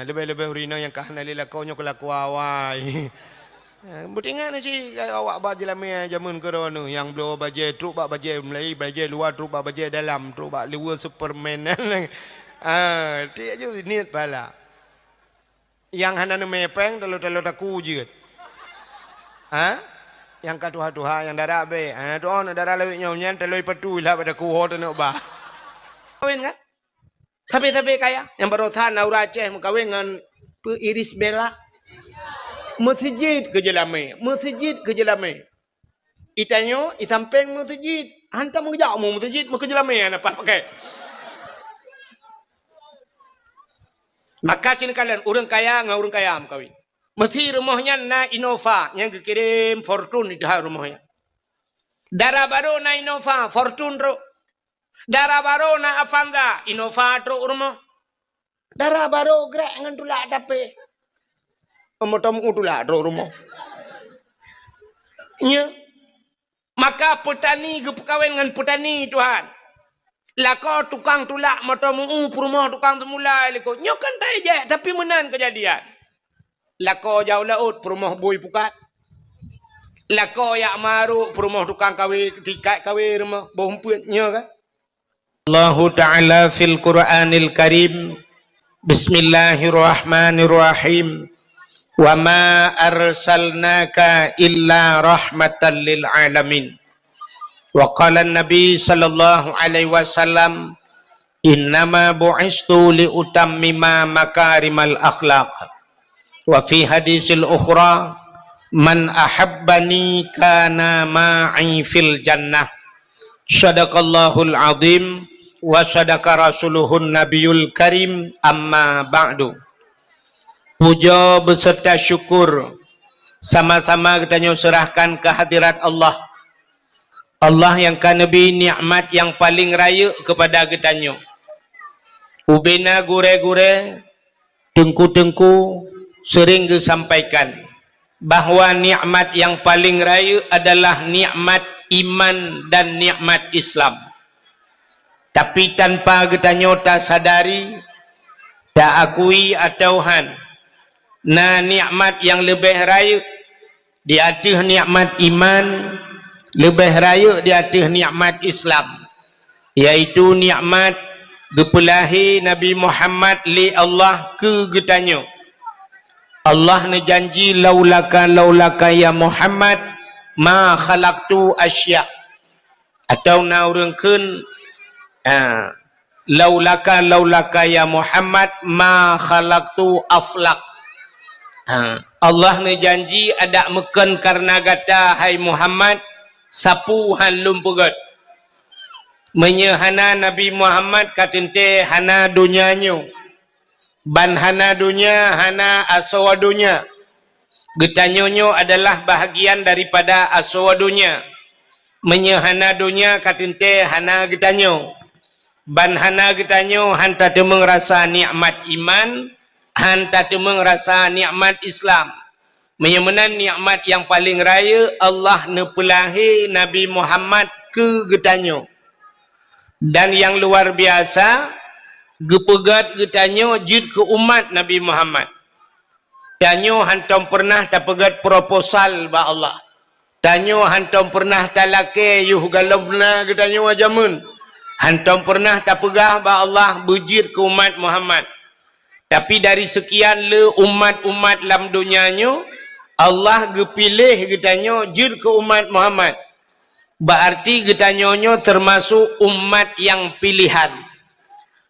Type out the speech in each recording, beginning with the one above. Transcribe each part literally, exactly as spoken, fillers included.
Leubeh-leubeh ureueng inong nyang ka hana lé lakoe nyoe keu lakoe awai. Eh, beutingat na cit awak bak jeulamé jameun keudroe nyoe, nyang bloe bajée trok bak bajée meulayi, bajée luwa trok bak bajée dalam, trok bak luweue Superman. Ah, tiek ju niet pala. Nyang hana neumé péng, talo-talo taku jeuet. Ha? Nyang ka tuha-tuha, nyang dara abée. Ha, tu'oh na dara lawét nyoe nyan, talo ipatu lah bak taku ho teuneuk bah. Kawin kan? Sabe-sabe kaya. Nyang barosan na ureueng Aceh meukawen ngon peu Iris Bella. Meuseujid keu jeulamé, meuseujid keu jeulamé. Itanyoe, i sampéng meuseujid. Hantom geujak mu meuseujid, meukeujeulamé hana pakai. Maka cit kalon ureueng kaya ngon ureueng kaya meukawen. Meusi rumoh nyan na Innova nyang geukirém Fortuner di dalam rumoh nyan. Dara barô na Innova, Fortuner trok. Dara barô na Avanza, Innova trok rumoh. Dara barô grek ngon tulak tapé. Moto meu tulak trok rumoh. Nya. Maka peutani geupeukawen ngon peutani, Tuhan. Lakoe tukang tulak moto meu peurumoh tukang seumula likot. Nyoe kan tajak, tapi meunan keujadian. Lakoe jak u laôt peurumoh bui pukat. Lakoe jak marok peurumoh tukang kawé, tikat kawé rumoh boh umpeuet nyoe kan. Allahu Ta'ala fil Qur'anil Karim, Bismillahirrahmanirrahim. Wa ma arsalnaka illa rahmatan lil alamin. Wa qala Nabi sallallahu alaihi wasallam, "Innama bu'istu li utammima makarimal akhlaq." Wa fi hadisil ukhra, "Man ahabbani kana ma'i fil jannah." Sadaqallahul azim wa sadaqa rasuluhun nabiyul karim, amma ba'du. Puja beserta syukur sama-sama geutanyoe serahkan keu hadirat Allah. Allah nyang ka neubri nikmat nyang paleng rayeuk keupada geutanyoe. Ubena gurée-gurée, teungku-teungku sering geusampaikan bahwa nikmat nyang paleng rayeuk adalah nikmat iman dan nikmat Islam. Tapi tanpa geutanyoe tasadari, taakui atawa han, na nikmat nyang leubeh rayeuk di ateueh nikmat iman, leubeh rayeuk di ateueh nikmat Islam, yaitu nikmat geupeulahé Nabi Muhammad lé Allah keu geutanyoe. Allah neujanji, "Laulaka, laulaka ya Muhammad, ma khalaqtu asya." Atawa na ureuëng kheun, ah, "Laulaka, laulaka ya Muhammad, ma khalaqtu aflak." Ah, Allah neujanji, "Adak meukon kareuna gata, hai Muhammad, sapeue han lôn peugét." Meunyoe hana Nabi Muhammad, ka teuntée hana donya nyoe. Ban hana donya, hana asoe donya. Geutanyoe nyoe adalah bahagian daripada asoe donya. Meunyoe hana donya, ka teuntée hana geutanyoe. Ban hana geutanyoe, han tateumeung rasa nikmat iman, han tateumeung rasa nikmat Islam. Meunyoe meunan, nikmat nyang paleng rayeuk, Allah neupeulahé Nabi Muhammad keu geutanyoe. Dan nyang luar biasa, geupeugét geutanyoe jeuet keu umat Nabi Muhammad. Tanyoe hantom peureunah tapeugét proposal bak Allah. Tanyoe hantom peureunah talakée yoh gohlom na geutanyoe jameun. Hantom peureunah tapeugah bak Allah beujeuet keu umat Muhammad. Tapi dari seukian le umat-umat lam donya nyoe, Allah geupiléh geutanyoe jeuet keu umat Muhammad. Beuarti geutanyoe nyoe teumasok umat nyang piléhan.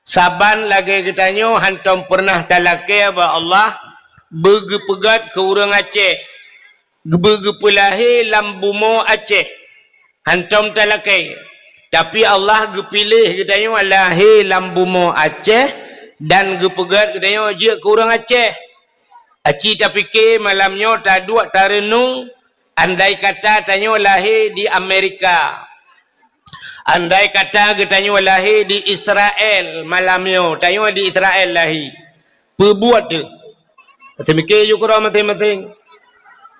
Saban lagée geutanyoe hantom peureunah talakée bak Allah beugeupeugét keu ureuëng Aceh, beugeupeulahé lam bumoe Aceh. Hantom talakée. Tapi Allah geupiléh geutanyoe lahé lam bumoe Aceh dan geupeugét geutanyoe jeuet keu ureuëng Aceh. Aci tapike malam nyoe taduek tareunong, andai kata tanyoe lahé di Amerika. Andai kata geutanyoe lahé di Israel malam nyoe, tanyoe di Israel lahé. Peubuet teuh. Seumike ju keudroe maséng-maséng.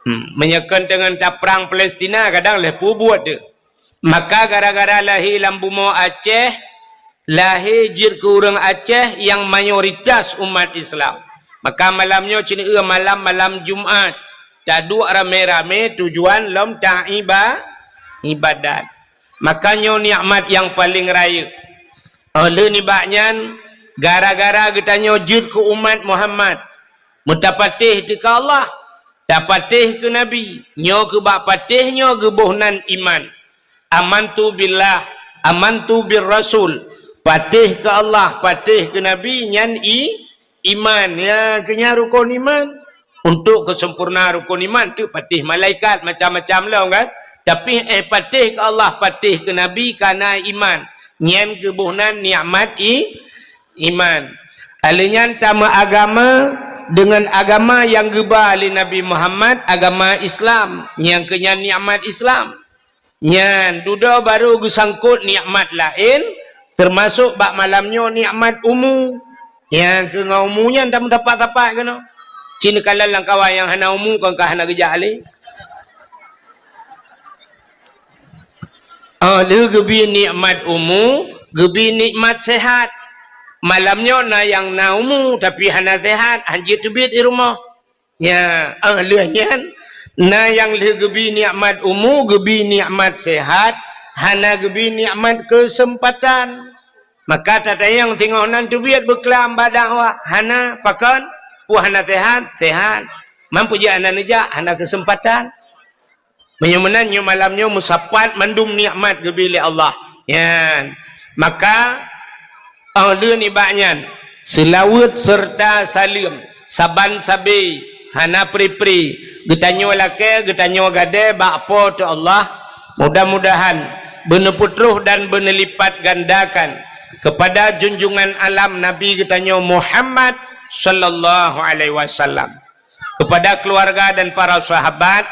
Hmm, meunyoe kon teungon taprang Palestina, kadang lheueh peubuet teuh. Maka gara-gara lahé lam bumoe Aceh, lahé jeuet keu ureuëng Aceh nyang mayoritas umat Islam. Maka malam nyoe cit neu malam, malam Jumat. Taduek ramé-ramé tujuan lom taiba-, ibadat. Maka nyoe nikmat nyang paleng rayeuk. Óh lheueh nibak nyan, gara-gara geutanyoe jeuet keu umat Muhammad, meutapatéh teuka Allah, tapatéh keu Nabi, nyoe keu bak patéh nyoe geuboh nan iman. Amantu billah, amantu bir rasul. Patéh keu Allah, patéh keu Nabi, nyan i-, iman. Ya, keu nyan rukon iman. Untuk keuseumpurna rukon iman, teuk patéh malaikat, macam-macam lom kan. Tapi, eh, patéh keu Allah, patéh keu Nabi, kana iman. Nyan geuboh nan nikmat i-, iman. Óh lheueh nyan tameuagama deungon agama nyang geuba lé Nabi Muhammad, agama Islam. Nyang keu nyan nikmat Islam. Nyan, dudoe barô geusangkot nikmat laén, teumasok bak malam nyoe nikmat umu. Nyang keu ngon umu nyan tameusapat-sapat keunoe. Cit neukalon lam kawan nyang hana umu kon ka hana geujak lé. Óh lheueh geubi nikmat umu, geubi nikmat sehat. Malam nyoe na nyang na umu, tapi hana sehat, hanjeuet teubiet di rumoh. Nya, óh lheueh nyan, na nyang lheueh geubi nikmat umu, geubi nikmat sehat, hana geubi nikmat keuseumpatan. Maka tatanyong singoh nan teubiet beuklam bak dakwah, hana, pakon? Peue hana sehat? Sehat. Man peue jeuet hana neujak? Hana keuseumpatan. Meunyoe meunan, nyoe malam nyoe meusapat mandum nikmat geubi lé Allah. Nyan. Maka, óh lheueh nibak nyan, seulaweuet seureuta saleuem, saban sabe, hana pri-pri, geutanyoe lakée, geutanyoe gadée bak Po teu Allah, mudah-mudahan beuneupeutroh dan beuneulipatgandakan keupada junjungan alam Nabi geutanyoe Muhammad sallallahu alaihi wasallam. Kepada keluarga dan para sahabat,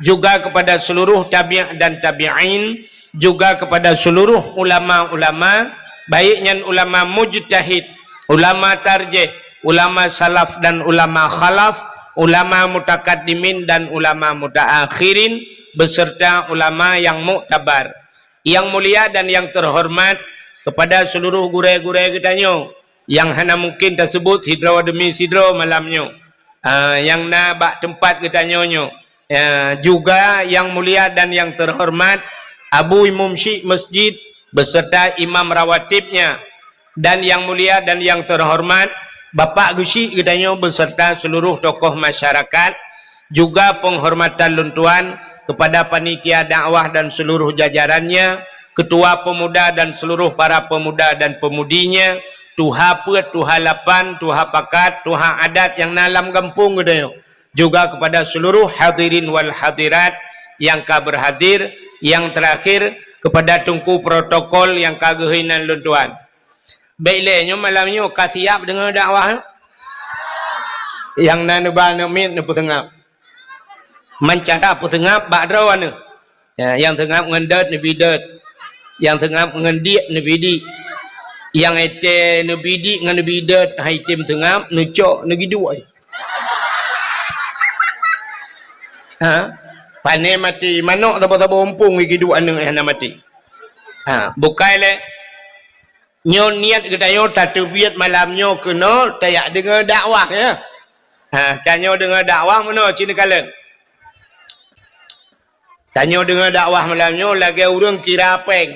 juga kepada seluruh tabi' dan tabi'in, juga kepada seluruh ulama-ulama, baik nyan ulama mujtahid, ulama tarjih, ulama salaf dan ulama khalaf, ulama mutakaddimin dan ulama mutaakhirin, beserta ulama yang muktabar. Yang mulia dan yang terhormat, kepada seluruh gurée-gurée geutanyoe, nyang hana mungkin taseubut sidroe demi sidroe malam nyoe, ah, nyang na bak teumpat geutanyoe nyoe. Ah, juga yang mulia dan yang terhormat Abu Imum Syik Masjid beserta imam rawatibnya, dan yang mulia dan yang terhormat Bapak Geusyik geutanyoe beserta seluruh tokoh masyarakat, juga penghormatan lôn tuan kepada panitia dakwah dan seluruh jajarannya, ketua pemuda dan seluruh para pemuda dan pemudinya, tuha peuet, tuha lapan, tuha pakat, tuha adat nyang na lam gampông geutanyoe, juga kepada seluruh hadirin wal hadirat nyang ka berhadir, yang terakhir kepada teungku protokol nyang ka geuhôi nan lôn tuan. Bék lé nyoe malam nyoe ka siap deungoe dakwah. Nyang na neuba aneuk miet neupeuseungab. Meucara peuseungab bak droe aneuk. Ya, nyang seungab ngon dot neubi dot. Nyang seungab ngon diek neubi diek. Nyang étée neubi diek ngon neubi dot, hai tem seungab, neucok neugiduek. Ha? Pane maté manok saboh-saboh umpung giduek aneuk hana maté. Ha, bukai lé. Nyoe niet geutanyoe tateubiet malam nyoe keunoe tajak deungoe dakwah, ya. Ha, tanyoe deungoe dakwah meunoe cit neukalon. Tanyoe deungoe dakwah malam nyoe lagée ureuëng kira péng.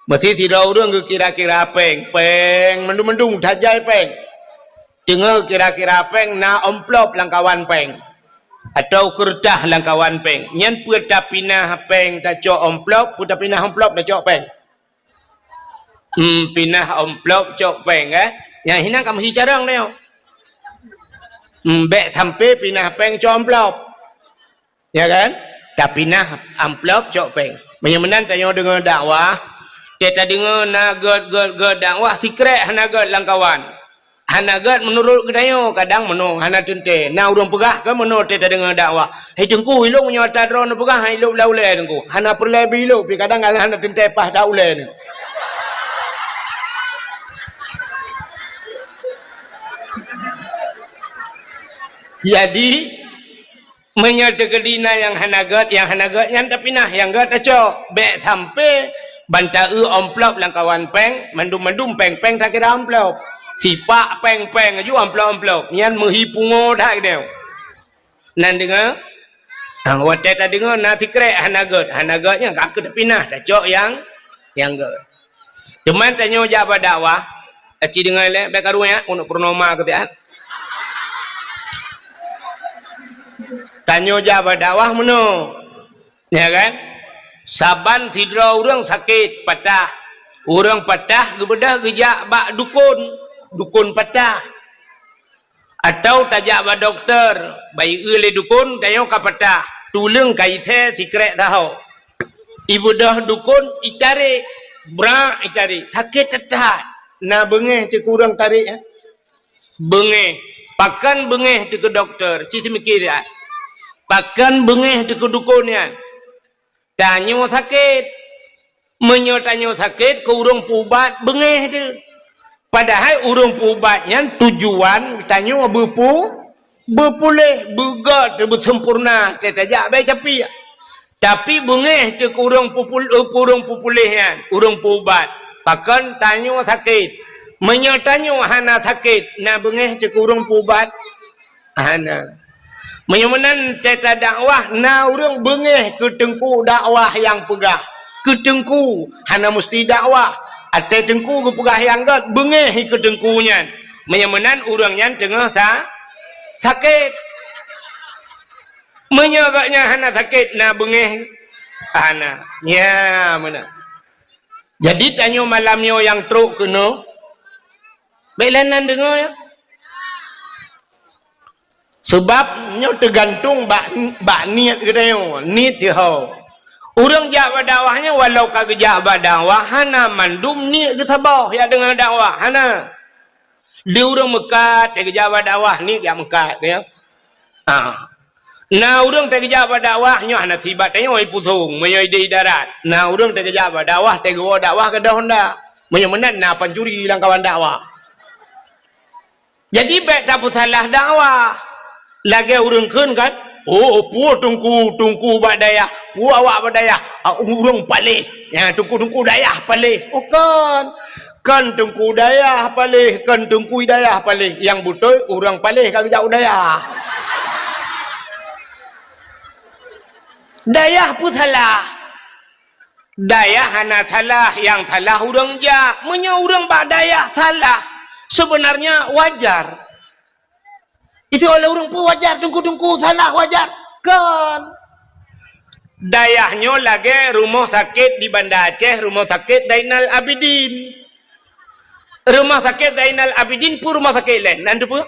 Meusi sidroe ureuëng geukira-kira péng, péng mandum-mandum tajai péng. Teungoh kira-kira péng na amplop lam kawan péng. Atau keureutah lam kawan péng. Nyan peue tapinah péng tacok amplop, peue tapinah amplop tacok péng. Hmm, pinah amplop cok péng, eh? Nyang hinan ka meusi carông nyoe. Hmm, bék sampai pinah péng cok amplop. Ya kan? Tapinah amplop cok péng. Meunyoe meunan tanyoe deungoe dakwah, teuka tadeungoe na gét, gét, gét dakwah, sikrek hana gét lam kawan. Hana gét meunurot geutanyoe, kadang meunoe hana teuntée. Na ureuëng peugah keu meunoe teuka tadeungoe dakwah, "Hai Teungku, ilok meunyoe atra droeneuh peugah, hai ilok bak ulée Teungku." Hana peureulée beuilok, pi kadang galak hana teuntée paih that ulée nyoe. Jadi, meunyoe teukeudi na nyang hana gét, nyang hana gét nyan tapinah, nyang gét tacok. Bék sampai ban ta-eu amplop lam kawan péng, mandum-mandum péng-péng takira amplop. Sipak péng-péng laju amplop-amplop. Nyan meuhi pungo that keudéh. Nan deungoe? Ah, watée tadeungoe na sikrek hana gét. Hana gét nyan ka keuh tapinah, tacok nyang, nyang gét. Teuma tanyoe jak bak dakwah, aci deungoe lé, bék karu nyan, uneuk purnoma keu siat. Tanyoe jak bak dakwah meunoe. Ya kan? Saban sidroe ureuëng sakét, patah. Ureuëng patah geubeudôh geujak bak dukon. Dukon patah. Atawa tajak bak dokto, bayeue lé dukon, tanyoe ka patah. Tuleueng ka isé sikrek saho. Ibeudôh dukon, itarek. Brak itarek. Sakét that-that. Na beungéh teuh keu ureuëng tarek, eh? Beungéh. Pakon beungéh teuh keu dokto? Ci seumiké siat. Pakon beungéh teuh keu dukon nyan? Tanyoe sakét. Meunyoe tanyoe sakét, keu ureuëng peuubat beungéh teuh. Padahai ureuëng peuubat nyan tujuan tanyoe beupeu-, beupuléh, beugét, beuseumpurna, teuh tajak bak capiek. Tapi beungéh teuh keu ureuëng peupul-, keu ureuëng peupuléh nyan, ureuëng peuubat. Pakon tanyoe sakét. Meunyoe tanyoe hana sakét, na beungéh teuh keu ureuëng peuubat? Hana. Meunyoe meunan teuh tadakwah, na ureuëng beungéh keu teungku dakwah nyang peugah. Keu teungku, hana musti dakwah. Até teungku geupeugah nyang gét, beungéh keu teungku nyan. Meunyoe meunan ureuëng nyan teungoh sa-, sakét. Meunyoe gobnyan hana sakét, na beungéh? Hana. Nya meunan. Jadi tanyoe malam nyoe nyang trok keunoe, bék lé nan deungoe, ya. Sabab nyoe teugantung bak, bak niet geutanyoe, niet teuho. Ureuëng jak bak dakwah nyoe walau ka geujak bak dakwah, hana mandum niet geusaboh jak deungoe dakwah, hana. Di ureuëng meukat, teuh geujak bak dakwah, niet jak meukat, ya. Ah. Na ureuëng teuh geujak bak dakwah, nyoe hana sibat tanyoe pusong, meunyoe di darat. Na ureuëng teuh geujak bak dakwah, teuh geuwoe dakwah keudeh honda. Meunyoe meunan na pancuri lam kawan dakwah. Jadi bék tapeusalah dakwah. Lagée ureuëng kheun kan, "Oh, peue teungku, teungku bak dayah, peue awak bak dayah, ah, ureuëng paléh. Nyan teungku-teungku dayah paléh." Oh, kon. Kon teungku dayah paléh, kon teungku dayah paléh. Nyang beutôi ureuëng paléh ka geujak u dayah. Dayah peue salah? Dayah hana salah, nyang salah ureuëng jak. Meunyoe ureuëng bak dayah salah, sebenarnya wajar. Itu oleh ureuëng peue wajar, teungku-teungku salah wajar? Kon. Dayah nyoe lagée rumoh sakét di Banda Aceh, Rumoh Sakét Zainal Abidin. Rumoh Sakét Zainal Abidin peue rumoh sakét lé? Nan teupeue?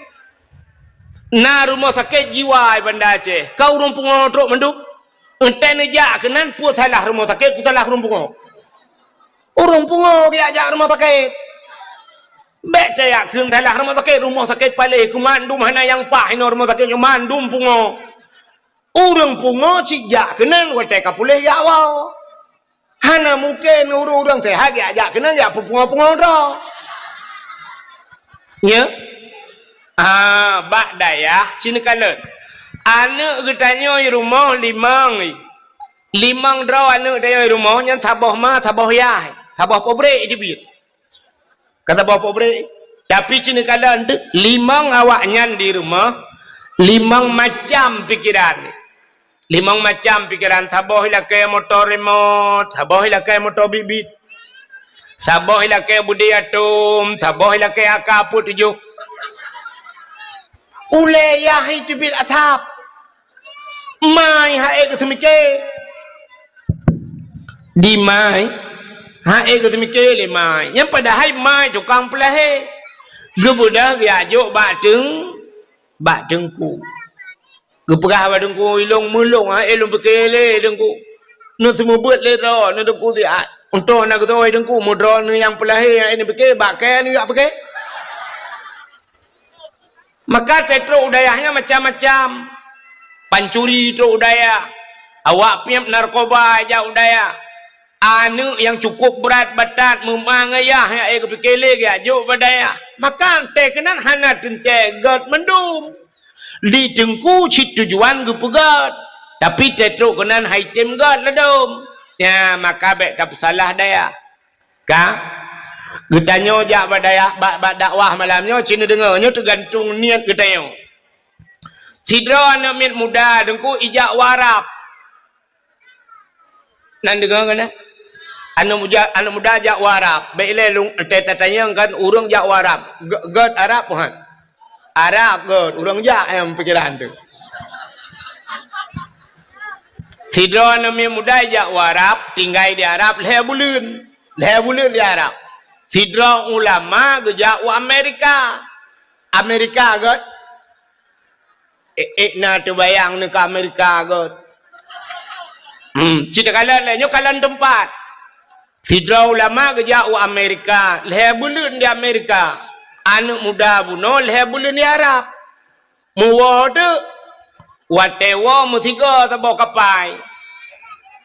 Na rumoh sakét jiwa di Banda Aceh. Ka ureuëng pungo trok mandum? Entée neujak keunan, peue salah rumoh sakét, peue salah ureuëng pungo? Ureuëng pungo geujak jak rumoh sakét. Bék tajak kheun salah rumoh sakét, rumoh sakét paléh, keu mandum hana nyang paih inoe rumoh sakét nyoe, mandum pungo. Ureuëng pungo cit jak keunan watée ka puléh jak woe. Hana mungken ureuëng-ureuëng seuhat jak, jak keunan jak peupungo-pungo droe. Nya? Ah, bak dayah ci neukalon. Aneuëk geutanyoe rumoh limong. Limong droe aneuëk tanyoe rumoh nyan saboh ma, saboh yah, saboh pabrék teubiet. Ka saboh pabrék. Tapi ci neukalon teuk, limong awaknyan di rumoh, limong macam pikeran. Limong macam pikeran, saboh ilakée moto remot, saboh ilakée moto bit-bit, saboh ilakée beudé atom, saboh ilakée AK peuet tujoh. Ulée yah teubiet asap. Mai han ék geuseumiké. Di mai, han ék geuseumiké lé mai. Nyan padahai mai tukang peulahé. Geubeudôh geujak jok bak teung-, bak teungku. Geupeugah bak teungku, "Ilôn meulôn, han ék lôn piké lé teungku. Neuseumeubeuet lé droe, neuteupeu siat. Untông na geutoe teungku, meudroe neu nyang peulahé, han ék neupiké, bak kée neujak piké." Maka teutrok u dayah nyan macam-macam. Pancuri trok u dayah. Awak piep narkoba jak u dayah. Aneuëk nyang cukup brat batat meuma ngon yah nyang ék geupiké lé geujak jok bak dayah. Maka teuh keunan hana teuntée gét mandum. Di teungku cit tujuan geupeugét, tapi teutrok keunan han item gét ladôm. Nyan maka bék tapeusalah dayah. Ka? Geutanyoe jak bak daya-, bak, bak dakwah malam nyoe, ci neudeungoe, nyoe teugantung niet geutanyoe. Sidroe aneuk miet muda Teungku ijak u Arab. Nan deungoe keunoe? Aneuk muda, aneuk muda jak u Arab. Bék ilée lôn, teuh tatanyong kan ureuëng jak u Arab. Gét, gét Arab peue han? Arab gét, ureuëng jak nyang pikiran teuh. Sidroe aneuk miet muda jak u Arab, tinggai di Arab lhée buleuen. Lhée buleuen di Arab. Sidroe ulama geujak u Amerika. Amerika gét. Ék, ék na teubayang neuka Amerika gét. Hmm, ci takalon lé, nyoe kalon teumpat. Sidroe ulama geujak u Amerika, lhée buleuen di Amerika. Aneuk muda bunoe lhée buleuen di Arab. Meuwoe teuk, watée woe meusigoe saboh kapai.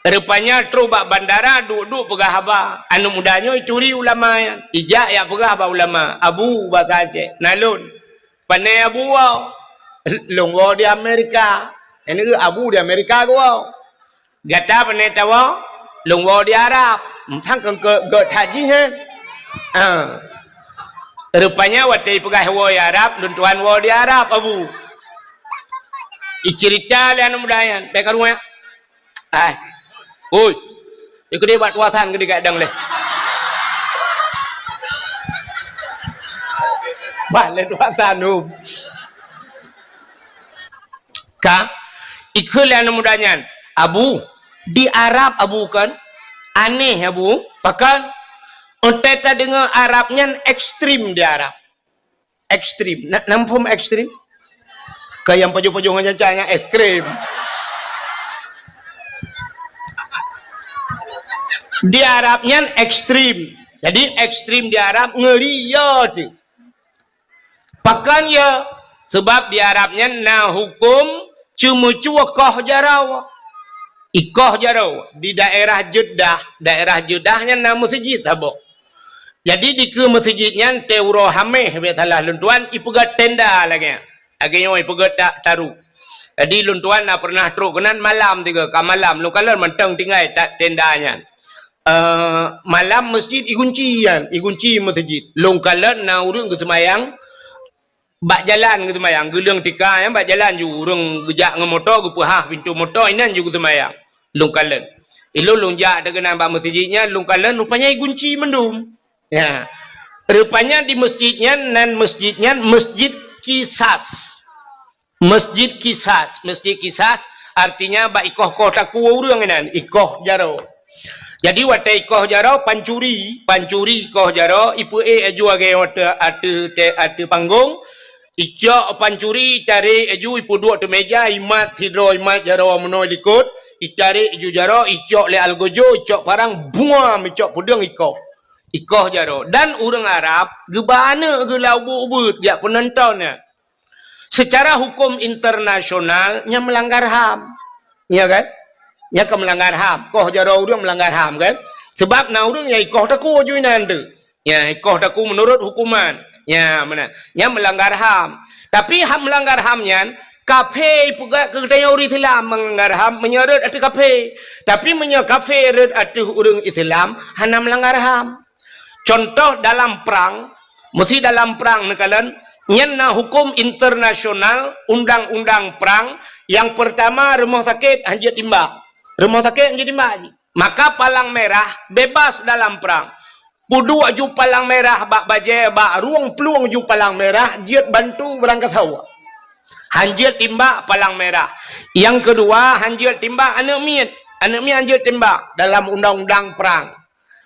Rupanya trok bak bandara, duek-duek peugah haba. Aneuk muda nyoe ituri ulama nyan. Ijak jak peugah bak ulama, "Abu," basa Aceh, "na lôn." "Pane Abu woe?" "Lôn woe di Amerika." "Nyan keuh Abu di Amerika geuwoe." "Gata pane tawoe?" "Lôn woe di Arab." Sang keu, keu, keu that jih, he? Ha. Rupanya watée ipeugah woe di Arab, lôn tuan woe di Arab, Abu. Iceurita lé aneuk muda nyan, bék karu nyan. Ai. Oi. Ikeu deh bak tuasan keu digadang leh. Bak lé tuasan, um. Ka, ikheun lé aneuk muda nyan, "Abu, di Arab Abu kon? Aneh Abu, pakon? Watée tadeungoe Arab nyan ekstrem di Arab." Ekstrem. Na, na muphom ekstrem? Ka nyang pajoh-pajoh ngon nyan, nyan ekstrem. Di Arab nyan ekstrem. Jadi ekstrem di Arab ngeuri yo teuh. Pakon yo? Seubab di Arab nyan na huköm ceumeucue koh jaroe. Ikoh jaroe di daerah Jeddah, daerah Jeddah nyan na meuseujid saboh. Jadi dikeue meuseujid nyan teuroe Haméh, bék salah lôn tuan, ipeugét tenda lagée nyan. Lagée nyoe ipeugét ta-, taru. Jadi lôn tuan na peureunah trok keunan malam tiga, ka malam lôn kalon mantong tinggai ta-, tenda nyan. Eh, malam meuseujid igunci nyan, igunci meuseujid. Lôn kalon na ureuëng geuseumayang bak jalan geuseumayang, geuleueng tika nyan bak jalan ju ureuëng geujak ngon moto, geupeuhah pintoe moto, inan ju geuseumayang. Lôn kalon. Ilôn lôn jak teuh keunan bak meuseujid nyan, lôn kalon rupanya igunci mandum. Ya. Rupanya di meuseujid nyan, nan meuseujid nyan Meuseujid Kisas. Meuseujid Kisas, Meuseujid Kisas artinya bak ikoh-koh takue ureuëng inan, ikoh jaroe. Jadi watée ikoh jaroe pancuri, pancuri ikoh jaroe, ipeuék laju lagée watée ateueh, ateueh panggong, icok pancuri, itarek laju, ipeuduek ateueh meja, imat sidroe, imat jaroe meunoe likot, itarek laju jaroe, icok lé algojo, icok parang, buam, icok peudeueng ikoh. Ikoh jaroe. Dan ureuëng Arab geuba aneuëk geuh lam ubeuet-ubeuet jak peunonton nyan. Secara huköm internasional, nyan meulanggar ham. Ya kan? Nyan ka meulanggar ham. Koh jaroe ureuëng meulanggar ham kan? Seubab na ureuëng nyang ikoh takue ju inan teuh. Ya, ikoh takue meunurot huköman. Ya, meunan. Nyan meulanggar ham. Tapi ham meulanggar ham nyan, kafé ipeugah keu geutanyoe ureuëng Islam meulanggar ham meunyoe rhot ateueh kafé. Tapi meunyoe kafé rhot ateueh ureuëng Islam, hana meulanggar ham. Contoh dalam prang, meusi dalam prang neukalon, nyan na huköm internasional, undang-undang prang, nyang peurtama rumoh sakét hanjeuet timbak. Rumoh sakét hanjeuet timbak jih. Maka palang merah bebas dalam prang. Peuduek ju palang merah bak bajée, bak rueng plueng ju palang merah, jeuet bantu beurangkasoe. Hanjeuet timbak palang merah. Nyang keudua, hanjeuet timbak aneuëk miet. Aneuëk miet hanjeuet timbak dalam undang-undang prang.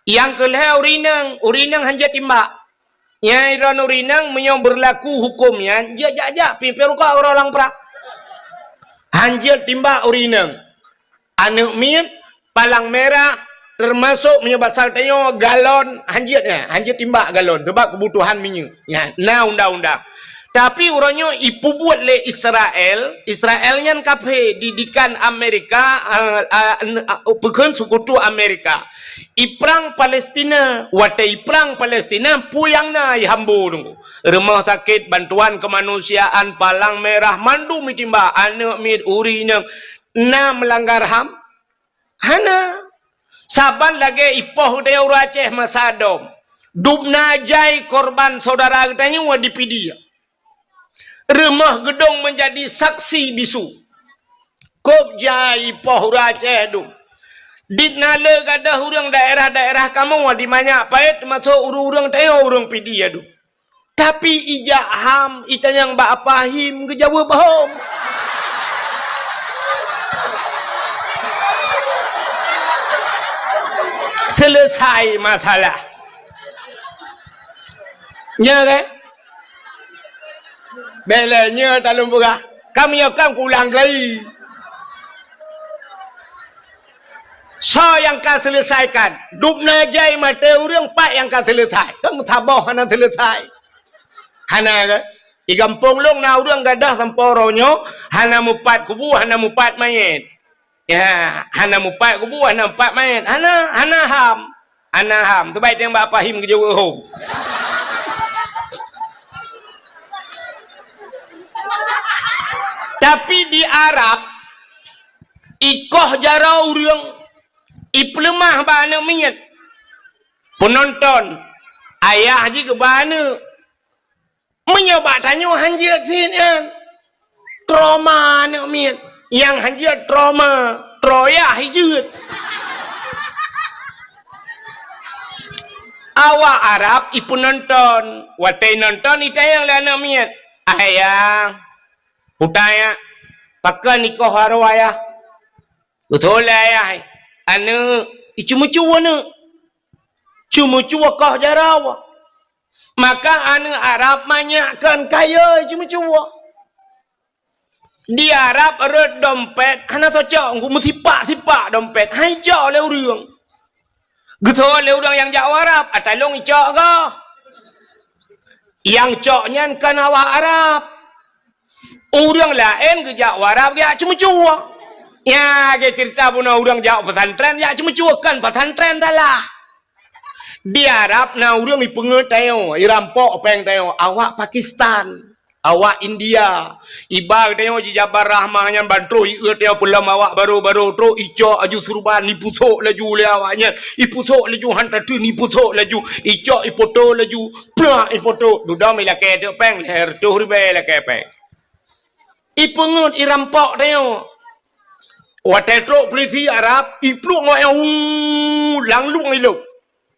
Nyang keu lhée ureuëng inong, ureuëng inong hanjeuet timbak. Nyang droeneuh ureuëng inong meunyoe beurlaku huköm nyan, jeuet jak-jak pih peuruka uroe lam prang. Hanjeuet timbak ureuëng inong. Aneuëk miet, palang merah, teumasok meunyoe basa geutanyoe galon, hanjeuet nyan, hanjeuet timbak galon, seubab keubutuhan minyeuk. Nyan, na undang-undang. Tapi uroe nyoe ipeubuet lé Israel, Israel nyan kafé, didikan Amerika, a, a, n-, a, peukheun seukutu Amerika. Iprang Palestina, watée iprang Palestina, peue nyang na ihambo Teungku. Rumoh sakét, bantuan keumanusiaan, palang merah, mandum itimbak, aneuëk miet, ureuëng inong, na meulanggar ham? Hana. Saban lagée ipoh deh ureuëng Aceh masa dom. Dubna jai korban saudara geutanyoe di Pidie. Rumoh geudong meunjadi saksi bisu. Kôb jai poh ureuëng Aceh dum. Dit na le gadôh ureuëng daerah-daerah kamoe di Manyak Payet, teumasok ureuëng-ureuëng tanyoe ureuëng Pidie dum. Tapi ijak ham itanyong bak Apa Him geujaweueb hom. Selesai masalah. Nya kan? Bèk lé nyoe talôn peugah. Ka meunyoe kan kulang lagi. Soe nyang ka seuleusaikan? Dubna jai maté ureuëng, pat nyang ka seuleusai? Kan meusaboh hana seuleusai. Hana kan? Di gampông lôn na ureuëng gadôh sampoe uroe nyoe hana mupat kubu, hana mupat manyét. Ya, hana mupat kubu, hana mupat manyét. Hana, hana ham. Hana ham. Teubai teueng bak Apa Him geujaweueb hom. Tapi di Arab, ikoh jaroe ureuëng, ipeuleumah bak aneuëk miet. Peunonton, ayah jih geuba aneuëk. Meunyoe bak tanyoe han jeuet sit nyan. Trauma aneuëk miet. Nyang han jeuet trauma, troyah jeuet. Awak Arab ipeunonton, watée nonton itanyong lé aneuëk miet, "Ayah, putai, pakon ikoh jaroe ayah?" Geutôi lé ayah, "Aneuëk, iceumeucue aneuëk. Ceumeucue koh jaroe." Maka aneuëk Arab manyak kon kayée ceumeucue. Di Arab rot dompet hana soe cok, meusipak-sipak dompet, han icok lé ureuëng. Geutôi lé ureuëng nyang jak u Arab, "Ata lôn icok goh." Nyang cok nyan kon awak Arab. Ureuëng laén geujak u Arab geujak ceumeucue. Nya, lagée ceurita bunoe ureuëng jak pesantren jak ceumeucue, kon pesantren salah. Di Arab na ureuëng ipeungeut tanyoe, irampok péng tanyoe, awak Pakistan, awak India. Iba tanyoe jijabar rahmah nyan ban troh ieuet tanyoe peulom awak barô-barô, troh icok laju surban, ipusok laju lé awak nyan, ipusok laju han tateun, ipusok laju, icok ipoto laju, plak ipoto, dudoe ilakée teuk péng, lhée reutôh ribée ilakée péng. Ipeungeut irampok tanyoe. Watée trok peulisi Arab, ipluek ngon nyang, uu, lam lueng ilong.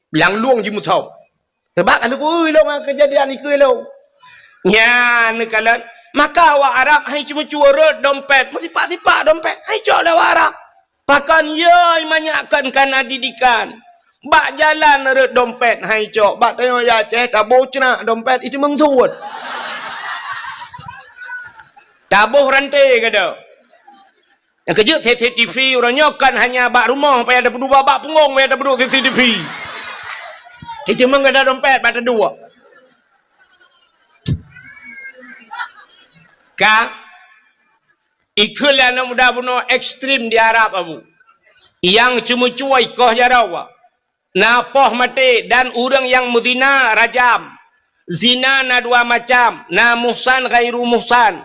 Lam lueng jimusom. Sabab ka neukui lôn ngon keujadian ikeue lôn. Nyan neukalon, maka awak Arab han iceumeucue rot dompet, meusipak-sipak dompet, han icok lé awak Arab. Pakon yö manyak kon kana didikan. Bak jalan rot dompet han icok, bak tanyoe Aceh taboh ceunak dompet iteumeung suet. Taboh ranté gata. Nyang keujeuet C C T V uroe nyoe kon hanya bak rumoh payah tapeuduek, bak punggong payah tapeuduek C C T V. Iteumeung gata dompet bak taduek. Ka Ikheun lé aneuk muda bunoe ekstrem di Arab, Abu. Nyang ceumeucue ikoh jaroe, na poh maté dan ureuëng nyang meuzina rajam. Zina na dua macam, na muhsan ghairu muhsan.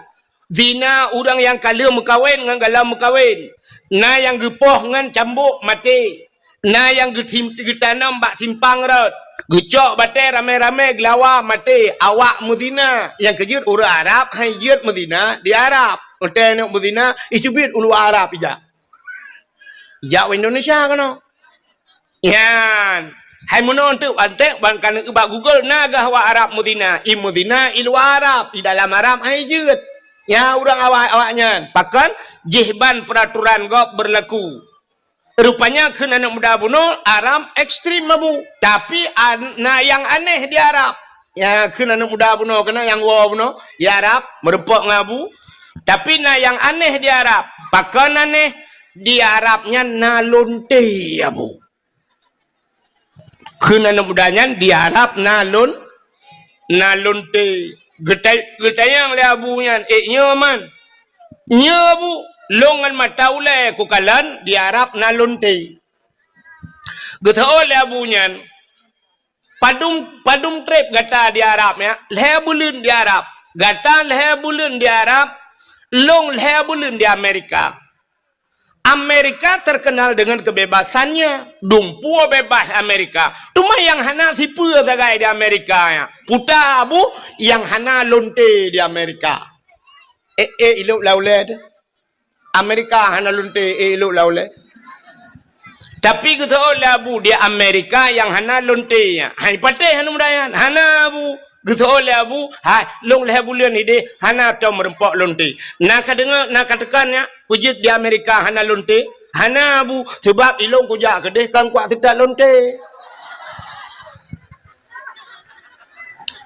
Zina ureuëng nyang ka lheueh meukawen ngon gohlom meukawen. Na nyang geupoh ngon cambuk maté. Na nyang geutim-, geutanom bak simpang rot, geucok batée ramé-ramé geulawa maté, awak meuzina. Nyang keujeuet ureuëng Arab han jeuet meuzina di Arab. Watée neuk meuzina, iteubiet u luwa Arab ijak. Ijak u Indonesia keunoe. Nyan. Hai meunoe teuk antek ban ka neuk bak Google, na gah awak Arab meuzina. I meuzina i luwa Arab, i dalam Arab han jeuet. Nyan ureuëng awak, awak nyan. Pakon? Jih ban peuraturan gob beurlaku. Rupanya kheun aneuk muda bunoe Arab ekstrem, Abu. Tapi an-, na nyang aneh di Arab. Nyang kheun aneuk muda bunoe keunan nyang woe bunoe, di Arab meureumpok ngon Abu. Tapi na nyang aneh di Arab. Pakon aneh? Di Arab nyan na lonte, Abu. Kheun aneuk muda nyan di Arab na lon-, na lonte. Geutai-, geutanyong lé Abu nyan, "Ék nyoe man?" "Nyoe, Abu, lôn ngon mata ulée kukalon di Arab na lonte." Geuteu'oh lé Abu nyan, "Padum, padum treb gata di Arab nyan?" "Lhée buleuen di Arab." "Gata lhée buleuen di Arab, lôn lhée buleuen di Amerika." Amerika terkenal dengan kebebasannya. Dumpeue bebas Amerika. Teuma nyang hana sipeue sagai di Amerika nyan. Peue ta, Abu, nyang hana lonte di Amerika. Eh, eh, ilok lam ulèe teuh. Amerika hana lonte, eh, ilok lam ulèe. Tapi geuseuôt lé Abu di Amerika nyang hana lonte nyan. Hai patéh hana muda nyan. Hana, Abu. Geuseuôt lé Abu, hai, lôn lhèe buleuen idéh hana tom meureumpok lonte. Na ka deungö, na ka teuka nyan, peue jeuet di Amerika hana lonte? Hana, Abu, sabab ilôn kujak keudéh kon kuat seutat lonte.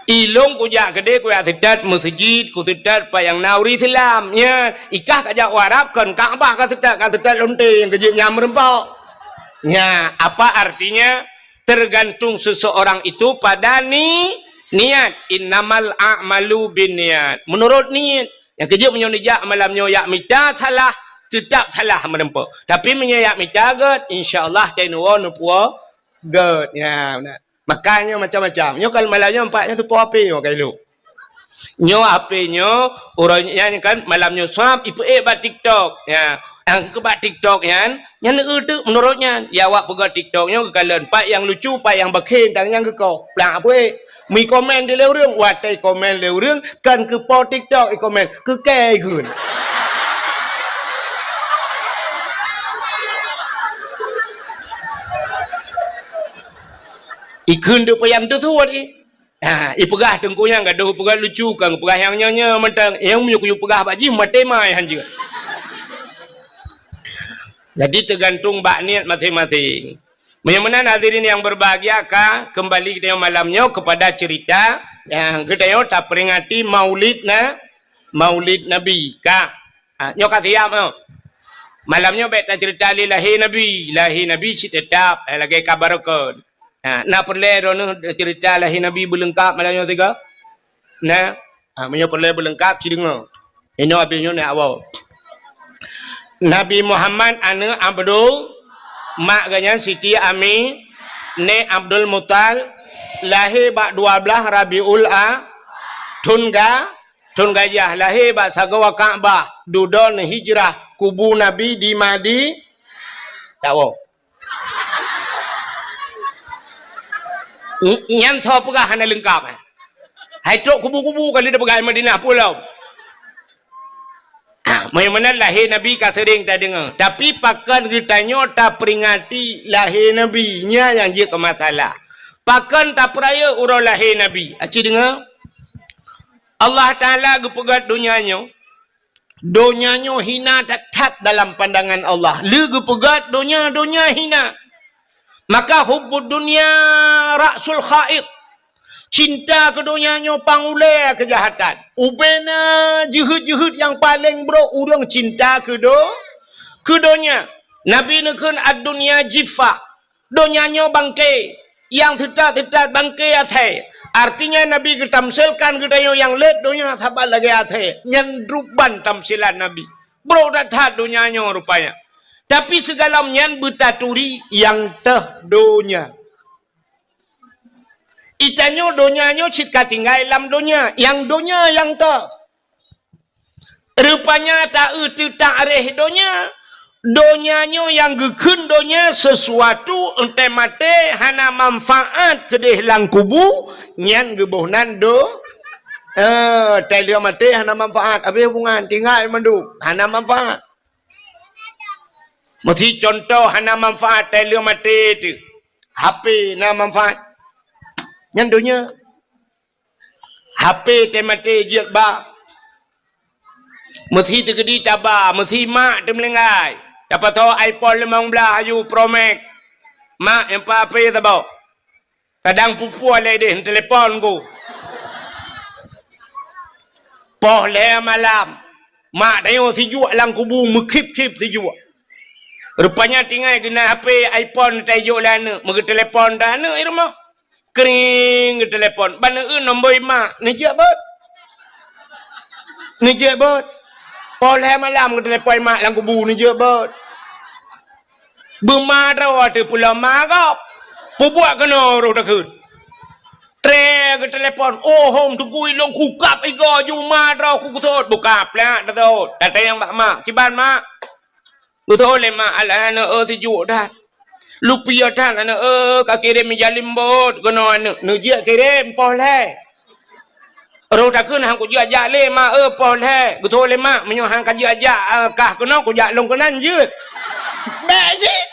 Ilôn kujak keudéh kujak seutat meuseujid, kuseutat pat nyang na ureueng Islam. Nyan, i kah kajak u Arab kon Ka'bah kaseutat, kaseutat lonte nyang keujeuet nyan meureumpok. Nyan, apa artinya? Tergantung seseorang itu pada ni-, niat. Innamal a'malu binniyat. Menurut niet. Nyang keujeuet meunyoe neujak malam nyoe jak mita salah, teutap salah meureumpok. Tapi meunyoe jak mita gèt, insya Allah tai neuwoe neupuwoe gèt. Nyan, na. Makanya macam-macam. Nyoe kan malam nyoe nampak nyoe teupeue H P nyoe ka ilok. Nyoe H P nyoe, uroe nyan kan malam nyoe swab ipeuék bak TikTok. Ya, nyang keu bak TikTok nyan, nyan eu teuk meunurot nyan. Ya, awak peugah TikTok nyoe geukalon pat nyang lucu, pat nyang bakhen, dan nyang geukoh. Plang peuék. Meukomen di lé ureueng, watèe komen lé ureueng, kan keu po TikTok ikomen, keu kèe ikheun. Ikheun deuk payang teusuet i. Ha, ipeugah teungku nyan gadoh peugah lucu, kan peugah nyang nyoe-nyoe mantong. Nyang meunyoe kuyue peugah bak jih, maté mai hanjeuet. Jadi, teugantung bak niet maséng-maséng. Meunyoe meunan, hadirin nyang berbahagia, ka keumbali geutanyoe malam nyoe keupada ceurita nyang geutanyoe taperingati Maulid na-, Maulid Nabi. Ka, ha, nyoe ka siap nyoe. Malam nyoe bèk taceurita lé lahé Nabi. Lahé Nabi cit teutap, eh, lagèe ka barokon. Ha, na peureulèe droeneuh ceurita lahé Nabi beuleungkap malam nyoe sigoe? Na? Ha, meunyoe peureulèe beuleungkap, ci deungö. Inoe abéh nyoe na awai. Nabi Muhammad aneuk Abdul, mak geuh nyan Siti Ami, nèk Abdul Muthalib, lahé bak dua blaih Rabiul A, thon ga-, thon gajah, lahé bak sagoe Ka'bah, dudoe hijrah, kubu Nabi di Madi-, tawoe. N-, nyan soe peugah hana leungkap, eh? Hai trok kubu-kubu kali tapeugah Madinah pulo. Ah, meunyoe meunan lahé Nabi ka seuring tadeungö. Tapi pakon geutanyoe taperingati lahé Nabi, nyan nyang jeuet keu masalah. Pakon tapeurayeuk uroe lahé Nabi? Aci deungö. Allah Taala geupeugöt donya nyoe. Donya nyoe hina that-that dalam pandangan Allah. Lé geupeugöt donya, donya hina. Maka hubbud dunya ra'sul khati'ah. Cinta keu donya nyoe pang ulèe keujahatan. Ubena jeuheut-jeuheut nyang paleng brok ureueng cinta keu do-, keu donya. Nabi neukheun, "Ad-dunya jiffah." Donya nyoe bangke, nyang seutat-seutat bangke asèe. Artinya, Nabi geutamsilkan geutanyoe nyang lét donya saban lagèe asèe. Nyan ruban tamsilan Nabi. Brok that-that donya nyoe rupanya. Tapi sigohlom nyan beutaturi nyang teuh donya. Geutanyoe donya nyoe cit ka tinggai lam donya, nyang donya nyang teuh. Rupanya ta-eu teuh takreh donya. Donya nyoe nyang geukheun donya sesuatu, 'oh watèe maté hana manfaat keudéh lam kubu, nyan geuboh nan do-, eh, 'oh watèe lheueh maté hana manfaat, abéh hubungan, tinggai mandum, hana manfaat. Meusi contoh hana manfaat 'oh watèe lheueh maté teuh, H P na manfaat. Nyan donya. H P 'oh watèe maté jeuet ba. Meusi teukeudi taba, meusi mak teumeulinggai. Tapasoe iPhone limong blaih aju Pro Max. Mak, nyan pat H P saboh. Kadang pue-pue lé deh, telepon ku. Poh lhèe malam. Mak tanyoe sijuek lam kubu, meukhip-khip sijuek. Rupanya tinggai geunan H P iPhone tajok lé aneuk, meugeuteulepon dah aneuk di rumoh. Kring geutelepon. Ban eu nombor mak, neujak bot. Neujak bot. Poh lhèe malam geutelepon mak lam kubu, neujak bot. Beuma droe teuh pulo ma gob. Peubuet keunoe roh takheun. Tré geutelepon, "Oh, hom teungku ilôn kukab igoe ju ma droe ku geusot." Buka plak teusot. Datang bak mak. "Kiban mak?" Geutho lé mak, "Alah, aneuk, eh, sijuek that. Lupiah that, aneuk, eh, ka kirém ija limbot keunoe aneuk." Neujak kirém poh lhèe. Roh takheun han kujak jak lé mak, eh, poh lhèe. Geutho lé mak, "Meunyoe han kajak jak, eh, kah keunoe, kujak lôn keunan jeuet." Bèk cit.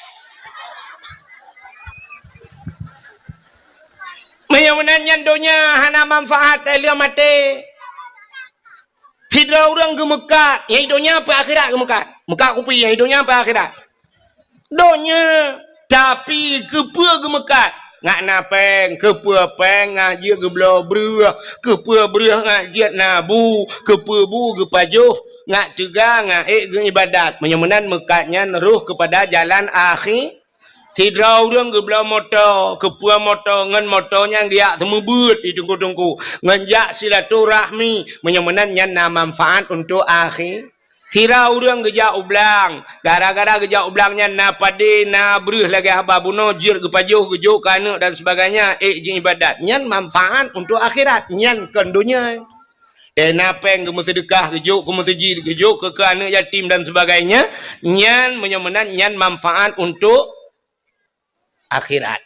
Meunyoe meunan nyan donya hana manfaat, eh, lheueh maté. Sidroe ureueng geumeukat, nyang di donya peu akhirat geumeukat. Meukat kupi, nyang di donya peu akhirat. Donya, tapi keupeue geumeukat? Ngat na péng, keupeue péng ngat jeuet geubloe breueh, keupeue breueh ngat jeuet na bu, keupeue bu geupajoh, ngat teuga, ngat ék geuibadat. Meunyoe meunan meukat nyan roh keupada jalan akhi-, Sidroe ureueng geubloe moto, keupeue moto, ngon moto nyan geujak seumeubeuet di teungku-teungku, ngon jak silaturahmi, meunyoe meunan nyan na manfaat untuk akhi-. Sidroe ureueng geujak u blang, gara-gara geujak u blang nyan na padé, na breueh lagèe haba bunoe, jeuet geupajoh, geujok keu aneuk dan sebagainya, ék jiibadat, nyan manfaat untuk akhirat, nyan kon donya. Eh, na péng geumeuseudeukah, geujok keu meuseujid, geujok keu, keu aneuk yatim dan sebagainya, nyan meunyoe meunan, nyan manfaat untuk akhirat.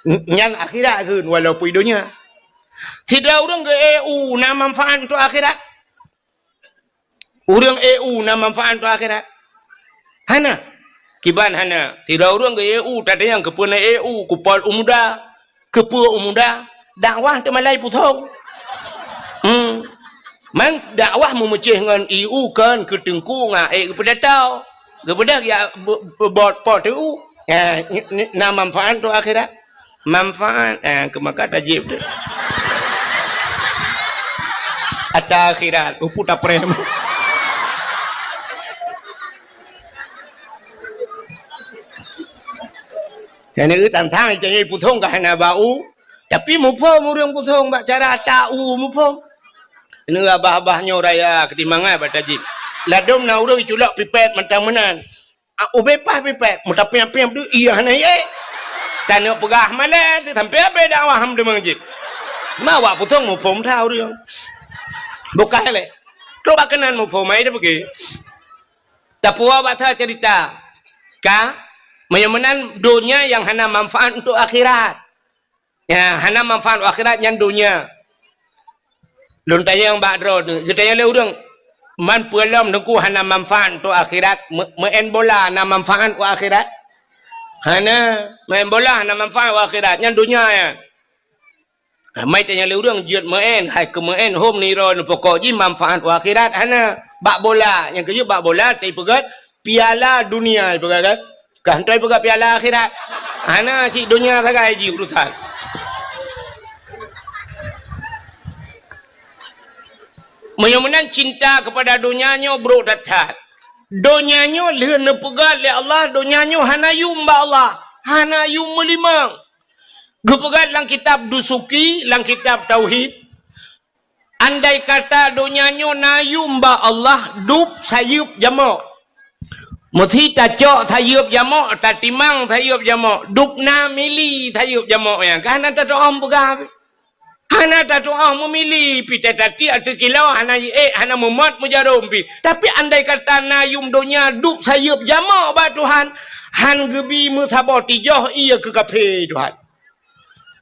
N-, nyan akhirat kheun, walaupun donya. Sidroe ureueng geu-, eh, u na manfaat untuk akhirat? Ureueng, eh, u na manfaat untuk akhirat? Hana. Kiban hana. Sidroe ureueng geu-, eh, u, tatanyong keupeue na, eh, u, kupol u muda. Keupeue u muda? Dakwah teumalai pusong. Hmm. Man dakwah meumeucéh ngon i u kon keu teungku ngon ék geupeudata. Geupeudeh ya be-, be-, bot po teu u. Eh, n-, n-, na manfaat tu akhirat. Manfaat, eh, keu maka tajib tu. Ata akhirat, upu taprem. Nyang neu tantang cari pusong ka hana bak u. Tapi muphom ureueng pusong bak cara ata u muphom. Neu abah-abah nyoe raya keutimbangan bak tajib. Ladom na ureueng culok pipet mantong meunan. Ah, ubé paih pipet, meutapiang-piang tu, iya hana yé. Taneuk peugah malèe, sampai abéh dakwah ham deungon jih. Ma awak pusong muphom that ureueng. Bukai lé. Trok bak keunan muphom, ai dah pergi. Tapuwoe bak that cerita. Ka, meunyoe meunan donya nyang hana manfaat untuk akhirat. Ya, hana manfaat akhirat nyan donya. Lôn tanyong bak droeneuh, geutanyong lé ureueng, "Man peue lom Teungku hana manfaat untuk akhirat? Me-, meu'en bola na manfaat u akhirat?" Hana, meu'en bola hana manfaat u akhirat, nyan donya nyan. Mai tanyong lé ureueng jeuet meu'en, hai keu meu'en hom nirôn pokok jih manfaat u akhirat hana. Bak bola, nyang keujeuet bak bola teupeugét piala dunia peugah kan? Ka hantoi peugah piala akhirat. Hana cit donya sagai jih urusan. Meunyoe meunan cinta keupada donya nyoe brok that-that. Donya nyoe lheueh neupeugah lé Allah, donya nyoe hana yum bak Allah, hana yum meulimong. Geupeugah lam kitab Dusuki, lam kitab Tauhid, andai kata donya nyoe na yum bak Allah, dub sayeuep jamok. Meusi tacok sayeuep jamok, tatimang sayeuep jamok, dub na mili sayeuep jamok nyan. Ka hana tatu'oh peugah. Hana tatu'oh meumili, pih tati ateueh kilo hana jiék, hana meumot meujarom pih. Tapi andai kata na yum donya dub sayeuep jamok bak Tuhan, han geubi meusaboh tijoh ie keu kafé Tuhan.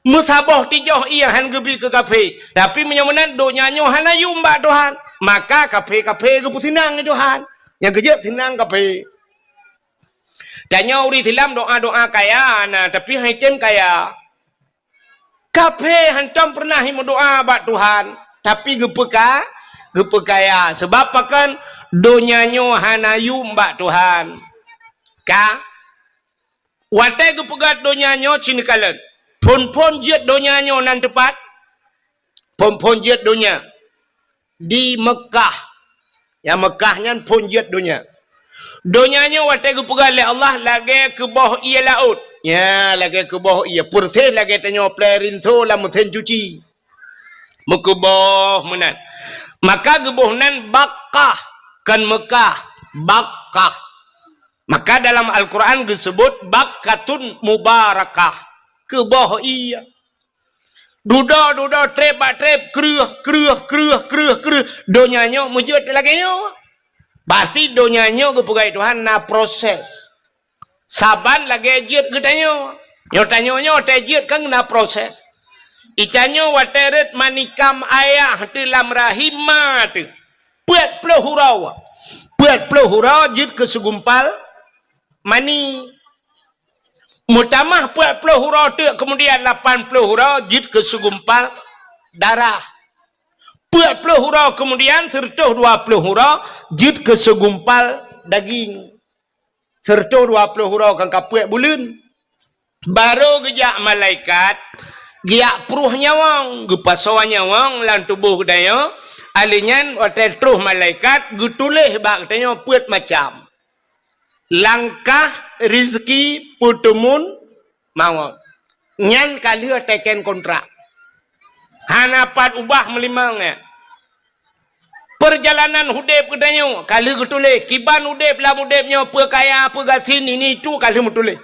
Meusaboh tijoh ie han geubi keu kafé. Tapi meunyoe meunan donya nyoe hana yum bak Tuhan, maka kafé-kafé geupeuseunang lé Tuhan. Nyang keujeuet seunang kafé. Tanyoe ureueng Islam doa-doa kaya na, tapi han item kaya. Kafé hantom peureunah meudoa bak Tuhan, tapi geupeuka-, geupeukaya. Sabab pakon? Donya nyoe hana yum bak Tuhan. Ka? Watée geupeugah donya nyoe cit neukalon, phon-phon jeuet donya nyoe nan teupat? Phon-phon jeuet donya di Meukah. Nyang Meukah nyan phon jeuet donya. Donya nyoe watée geupeugah lé Allah lagée keuboh ie laôt. Nya, lagée keuboh ie, peureuséh lagée tanyoe plée rinso lam meusén cuci. Meukeuboh meunan. Maka geuboh nan Bakkah, kon Meukah, Bakkah. Maka dalam Al-Quran geuseubut bakkatun mubarakah, keuboh ie. Dudoe-dudoe, treb bak treb, kreueh, kreueh, kreueh, kreueh, kreueh. Donya nyoe meujeuet lagée nyoe. Berarti donya nyoe geupeugah Tuhan na proses. Saban lagée jeuet geutanyoe. Nyoe tanyoe nyoe watée jeuet kan na proses. Itanyoe watée rot manikam ayah teuh lam rahim ma teuh. Peuet ploh uroe. Peuet ploh uroe jeuet keu segumpal mani. Meutamah peuet ploh uroe teuk, keumudian lapan ploh uroe jeuet keu segumpal darah. Peuet ploh uroe keumudian, seureutôh dua ploh uroe jeuet keu segumpal daging. Seureutôh dua ploh uroe kan ka peuet buleuen. Barô geujak malaikat, geujak pruh nyawöng, geupasoe nyawöng lam tuboh geutanyoe. Alheuh nyan watée troh malaikat geutuléh bak geutanyoe peuet macam. Langkah, rizki, peuteumun, mawöt. Nyan ka lheueh teken kontrak. Hana pat ubah meulimong nyan. Peurjalanan udeb geutanyoe ka lheueh geutuléh. Kiban udeb lam udeb nyoe, peue kaya, peue gasien, ini itu ka lheueh meutuléh.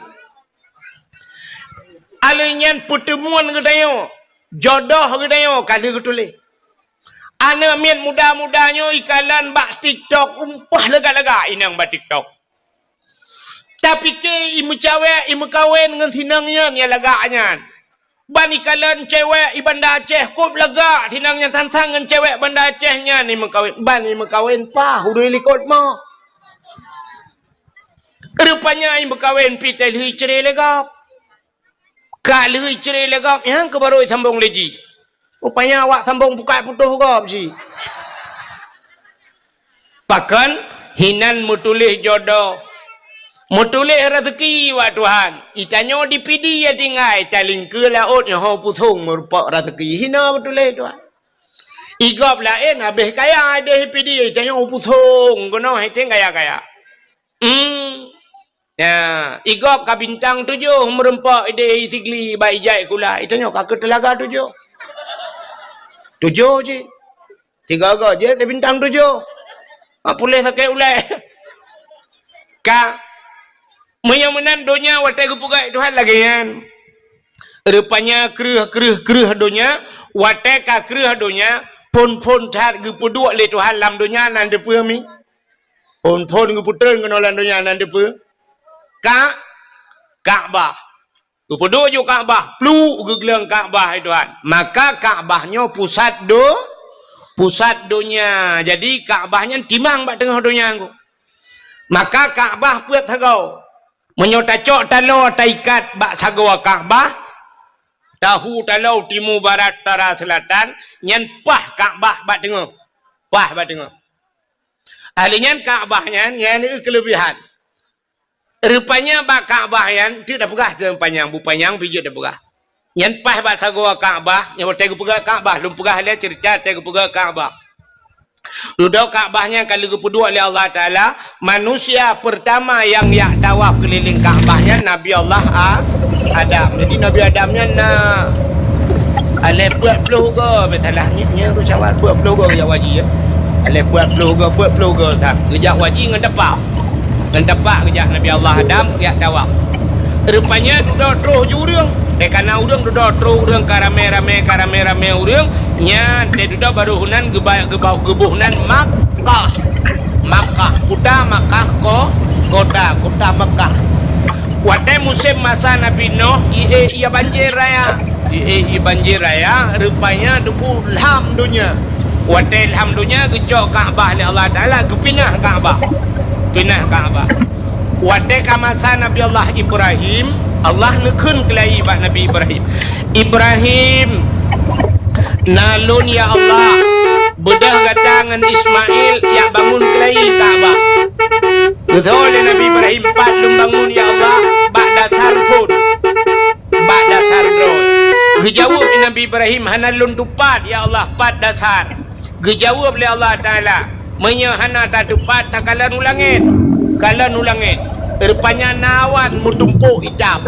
Alheuh nyan peuteumun geutanyoe, jodoh geutanyoe ka lheueh geutuléh. Aneuk miet muda-muda nyoe ikalon bak TikTok, umpah lagak-lagak inong bak TikTok. Tapike imeucawek, imeukawen ngon sinong nyan nyang lagak nyan. Ban ikalon cewek i Banda Aceh kôb lagak sinong nyan sang-sang ngon cewek Banda Aceh nyan imeukawen. Ban imeukawen paih ureuëng likot mo. Rupanya imeukawen pih teuh lheueh icre lé gob. Ka lheueh icre lé gob, nyang keuh barô isambong lé jih. Rupanya awak sambong bukai putôh gob jih. Pakon? Hinan meutuléh jodoh, meutuléh raseuki bak Tuhan. Itanyoe di Pidie tinggai, talingkeue laôt nyoe ho pusong meurumpok raseuki. Hina meutuléh Tuhan. Igob laén habéh kaya ideh Pidie, itanyoe pusong keunoe hiteng kaya-kaya. Hmm. Ya, igob ka bintang tujoh meurumpok ideh Sigli bak ijai kula. Itanyoe ka keu teulaga tujoh. Tujoh cit. Tiga-tiga jeuet lé bintang tujoh. Ha, puléh sakét ulée. Ka, meunyoe meunan donya watée geupeugah Tuhan lagée nyan. Rupanya kreueh, kreueh, kreueh donya, watée ka kreueh donya, phon-phon that geupeuduek lé Tuhan lam donya nan deupeue mi. Phon-phon geupeutrön keunoe lam donya nan deupeue. Ka, Ka'bah. Geupeuduek ju Ka'bah, pluek geugleueng Ka'bah, hai Tuhan. Maka Ka'bah nyoe pusat do-, pusat donya. Jadi Ka'bah nyan timang bak teungoh donya nyoe. Maka Ka'bah peuet sagoe. Meunyoe tacok taloe taikat bak sagoe Ka'bah, tahu taloe timu barat utara seulatan, nyan paih Ka'bah bak teungoh. Paih bak teungoh. Ahli nyan Ka'bah nyan, nyan keuleubihan. Rupanya bak Ka'bah nyan, teuk tapeugah teuh panyang, bu panyang pih jeuet tapeugah. Nyan paih bak sagoe Ka'bah, nyan watée geupeugah Ka'bah, lôn peugah lé ceurita watée geupeugah Ka'bah. Dudoe Ka'bah nyan ka lheueh geupeuduek lé Allah Taala, manusia peurtama nyang jak tawaf keulileng Ka'bah nyan Nabi Allah A-, Adam. Jadi Nabi Adam nyan na aleh peuet ploh goe, beusalah nyan, nyan rot syawal peuet ploh goe geujak haji, ya. Aleh peuet ploh goe, peuet ploh goe sa geujak haji ngon teumpat. Ngon teumpat geujak Nabi Allah Adam jak tawaf. Rupanya dudoe troh ju ureuëng. Teuka na ureuëng dudoe troh ureuëng ka ramé-ramé, ka ramé-ramé ureuëng. Nyan teuh dudoe barô nan geuba-, geuba-, geuboh nan Makkah. Makkah, kuta Makkah, ko-, kota, kota Makkah. Watée musém masa Nabi Nuh, ié, ié banjir raya. Ié, ié banjir raya, rupanya teupeu lham donya. Watée lham donya geucok Ka'bah lé Allah Taala, geupinah Ka'bah. Pinah Ka'bah. Watée ka masa Nabi Allah Ibrahim, Allah neukheun keulayi bak Nabi Ibrahim, "Ibrahim, na lôn, ya Allah, beudôh gata ngon Ismail jak bangun keulayi Ka'bah." Geutho lé Nabi Ibrahim, "Pat lôn bangun, ya Allah?" "Bak dasar phon." Bak dasar droe. Geujaweueb lé Nabi Ibrahim, "Hana lôn tupat, ya Allah, pat dasar." Geujaweueb lé Allah Taala, "Meunyoe hana tatupat, takalon u langét." Kalon u langét. Rupanya na awan meutumpôk itam.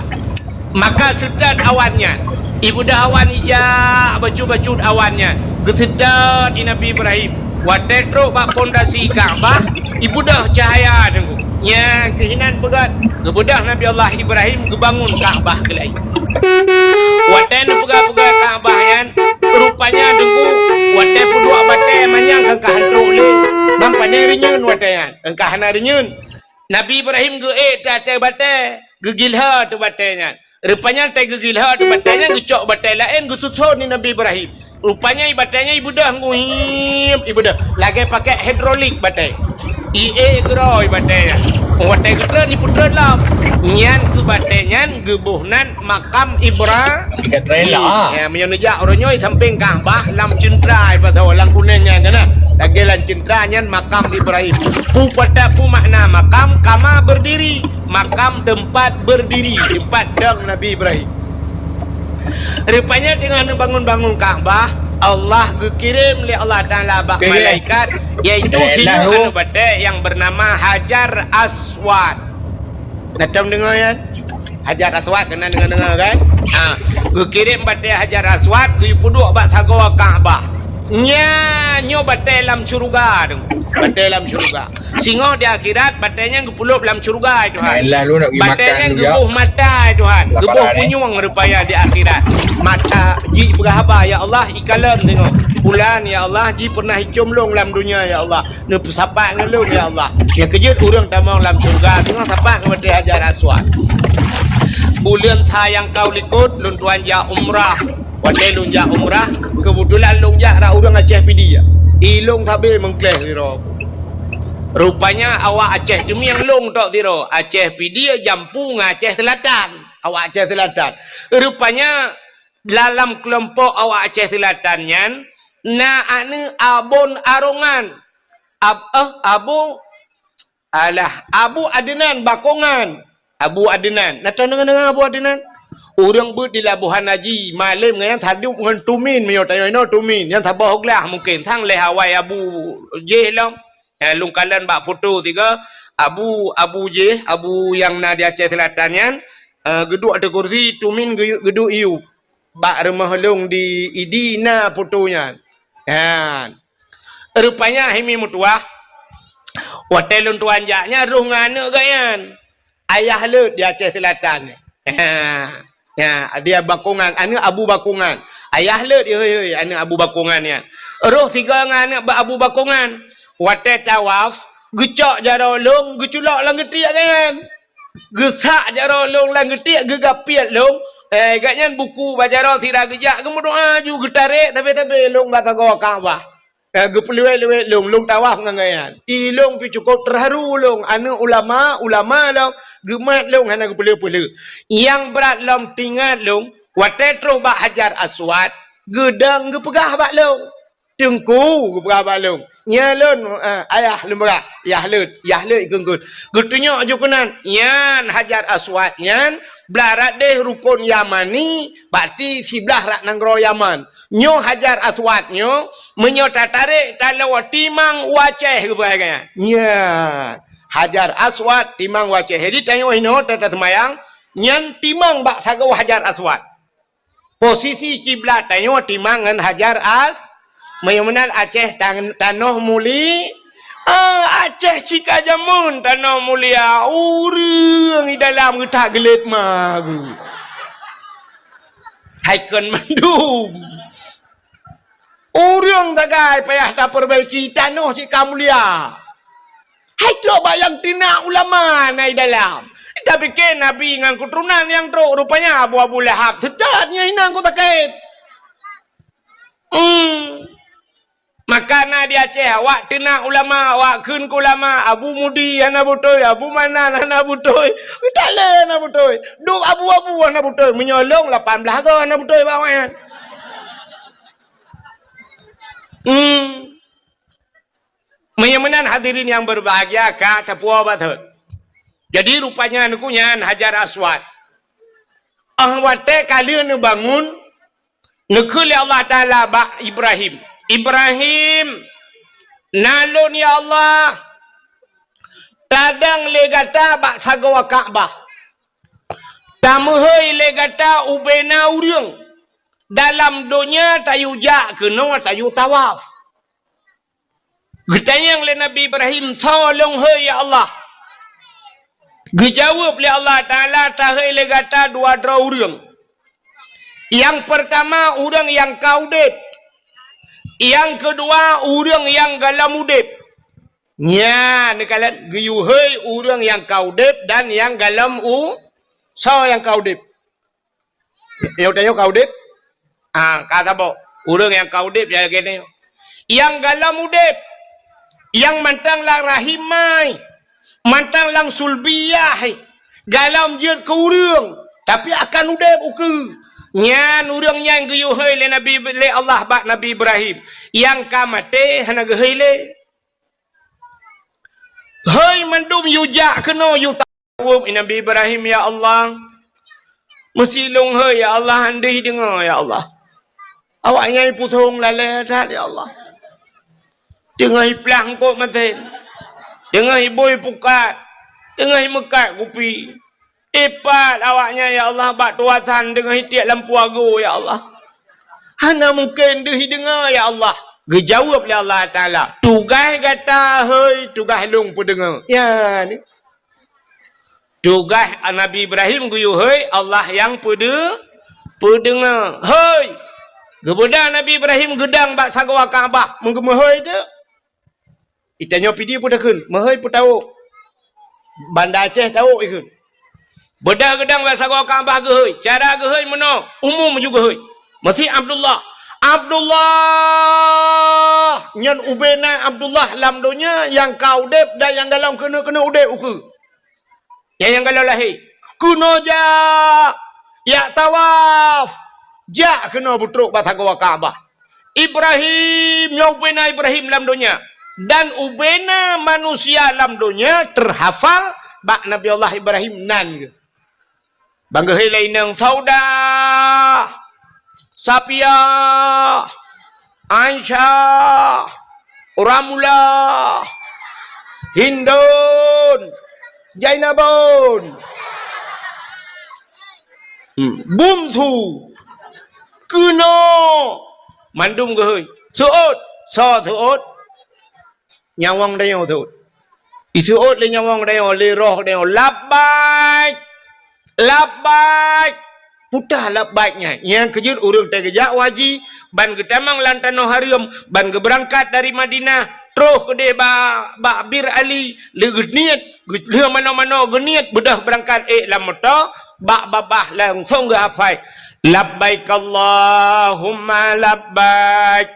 Maka seutôt awan nyan. Ibeudôh awan ijak bacut-bacut awan nyan. Geuseutôt lé Nabi Ibrahim. Watée trok bak pondasi Ka'bah, ibeudôh cahya teungku. Nyan keuh inan peugét, geubeudôh Nabi Allah Ibrahim geubangun Ka'bah keulai. Watée neupeugah-peugah Ka'bah nyan, rupanya Teungku, watée peuduek batée manyang ka han trok lé. Ban pane reunyeun watée nyan, ka hana reunyeun. Nabi Ibrahim geuék teuh ateueh batée, geugilhô teuh batée nyan. Rupanya watée geugilhô teuh batée nyan, geucok batée laén geususon di Nabi Ibrahim. Rupanya i batée nyan ibeudôh ngui, ibeudôh lagée pakai hidrolik batée. Ié geuro i batée nyan. Watée geutreun, ipeutreun lom. Nyan keuh batée nyan geuboh nan makam Ibra-, Ibrahim. Ya, meunyoe neujak uroe nyoe sampéng Ka'bah lam ceuntra, ibasoe lam kunéng nyan kana. Lagée lam ceuntra nyan makam Ibrahim. Peue pat, peue makna makam? Kama berdiri. Makam, tempat berdiri, tempat dong Nabi Ibrahim. Rupanya teungoh neubangun-bangun Ka'bah, Allah geukirém lé Allah Taala bak malaikat, yaitu sineuk aneuk batée nyang beunama Hajar Aswad. Na tom deungoe nyan? Hajar Aswad, keunan deungoe-deungoe kan? Ha, geukirém batée Hajar Aswad, geupeuduek bak sagoe Ka'bah. Nyan nyoe batée lam syeuruga tu. Batée lam syeuruga. Singoh di akhirat, batée nyan geupeuleub lam syeuruga, ya Tuhan. Batée nyan geuboh mata, ya Tuhan. Geuboh punyueng rupanya di akhirat. Mata jih peugah haba, "Ya Allah, ikalon singoh. Pulan, ya Allah, jih pernah icom lôn lam dunia, ya Allah. Neupeusapat ngon lôn, ya Allah." Nyang keujeuet ureuëng tamong lam syeuruga, singoh sapat ngon batée Hajar Aswad. Buleuen sa nyang ka u likot, lôn tuan jak umrah. Watée lôn jak umrah, keubeutulan lôn jak rot ureuëng Aceh Pidie. I lôn sabe meukleh sidroe. Rupanya awak Aceh Teumieng lôn tok sidroe, Aceh Pidie jampu ngon Aceh Seulatan. Awak Aceh Seulatan. Rupanya dalam keulompok awak Aceh Seulatan nyan, na aneuk Abon Arongan. Ab-, eh, Abu, alah, Abu Adnan Bakongan. Abu Adnan. Na tom deungoe-deungoe Abu Adnan? Ureuëng beuet di Labuhan Haji, malem ngon nyan sadub ngon Tumin, meunyoe tanyoe inoe Tumin. Nyan saboh glah mungken, sang lhée awai Abu jih lom. Eh, lôn kalon bak foto sigoe, Abu, Abu jih, Abu nyang na di Aceh Seulatan nyan, eh, geuduek ateueh kursi, Tumin geu-, geuduek iyup. Bak rumoh lôn di Idi na foto nyan. Nyan. Rupanya hai mi meutuwah, watée lôn tuan jak nyan rôh ngon aneuk geuh nyan. Ayah leuet di Aceh Seulatan. Ha. Ya, di Bakongan, aneuk Abu Bakongan. Ayah leuet, hei, hei, aneuk Abu Bakongan nyan. Rôh sigoe ngon aneuk ba-, Abu Bakongan. Watée tawaf, geucok jaroe lôn, geuculok lam geutiek geuh nyan. Geusak jaroe lôn lam geutiek, geugapiet lôn. Eh, geuh nyan buku bak jaroe sira geujak, geumeudoá ju geutarek, sabe-sabe lôn bak sagoe Ka'bah. Eh, geupeuleuwet-leuwet lôn, lôn tawaf ngon geuh nyan. I lôn pih cukôp teuharu lôn, aneuk ulama, ulama lôn, geumat lôn hana geupeuleueh-peuleueh. Nyang brat lom teuingat lôn, watée trôh bak Hajar Aswad, geudong geupeugah bak lôn. Teungku, geupeugah bak lôn. Nyan lôn, eh, ayah lôn peugah, yah leuet, yah leuet ikheun-kheun. Geutunyok ju keunan, nyan Hajar Aswad nyan, blah rot deh rukon Yamani, berarti siblah rot nanggroe Yaman. Nyoe Hajar Aswad nyoe, meunyoe tatarek taloe timang u Aceh geupeugah nyan. Nyan, Hajar Aswad timang u Aceh. Jadi tanyoe inoe ta-, taseumayang, nyan timang bak sagoe Hajar Aswad. Posisi kiblat tanyoe timang ngon Hajar As-, meunyoe meunan Aceh tan-, tanoh muli-, ah, Aceh cit ka jameun tanoh mulia, ureuëng i dalam geutak geulet magu. Hai kon mandum. Ureuëng sagai payah tapeurbaiki, tanoh cit ka mulia. Hai trok bak nyang teunak ulama na i dalam. Tapike Nabi ngon keuturonan nyang trok, rupanya Abu, Abu Lahab seutôt nyan inong ku sakét. Hmm. Maka na di Aceh, awak teunak ulama, awak kheun keu ulama, Abu Mudi hana beutôi, Abu Manan hana beutôi, Talé hana beutôi, duek abu-abu hana beutôi, meunyoe lôn lapan blaih goe hana beutôi bak awaknyan. Hmm. Meunyoe meunan hadirin nyang berbahagia ka tapuwoe batot. Jadi rupanya neukeu nyan Hajar Aswad. Ah, watée ka lheueh neubangun, neukheun lé Allah Taala bak Ibrahim, "Ibrahim, na lôn ya Allah, tadong lé gata bak sagoe Ka'bah. Tameuhôi lé gata ubena ureuëng. Dalam donya tayue jak keunoe tayue tawaf." Geutanyong lé Nabi Ibrahim, "Soe lôn hôi ya Allah?" Geujaweueb lé Allah Taala, "Tahôi lé gata dua droe ureuëng. Nyang peurtama, ureuëng nyang ka udeb. Nyang keudua, ureuëng nyang gohlom udeb. Nyan, neukalon geuyue hôi ureuëng nyang ka udeb dan nyang gohlom u-, soe nyang ka udeb? Nyoe tanyoe ka udeb? Ah, ka saboh. Ureuëng nyang ka udeb ya lagée nyoe. Nyang gohlom udeb, nyang mantong lam rahim mai, mantong lam sulbiyah, gohlom jeuet keu ureuëng, tapi akan udeb ukeue. Nyan ureuëng nyan geuyue hôi lé Nabi, lé Allah bak Nabi Ibrahim. Nyang ka maté hana geuhôi lé. Hôi mandum yue jak keunoe yue ta-, jaweueb Nabi Ibrahim, "Ya Allah, meusilong hôi ya Allah, han deuh deungoe ya Allah. Awaknyan pusong lalée that ya Allah. Teungoh iplah eungkôt masén, teungoh ibui pukat, teungoh imeukat kupi. Ipat awaknyan ya Allah bak tuasan teungoh itiek lampu agoe ya Allah. Hana mungken deuh deungoe ya Allah." Geujaweueb lé Allah Taala, "Tugaih gata hôi, tugaih lôn peudeungoe." Ya ni. Tugaih Nabi Ibrahim geuyue hôi, Allah nyang peude-, peudeungoe. Hôi! Geubeudôh Nabi Ibrahim geudong bak sagoe Ka'bah, meugeumeuhôi teuk. Itanyoe pidi peue takheun, meuhôi peue tawök. Banda Aceh tawök ikheun. Beudôh geudong bak sagoe Ka'bah geuhôi. Cara geuhôi meunoe, umum ju geuhôi. Meusi Abdullah. Abdullah! Nyan ubena Abdullah lam donya nyang ka udeb dan nyang gohlom keuneuk-keuneuk udeb ukeue. Nyang, nyang gohlom lahé. Keunoe jak, jak tawaf. Jak keunoe beutrok bak sagoe Ka'bah. Ibrahim, nyoe ubena Ibrahim lam donya. Dan ubena manusia lam donya teuhafal bak Nabi Allah Ibrahim nan geuh. Ban geuhôi lé inong Saudah, Sapiah, Aisyah, Ramlah, Hindun, Jainabun, hmm, Bungsu, keunoe, mandum geuhôi. Seuôt, soe seuôt? Nyawöng tanyoe seuôt. Iseuôt lé nyawöng tanyoe, lé roh tanyoe, "Labbaik! Labbaik!" Peue teuh labbaik nyan? Nyang keujeuet ureuëng teuh geujak u haji, ban geutamong lam tanoh hareuem, ban geubeurangkat dari Madinah, troh keudeh ba-, bak Bir Ali, lé geuniet, geu-, lheueh manoe-manoe geuniet, beudôh beurangkat ék lam moto, bak babah langsong geuhafai, "Labbaik Allahumma labbaik."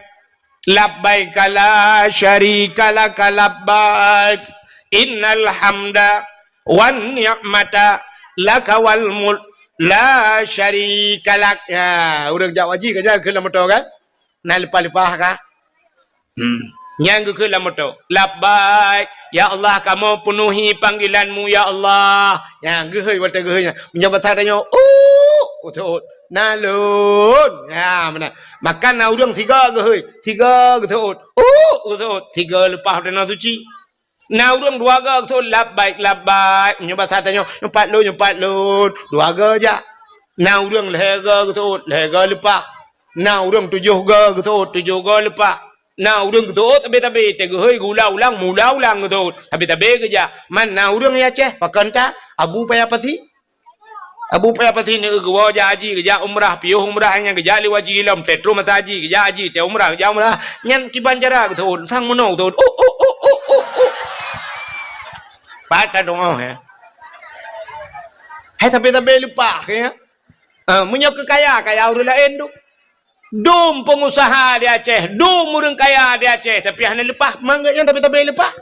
"Labbaik la syarika laka labbaik, innal hamda wan ni'mata laka wal mulk la syarika lak." Ya, ureuëng jak haji ka nyan keu lam moto kan? Na leupah-leupah ka? Hmm. Nyan geukheun lam moto, "Labbaik, ya Allah, kamoe peunuhi panggilan-Mu, ya Allah." Nyan geuhôi, watée geuhôi nyan. Meunyoe basa tanyoe, "Uh," geuseuôt. "Na lôn." Ha, meunan. Maka na ureuëng sigoe geuhôi, sigoe geuseuôt. "Uh," geuseuôt, sigoe leupah u tanoh suci. Na ureuëng dua goe geuseuôt, "Labbaik, labbaik." Meunyoe basa tanyoe, "Nyoe pat lôn, nyoe pat lôn." Dua goe jak. Na ureuëng lhée goe geuseuôt, lhée goe leupah. Na ureuëng tujoh goe geuseuôt, tujoh goe leupah. Na ureuëng geuseuôt sabé-sabé, teuh geuhôi geuulang-ulang, meuulang-ulang geuseuôt. Sabé-sabé geujak. Man na ureuëng di Aceh, pakon that, Abu Paya Pasi. Abu Paya Pasi neu geuwoe jak haji, geujak umrah, piôh umrah nyan geujak lé haji lom, teuh troh masa haji, geujak haji, teuh umrah, geujak umrah. Nyan kiban cara geuseuôt, sang meunoe geuseuôt. Uh, uh, uh, uh, uh, uh. Pat ka doa, ya. Hai sabé-sabé leupah, ya. Ah, meunyoe keu kaya, kaya ureuëng laén tu. Dum peungusaha di Aceh, dum ureuëng kaya di Aceh, tapi hana leupah, mangat nyan tapi-tapi leupah.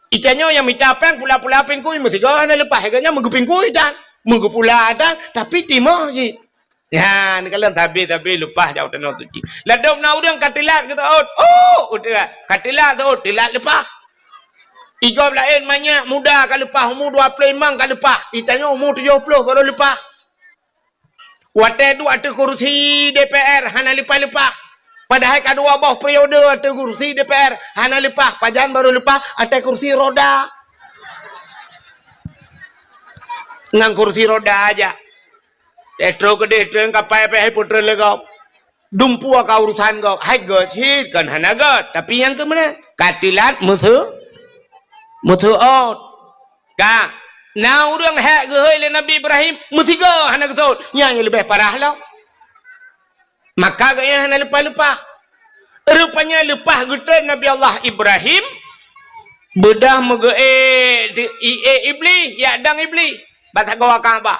Itanyoe nyang mita péng pula-pula péng kui, meusigoe hana leupah, gobnyan meugeupéng kui tan, meugeupula tan, tapi timoh cit. Nyan, kalon sabe-sabe leupah jak u tanoh suci. Ladôm na ureuëng ka teulat geuseuôt, oh, udeb, ka teulat seuôt, teulat leupah. Igob laén manyak muda ka leupah, umu dua ploh limong ka leupah, itanyoe umu tujoh ploh baru leupah. Watée duek ateueh kursi D P R hana leupah-leupah. Padahai ka dua boh periode ateueh kursi D P R hana leupah, pajan barô leupah ateueh kursi roda. Ngon kursi roda aja. Teuh troh keudeh, teuh kapai pih hai putroe lé gob. Dumpeue ka urusan gob, hai gét cit kon hana gét, tapi nyang keu meunan ka teulat meuseu-, meuseuôt. Ka, na ureuëng hék geuhôi lé Nabi Ibrahim, meusigoe hana geuseuôt. Nyan nyang leubeh parah lom. Maka geuh nyan hana leupah-leupah. Rupanya leupah geutreun Nabi Allah Ibrahim, beudôh meugeuék di, iék Iblih, jak dong Iblih bak sagoe Ka'bah.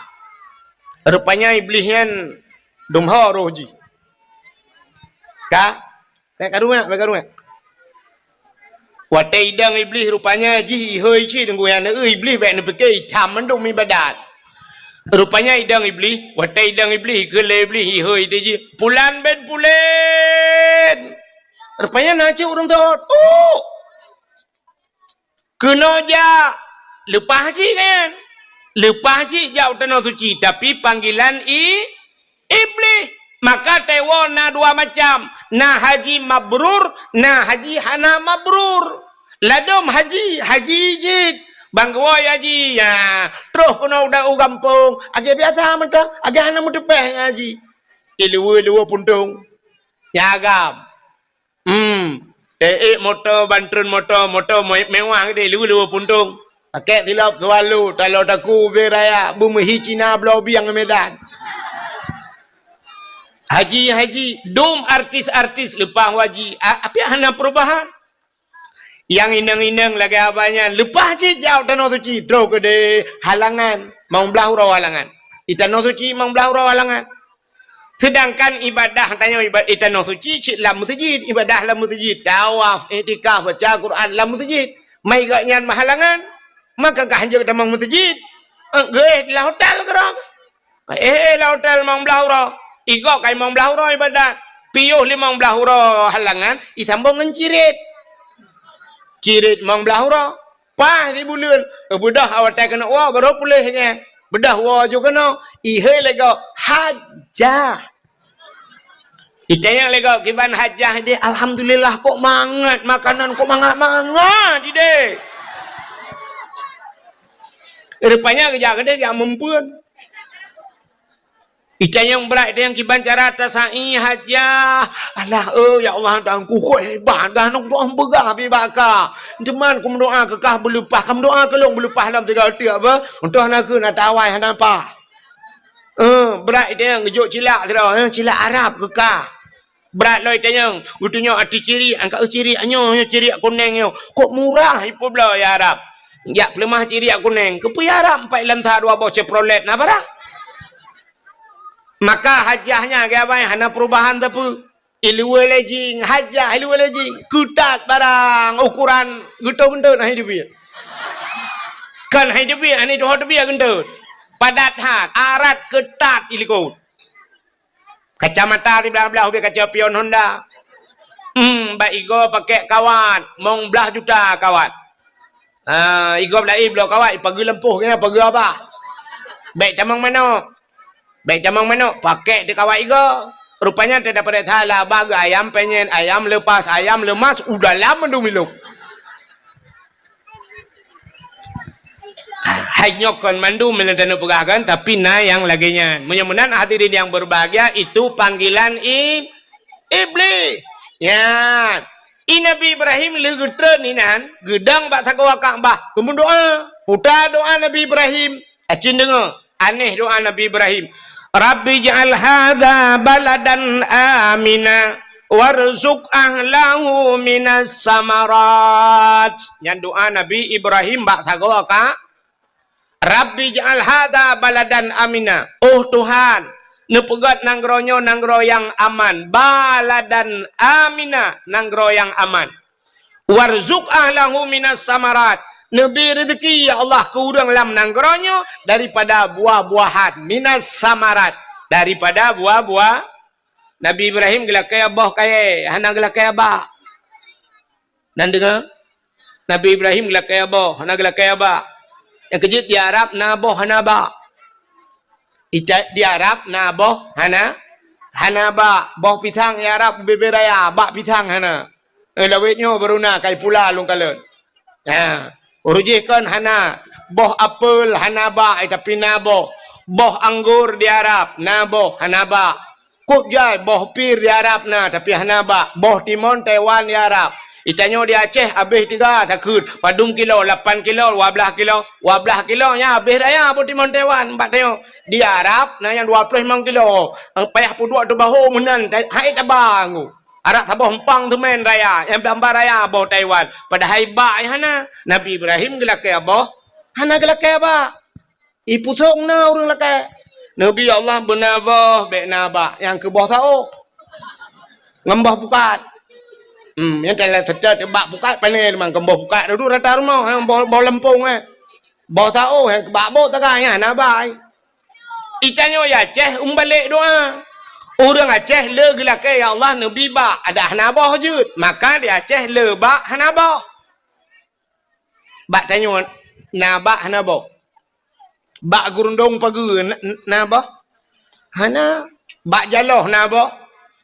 Rupanya Iblih nyan dum ho roh jih. Ka? Bèk karu nyan, bèk karu nyan. Watèe idong Iblih rupanya jih ihôi cit deungon nyan, eh, Iblih bèk neupike itam mandum ibadat. Rupanya idong Iblih, watèe idong Iblih, keu lé Iblih ihôi teuh jih, "Pulan bin Pulan." Rupanya na cit ureueng thot. Oh! Keunoe jak, leupah cit kan? Leupah cit jak u Tanoh Suci, tapi panggilan i-, Iblih. Maka tawoe na dua macam, na haji mabrur, na haji hana mabrur. Ladôm haji, haji cit. Ban geuwoe haji, ya, troh keunoe u da-, u gampông, lagèe biasa mantong, lagèe hana meuteupèh ngon haji. Ileue-leue puntông. Ya agam. Hmm. Ék-ék moto, ban treun moto, moto me-, mewah geude, leue-leue puntông. Pakèk silop Swallow, talo taku ubé raya, beumeuhi Cina bloe biang Medan. Haji, haji, dum artis-artis leupah haji, a-, tapi hana perubahan. Nyang inong-inong lagèe abah nyan, leupah cit jak u Tanoh Suci, troh keudeh halangan, limong blah uroe halangan. Di Tanoh Suci limong blah uroe halangan. Sedangkan ibadah tanyoe iba-, i Tanoh Suci cit lam meuseujid, ibadah lam meuseujid, tawaf, iktikaf, baca Quran lam meuseujid. Mai gobnyan meuhalangan, maka ka hanjeuet tamong meuseujid. Eh, geuéh lam hotel keudroe. Eh, eh, lam hotel limong blah uroe. Igob ka limong blah uroe ibadat. Piôh limong blah uroe halangan, isambông ngon cirit. Cirit limong blah uroe. Paih sibuleuen, eh, beudôh awai watèe keuneuk woe, barô puléh nyan. Beudôh woe ju keunoe, ihôi lé gob, hajjah. Itanyong lé gob, "Kiban hajjah ideh?" "Alhamdulillah, kok mangat makanan, kok mangat-mangat ideh." Rupanya geujak keudeh jak meumpeuen. Itanyong brat, itanyong kiban cara tasai hajjah. "Alah, eh, ya Allah, Tuhanku, kok hebat, dah nong doa peugah pi bak ka. Teuma kumeudoa keu ka beuleupah, kumeudoa keu lôn beuleupah lam tiga teuk, beh. Untôh na keu na tawai hana pah." Eh, brat itanyong geujok cilak sidroe, eh, cilak Arab keu ka. Brat lom itanyong, geutunyok ateueh cirik, angkat, "Eh, cirik nyoe, nyoe cirik kunéng nyoe. Kok murah ipeubloe ya Arab? Jak peuleumah cirik kunéng. Keupeue ya Arab, empat lam sa dua boh Chevrolet na barang?" Maka hajjah nyan, geubai, hana perubahan sapeue. Iluwa lejing, hajjah iluwa lejing. Keutat barang ukuran geutot-geutot hai teubiet. Kon hai teubiet, hai tuho teubiet geutot. Padat that, arat keutat ilikot. Kacamata siblah-blah ubé kaca pion Honda. Hmm, bak igob pakèk kawat, limong blah juta kawat. Ah, igob laén bloe kawat, ipageue lampôh keunan, pageue abah. Bèk tamong manok. Bèk tamong manok, pakèk teuk kawat igob. Rupanya teudapat salah, abah geu ayam penyet, ayam lepas, ayam lemas, u dalam mandum ilong. Hai nyoe kon mandum meunyoe taneuk peugah kan, tapi na nyang lagèe nyan. Meunyoe meunan hadirin yang berbahagia, itu panggilan i-, Iblih. Nyan. I Nabi Ibrahim lheueh geutreun inan, geudong bak sagoe Ka'bah, geumeudoa. Peue doa Nabi Ibrahim? Acin deungö, aneh doa Nabi Ibrahim. "Rabbi ij'al hadza baladan amina warzuq ahlahu minas samarat." Nyan doa Nabi Ibrahim bak sagoe Ka-, "Rabbi ij'al hadza baladan amina." Oh Tuhan, neupeugöt nanggroe nyoe nanggroe nyang aman. Baladan amina, nanggroe nyang aman. "Warzuq ahlahu minas samarat." Neubri reuzeki, ya Allah, keu ureuëng lam nanggroe nyoe daripada buah-buahan. Minas samarat, daripada buah-buah. Nabi Ibrahim geulakèe boh kayèe, hana geulakèe abah. Nan deungö? Nabi Ibrahim geulakèe boh, hana geulakèe abah. Nyang keujeuet di Arab na boh hana abah. Ita-, di Arab na boh hana, hana abah. Boh pisang di Arab ubé-bé raya, abah pisang hana. Eh, lawét nyoe baru na kai pula lôn kalon. Ha, ureuëng jih kon hana. Boh apel hana abah, eh, tapi na boh. Boh anggor di Arab, na boh, hana abah. Kok jai boh pir di Arab na, tapi hana abah. Boh timon Taiwan di Arab. Di tanyoe di Aceh habéh tiga takheun, padum kilo, lapan kilo, dua blaih kilo. Dua blaih kilo nyan habéh raya boh timon Taiwan bak tanyoe. Di Arab na nyang dua ploh limong kilo. Payah peuduek teubaho meunan, hai taba nggu. Arak saboh empang teumén raya, nyang bak raya boh Taiwan. Padahai bak nyan hana. Nabi Ibrahim geulakée boh, hana geulakée bak. Ipusong na ureuëng lakée. Neubi Allah beuna boh, bék na bak, nyang keu boh saôh ngon boh pukat. Hmm, nyang teulat seutôt bak pukat pané teuma, ngon boh pukat dudu rata rumoh, nyang boh, boh leumpong, eh. Boh saôh nyang keu bak boh taga nyan hana bai. Di tanyoe di Aceh umbalek doa. Ureuëng Aceh le geulakée, "Ya Allah, neubi bak," adak hana boh jeuet. Maka di Aceh le bak hana boh. Bak tanyoe na bak hana boh. Bak geurundong pageue na, na boh? Hana. Bak jaloh na boh?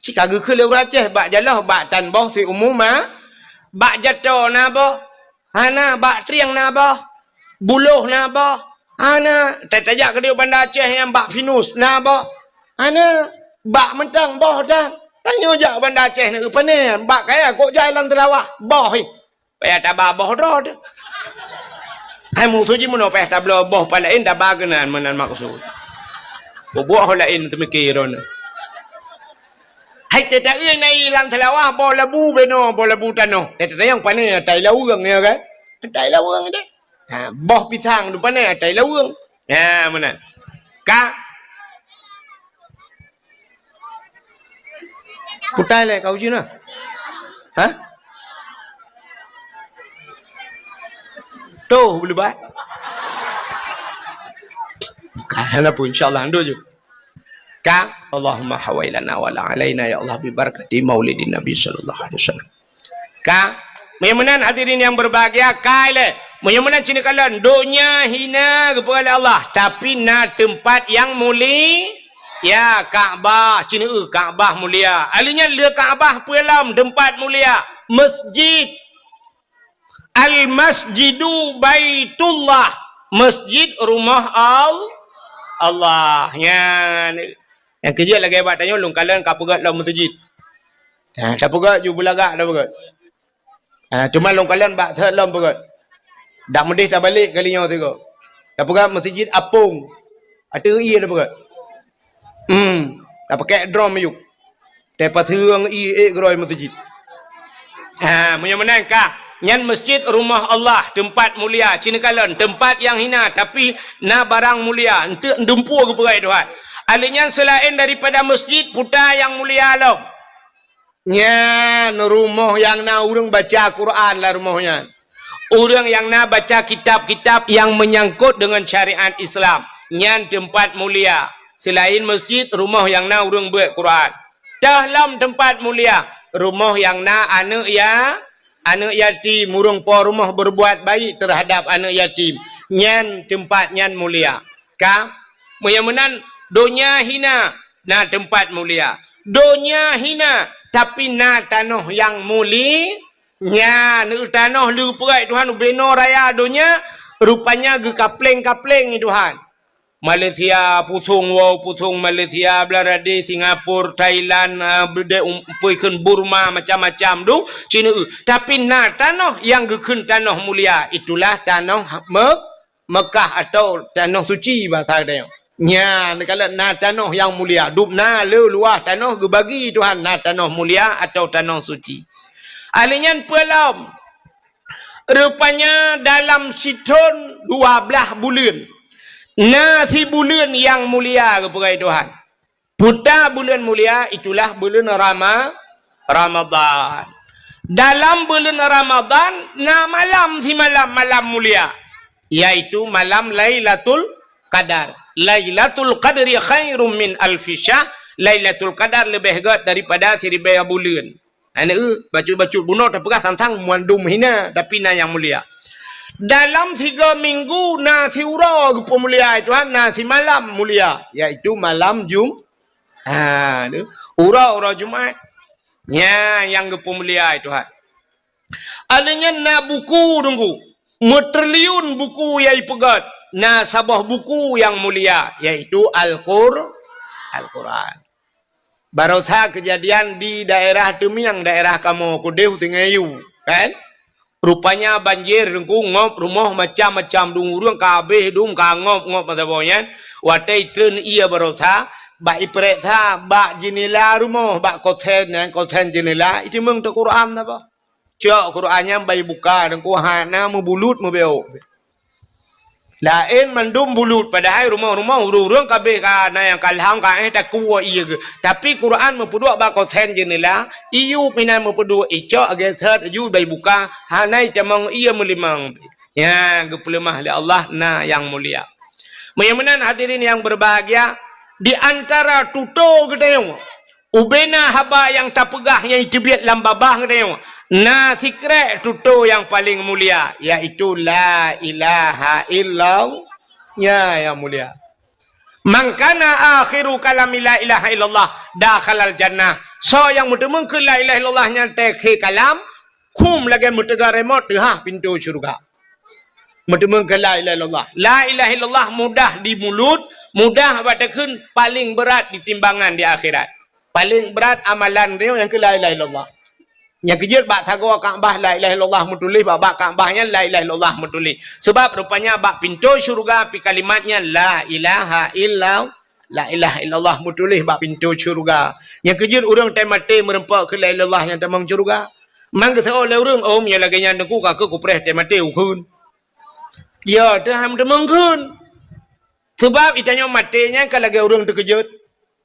Cit ka geukheun lé ureuëng Aceh, bak jaloh, bak tan boh siumu ma. Bak jato na boh? Hana. Bak trieng na boh? Buloh na boh? Hana. Ta-, tajak keudéh Banda Aceh nyang bak pinus na boh? Hana. Bak mantong boh tan. Tanyoe jak Banda Aceh na, pane bak kaya kok jai lam teulawah boh, hi. Payah taba boh droe teuh. Hai musoh jih meunoe payah tabloe boh pat laén taba keunan meunan maksud. Bubuet ho laén teumiki droeneuh. Hai teuta-eu na i lam seulawah boh labu benoe, boh labu tanoh. Teuta nyang pane atai laweueng, ya kan? Atai laweueng deh. Ha, boh pisang tu pane atai laweueng. Ya, meunan. Ka? Putai lé kau jina. Ha? Tuh, beulebat. Ka, hana pun, insya Allah, ando ju. Ka, Allahumma hawailana wa la alaina, ya Allah, bi barakati maulidin Nabi sallallahu alaihi wasallam. Ka? Meunyoe meunan hadirin nyang berbahagia, ka ilée. Meunyoe meunan cit neukalon, donya hina geupeugah lé Allah, tapi na teumpat nyang muli-, ya, Ka'bah, cit neueu Ka'bah mulia. Ahli nyan le Ka'bah peue lom teumpat mulia, masjid. Al-masjidu baitullah, masjid rumah Al-, Allah. Nyan. Nyang keujeuet lagée bak tanyoe lôn kalon ka peugét lom meuseujid. Ha, tapeugét ju beulagak tapeugét. Ha, teuma lôn kalon bak thot lom peugét. Dak meudeh tabalek kali nyoe sigoe. Tapeugét meuseujid apong. Ateueh ié tapeugét. Hmm, tapakek drom ayuk. Teupaseung ié ék geurôi meuseujid. Ha, meunyoe meunan ka, nyan masjid rumah Allah, teumpat mulia, cit neukalon, teumpat nyang hina, tapi na barang mulia, eunteuk dumpeue geupeugah Tuhan. Ahli nyan seulaén daripada masjid, puta nyang mulia lom. Nyan rumoh nyang na ureuëng baca Quran lam rumoh nyan. Ureuëng nyang na baca kitab-kitab nyang meunyangkot deungon syariat Islam, nyan teumpat mulia. Seulaén masjid, rumoh nyang na ureuëng beuet Quran. Teuh lom teumpat mulia, rumoh nyang na aneuëk ya-, aneuëk yatim, ureuëng po rumoh berbuat baik terhadap aneuëk yatim, nyan teumpat nyan mulia. Ka? Meunyoe meunan, donya hina, na teumpat mulia. Donya hina, tapi na tanoh nyang muli-, nyan, tanoh le geupeugét Tuhan ubenoe raya donya, rupanya geukapleng-kapleng Tuhan. Malaysia pusong woe, pusong Malaysia, Bangladesh, Singapura, Thailand, ah, beudé um-, peue kheun Burma, macam-macam tu, cit neueu. Tapi na tanoh nyang geukheun tanoh mulia, itulah tanoh Mek-, Mekah atau tanoh suci bahasa geutanyoe. Nyan, kalau na tanoh nyang mulia, dum na le luwah tanoh geubagi Tuhan, na tanoh mulia atau tanoh suci. Ahli nyan peue lom? Rupanya dalam sithon dua blaih buleuen, na sibuleuen nyang mulia geupeugah Tuhan. Puta buleuen mulia itulah buleuen Rama-, Ramadhan. Dalam buleuen Ramadhan na malam simalam, malam mulia, yaitu malam Lailatul Qadar. Lailatul Qadri khairum min alfi syahr. Lailatul Qadar leubeh gét daripada siribée buleuen. Aneuëk, bacut-bacut bunoe tapeugah sang-sang mandum hina, tapi na nyang mulia. Dalam tiga minggu na siuroe geupeumulia Tuhan, na simalam mulia, yaitu malam Jum-, ha, tu, uroe-uroe Jumat. Nyan nyang geupeumulia Tuhan. Aleuh nyan na buku teungku, meutriliun buku nyang ipeugét, na saboh buku nyang mulia, yaitu Al-Qur-, Al-Quran. Barosa keujadian di daerah Teumieng, daerah kamoe keudeh u Sungai Yu. Kan? Rupanya banjir, Teungku, ngop rumoh macam-macam, dum ureuëng ka habéh dum ka ngop-ngop masa boh nyan. Watée itreun ié baroesa, bak ipeuriksa bak jeunela rumoh, bak kosen nyan, kosen jeunela, iteumeung teuh Quran saboh. Cok Quran nyan bak ibuka, Teungku, hana meubulut meubeuk. Laén mandum bulut, padahai rumoh-rumoh ureuëng-ureuëng ka habéh ka na nyang ka lham ka éh takue ié geuh. Tapi Quran meupeuduek bak kosen jeunela, iyup inan meupeuduek, icok geuseuet aju bak ibuka, hana itamong ié meulimong. Nyan geupeuleumah lé Allah na nyang mulia. Meunyoe meunan hadirin yang berbahagia, di antara tutoe geutanyoe, ubena haba nyang tapeugah nyang teubiet lam babah geutanyoe, na sikrek tutoe nyang paleng mulia, yaitu la ilaha illallah. Ya, nyang mulia. Man kana akhiru kalami la ilaha illallah dakhalal jannah. Soe nyang meuteumeung keu la ilaha illallah nyan teukhe kalam, khum lagée meuteuga remote teuhah pintoe syeuruga. Meuteumeung keu la ilaha illallah. La ilaha illallah mudah di mulut, mudah bak takheun, paleng beurat di timbangan di akhirat. Paleng brat amalan droe nyang keu la ilaha illallah. Nyang keujeuet bak sagoe Ka'bah la ilaha illallah meutuléh, bak, bak Ka'bah nyan la ilaha illallah meutuléh. Sebab rupanya bak pintoe syeuruga pi kalimat nyan la ilaha illa, la ilaha illallah meutuléh bak pintoe syeuruga. Nyang keujeuet ureuëng teumaté meureumpok keu la ilaha illallah nyang tamong syeuruga. Man geuseuôt lé ureuëng, "Oh, meunyoe lagée nyan Teungku, ka keuh kupreh teumaté ukheun." Ya, teuham tamong kheun. Sebab itanyoe maté nyan ka lagée ureuëng teukeujot.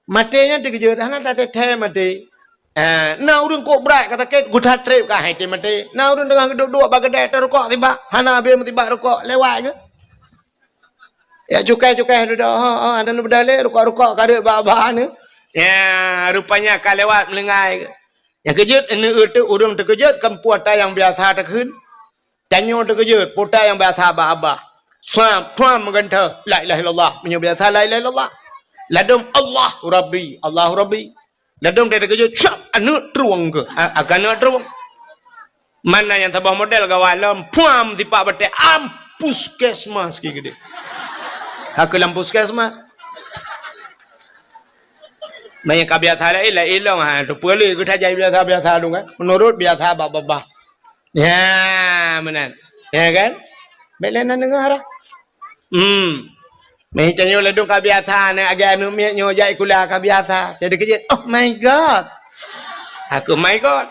Maté nyan teukeujot, hana tathée-thée maté. Ah, na ureuëng kok brat ka sakét, geutat treb ka hai teumaté. Na ureuëng teungoh geuduek-duek bak keudée tarukok sibak, hana habéh meusibak rukok, lewat geuh. Ya cukai-cukai dudoe, ha, ha, dan beudalé rukok-rukok ka reuek bak-bak ni. Ya, rupanya ka lewat meulinggai geuh. Nyang keujot, aneuk ureuëng teukeujot kan puata nyang biasa takheun. Tanyoe teukeujot, puta nyang biasa bak babah. Suam, suam meugantoe, la ilaha illallah. Meunyoe biasa la ilaha illallah. Ladom Allahu Rabbi, Allahu Rabbi. Ladom teukeujot, syap, aneuk trueng keuh. A-, akan aneuk trueng. Mana nyang saboh model gawat lom, puam tipak batée, am puskesmas ki geude. Hakeu lam puskesmas. Meunyoe ka biasa laén, laén lom, ha, tu peue lé geutajak biasa-biasa tu kan. Menurut biasa bak babah. Ya, meunan. Ya kan? Bék lé na deungoe dah. Hmm. Meutanyoe ladom ka biasa, na agak aneuk miet nyoe jak sikula ka biasa. Jadi keujot, "Oh my God." Aku, "My God."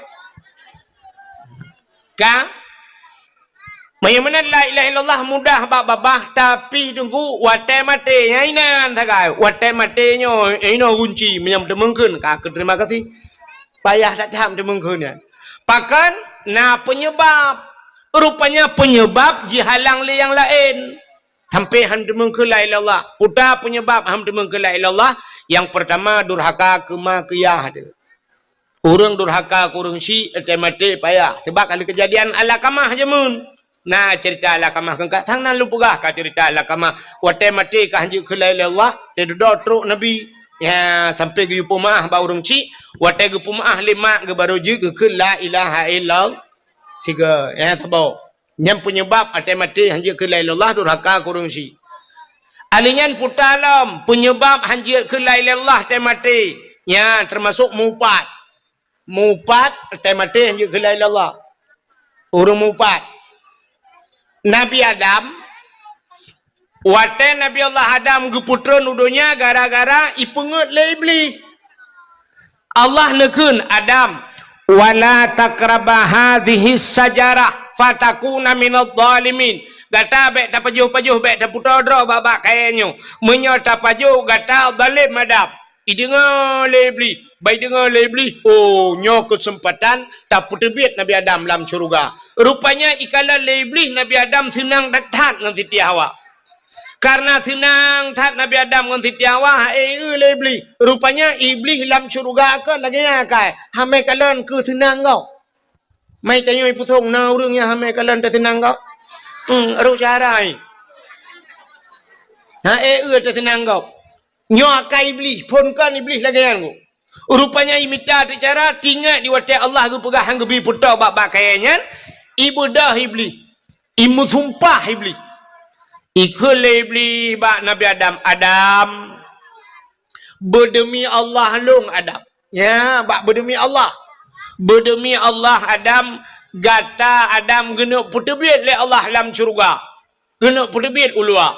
Ka? Meunyoe meunan la ilaha illallah mudah bak babah, tapi Teungku, watée maté, nyan inan sagai. Watée maté nyoe, inoe gunci, meunyoe teumeungkeun, ka keu terima kasih. Payah that-that teumeungkeun nyan. Pakon na peunyeubab. Rupanya peunyeubab jihalang lé nyang laén. Sampai han teumeungkeun la ilaha illallah. Peue peunyeubab han teumeungkeun la ilaha illallah? Nyang peurtama, durhaka keu ma keu yah teuh. Ureuëng durhaka keu ureuëng syik, teumaté payah. Sebab ka lheueh keujadian Alakamah jameun. Na ceurita Alakamah, keu ka sang nan lôn peugah ka ceurita Alakamah. Watée maté ka han jeuet kheun la ilaha illallah, teududoe trok Nabi. Ya, sampai geuyue peumeuáh bak ureuëng syik, watée geupeumeuáh lé mak geuh barô jeuet geukheun la ilaha illallah. Sigoe, ya, saboh. Nyan peunyeubab watée maté han jeuet kheun la ilaha illallah, durhaka keu ureuëng syik. Alheuh nyan puta lom, peunyeubab han jeuet kheun la ilaha illallah watée maté. Nyan teumasok meuupat. Meuupat, watée maté han jeuet kheun la ilaha illallah. Ureuëng meuupat. Nabi Adam, watée Nabi Allah Adam geupeutreun u donya gara-gara ipeungeuet lé Iblih. Allah neukheun, "Adam, wala taqraba hadhihi syajarah fatakuna minadh dhalimin." Gata bék tapajoh-pajoh, bék tapeutoe droe bak-bak kayée nyoe. Meunyoe tapajoh, gata zalem Adam. Ideungoe lé Iblih, bak ideungoe lé Iblih, oh, nyoe keuseumpatan tapeuteubiet Nabi Adam lam syeuruga. Rupanya ikalon lé Iblih Nabi Adam seunang that-that ngon Siti Hawa. Kareuna seunang that Nabi Adam ngon Siti Hawa, ha-e lé Iblih. Rupanya Iblih lam syeuruga kon lagée nyan akai, hamé kalon keu seunang gob. Mai tanyoe ipeusong na ureuëng nyang hamé kalon teuseunang gob. Hmm, roh cara nyan. Ha-e teuseunang gob. Nyoe akai Iblih, phon kon Iblih lagée nyan gob. Rupanya imita teucara, tingat di watée Allah geupeugah han geubi peutoe bak-bak kayée nyan, ibeudôh Iblih. Imeusumpah Iblih. Ikheun lé Iblih bak Nabi Adam, "Adam, beudeumi Allah lôn Adam." Ya, bak beudeumi Allah. "Beudeumi Allah Adam, Gata Adam geuneuk peuteubiet lé Allah lam syeuruga. Geuneuk peuteubiet u luwa.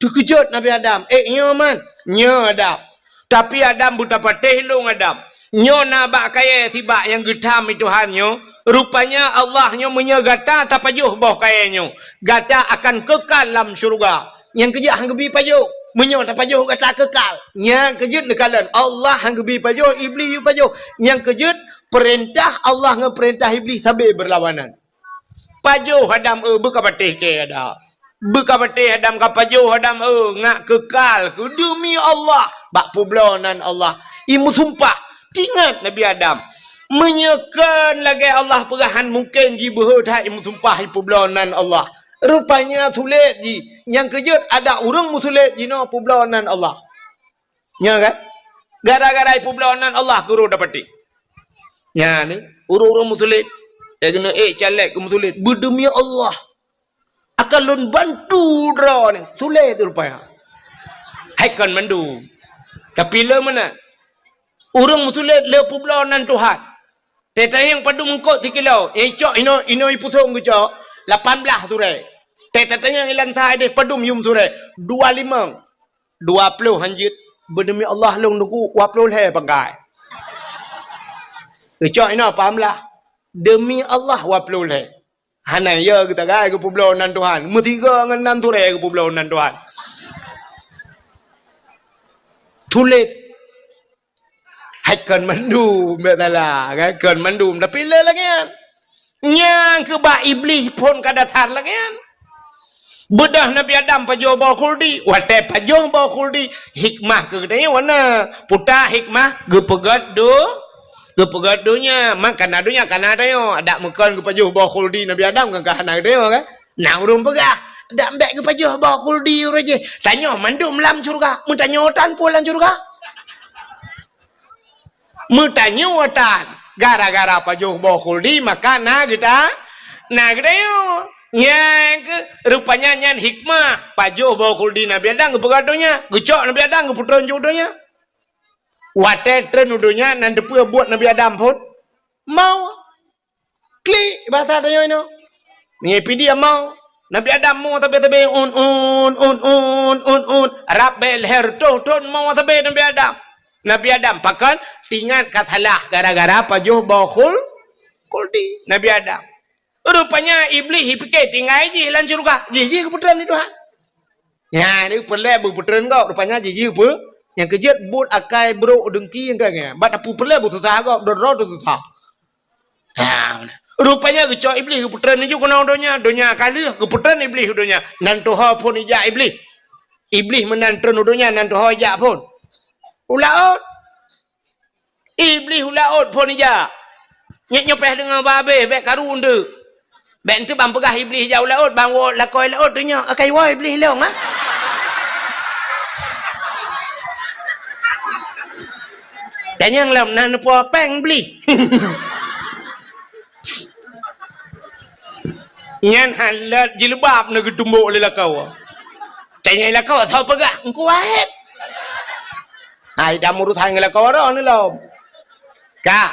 Teukeujot Nabi Adam, "Eh, nyoe man, nyoe Adam." Tapi Adam beutapatéh lôn Adam. Nyoe na bak kayée sibak nyang geutham i Tuhan nyoe. Rupanya Allah nyoe meunyoe gata tapajoh boh kayée nyoe, gata akan keukal lam syeuruga. Nyang keujeuet han geubi pajoh. Meunyoe tapajoh gata keukal. Nyang keujeuet neukalon Allah han geubi pajoh, Iblih yue pajoh. Nyang keujeuet peurintah Allah ngon peurintah Iblih sabe beurlawanan. Pajoh Adam, eh, beukapatéh kée Adam. Beukapatéh Adam, kapajoh Adam, eh, ngak keukal keu deumi Allah bak peubloe nan Allah. Imeusumpah, tingat Nabi Adam. Meunyoe kon lagée Allah peugah han mungken jibeuhe that imeusumpah ipeubloe nan Allah. Rupanya sulet jih. Nyang keujeuet adak ureuëng meusulet jinoe peubloe nan Allah. Nyan kan? Gara-gara ipeubloe nan Allah keu ureuëng dapatéh. Nyan ni, ureuëng-ureuëng meusulet. Eh, keuneuk ék caleg keu meusulet. Beudeumi Allah. Akan lôn bantu droe ni. Sulet rupanya. Hai kon mandum. Tapi le meunan. Ureuëng meusulet le peubloe nan Tuhan. Teuh tanyong padum eungkot sikilo. Eh, cok inoe, inoe ipusong geucok. Lapan blaih surée. Teuh tatanyong ilan sa ideh padum yum surée. Dua limong. Dua ploh han jeuet, beudeumi Allah lôn nunggu dua ploh lhée pangkai. Geucok inoe paham lah. Deumi Allah dua ploh lhée. Hana ya geutagai geupeubloe nan Tuhan. Meusigoe ngon nan surée geupeubloe nan Tuhan. Sulet. Hai kon mandum, bek salah, kan? Kon mandum, tapi le lagée nyan. Nyang keu bak Iblih phon ka dasar lagée nyan. Beudôh Nabi Adam pajoh boh khuldi, watée pajoh boh khuldi, hikmah keu geutanyoe na. Puta hikmah geupeugét do-, geupeugét donya, man kana donya kana tanyoe, adak meukon geupajoh boh khuldi Nabi Adam kan ka hana geutanyoe kan? Na ureuëng peugah, "Dak bék geupajoh boh khuldi ureuëng jih. Tanyoe mandum lam syeuruga. Meutanyoe tan peue lam syeuruga?" Meutanyoe tan. Gara-gara pajoh boh khuldi, maka na geuta-, na geutanyoe. Nyang keu, rupanya nyan hikmah. Pajoh boh khuldi Nabi Adam geupeugah donya. Geucok Nabi Adam geupeutreun ju donya. Watée treun u donya, nan teupeue buet Nabi Adam phon? Mau. Klik, basa tanyoe inoe. Meunyoe pih dia mau, Nabi Adam mo sabe-sabe, un, un, un. Rab bée lhée reutôh thon mo sabe Nabi Adam. Nabi Adam, pakon? Tingat ka salah gara-gara pajoh boh khul-, khuldi. Nabi Adam. Rupanya Iblih jipike tinggai jih lam syeuruga. Jih, jih geupeutreun lé Tuhan. Nyan, ni peureulée beupeutreun gob. Rupanya jih, jih peu-, nyang keujeuet buet akai brok deungki nyang ka nyan. Bak tapeureulée beususah gob, droe-droe teususah. Ha, rupanya geucok Iblih geupeutreun laju keunoe donya, donya ka lheueh geupeutreun Iblih u donya. Nan tuho phon ijak Iblih. Iblih meunan treun u donya, nan tuho ijak phon. U laôt. Iblih u laôt phon ijak. Nyek nyoe péh deungoe babeh, bék karu eunteuk. Bék eunteuk ban peugah Iblih ijak u laôt, ban woe lakoe laôt teunyoe, akai woe Iblih lông, ha? Tanyong lom na neupo péng Iblih. Nyan halat jilbab na geutumbok lé lakoe. Tanyong lakoe, soe peugah? Engku Wahid. Hai, dak meurusan ngon lakoe droe ni lom. Ka.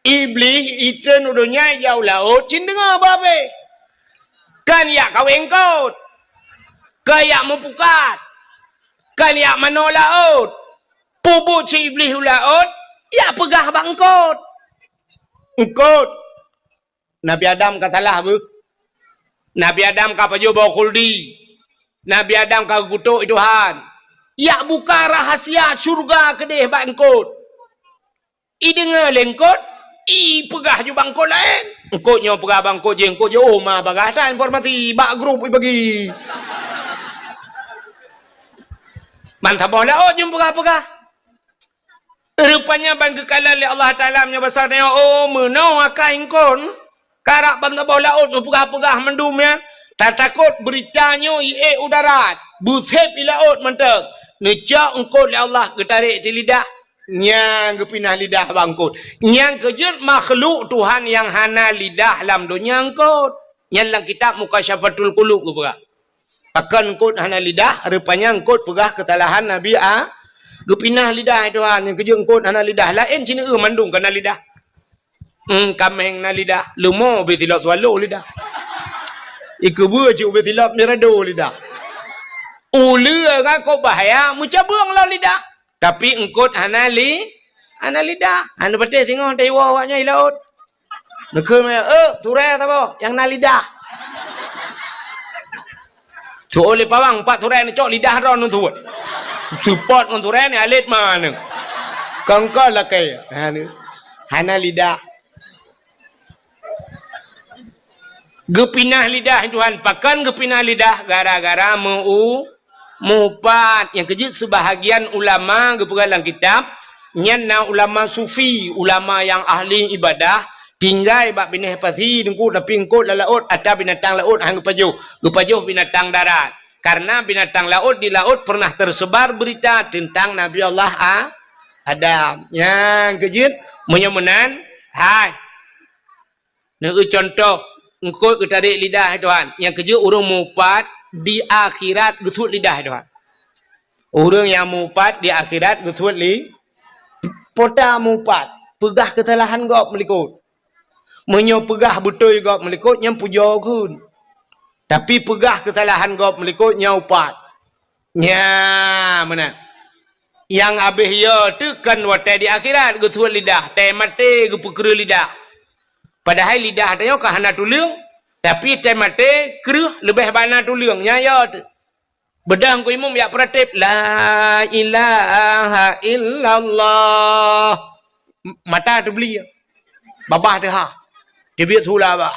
Iblih itreun u donya ijak u laôt cit deungoe babeh. Kan yak kawé eungkot. Kan yak meupukat. Kan yak manoe laôt. Peubuet si Iblih u laôt, yak peugah bak eungkot. Eungkot. Nabi Adam ka salah beuh. Nabi Adam ka pajoh boh khuldi. Nabi Adam ka geukutok Tuhan. Yak buka rahasia syeuruga keudeh bak eungkot. Ideungoe lé eungkot, ipeugah ju bak eungkot laén. Eungkot nyoe peugah bak eungkot jih, eungkot jih, oh, ma bagah that informasi bak grup ibagi. Ban saboh laôt jeuem peugah-peugah. Rupanya ban geukalon lé Allah Taala meunyoe basa nyoe, oh, meunoe akai eungkot, karap ban saboh laôt meupeugah-peugah mandum nyan, tatakot beurita nyoe iék u darat, beuseb i laôt mantong. Neucok eungkot lé Allah geutarek di lidah, nyang geupinah lidah bak eungkot. Nyang keujeuet makhluk Tuhan nyang hana lidah lam donya eungkot. Nyan lam kitab Mukasyafatul Qulub geupeugah. Pakon eungkot hana lidah, rupanya eungkot peugah keusalahan Nabi A-, geupinah lidah Tuhan, nyang keujeuet eungkot hana lidah, laén sineuk mandum kana lidah. Hmm, kaméng na lidah, leumo ubé silop swallow lidah. Ikeubeue cit ubé silop mirado lidah. Uleue ngon kok bahya meucabeueng lom lidah. Tapi eungkot hana li-, hana lidah. Hana patéh singoh taiwoe awaknyan i laôt. Neukheun meunan, "Eh, turée saboh nyang na lidah." Tuwoe lé pawang, pat turée neucok lidah droeneuh tuwoe. Seupôt ngon turée ni alet maneueng. Kongkol lakée. Hana, hana lidah. Geupinah lidah Tuhan, pakon geupinah lidah? Gara-gara meu-, meuupat. Nyang keujeuet seubahagian ulama geupeugah lam kitab, nyan na ulama sufi, ulama nyang ahli ibadah, tinggai bak binéh pasi teungku, tapi eungkot lam laôt, ata binatang laôt han geupajoh, geupajoh binatang darat. Karena binatang laôt di laôt pernah tersebar berita tentang Nabi Allah A-, Adam. Nyang keujeuet, meunyoe meunan, hai. Neueu cuntoh, eungkot geutarek lidah, hai Tuhan. Nyang keujeuet ureuëng meuupat di akhirat geusuet lidah, hai Tuhan. Ureuëng nyang meuupat di akhirat geusuet li-, po ta meuupat, peugah keusalahan gob meulikot. Meunyoe peugah beutôi gob meulikot, nyan pujoe kheun. Tapi peugah keusalahan gob meulikot, nyan upat. Nya, meunan. Nyang habéh yo teuh kon watée di akhirat geusuet lidah, tée maté geupeukreue lidah. Padahai lidah tanyoe ka hana tuleueng, tapi tée maté kreueh leubeh bana tuleueng, nya yo teuh. Beudang ku imum yak peuratéb, "La ilaha illallah." M-, mata teubli. Babah teuha. Teubiet hula bah.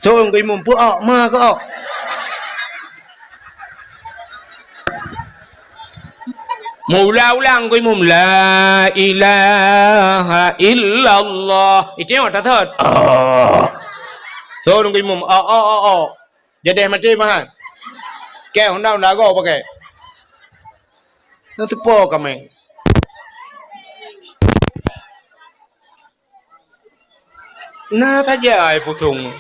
Thon ku imum, "Peu-ok, ma keu-ok." Meuulang-ulang ku imum, "La ilaha illallah." Itu yang tak thot. Thon ku imum, "Ok, ok, ok, ok." Jadeh maté meuhan. Kée honda-honda goe pakai. Na teupo kaméng. Na saja ai pusong.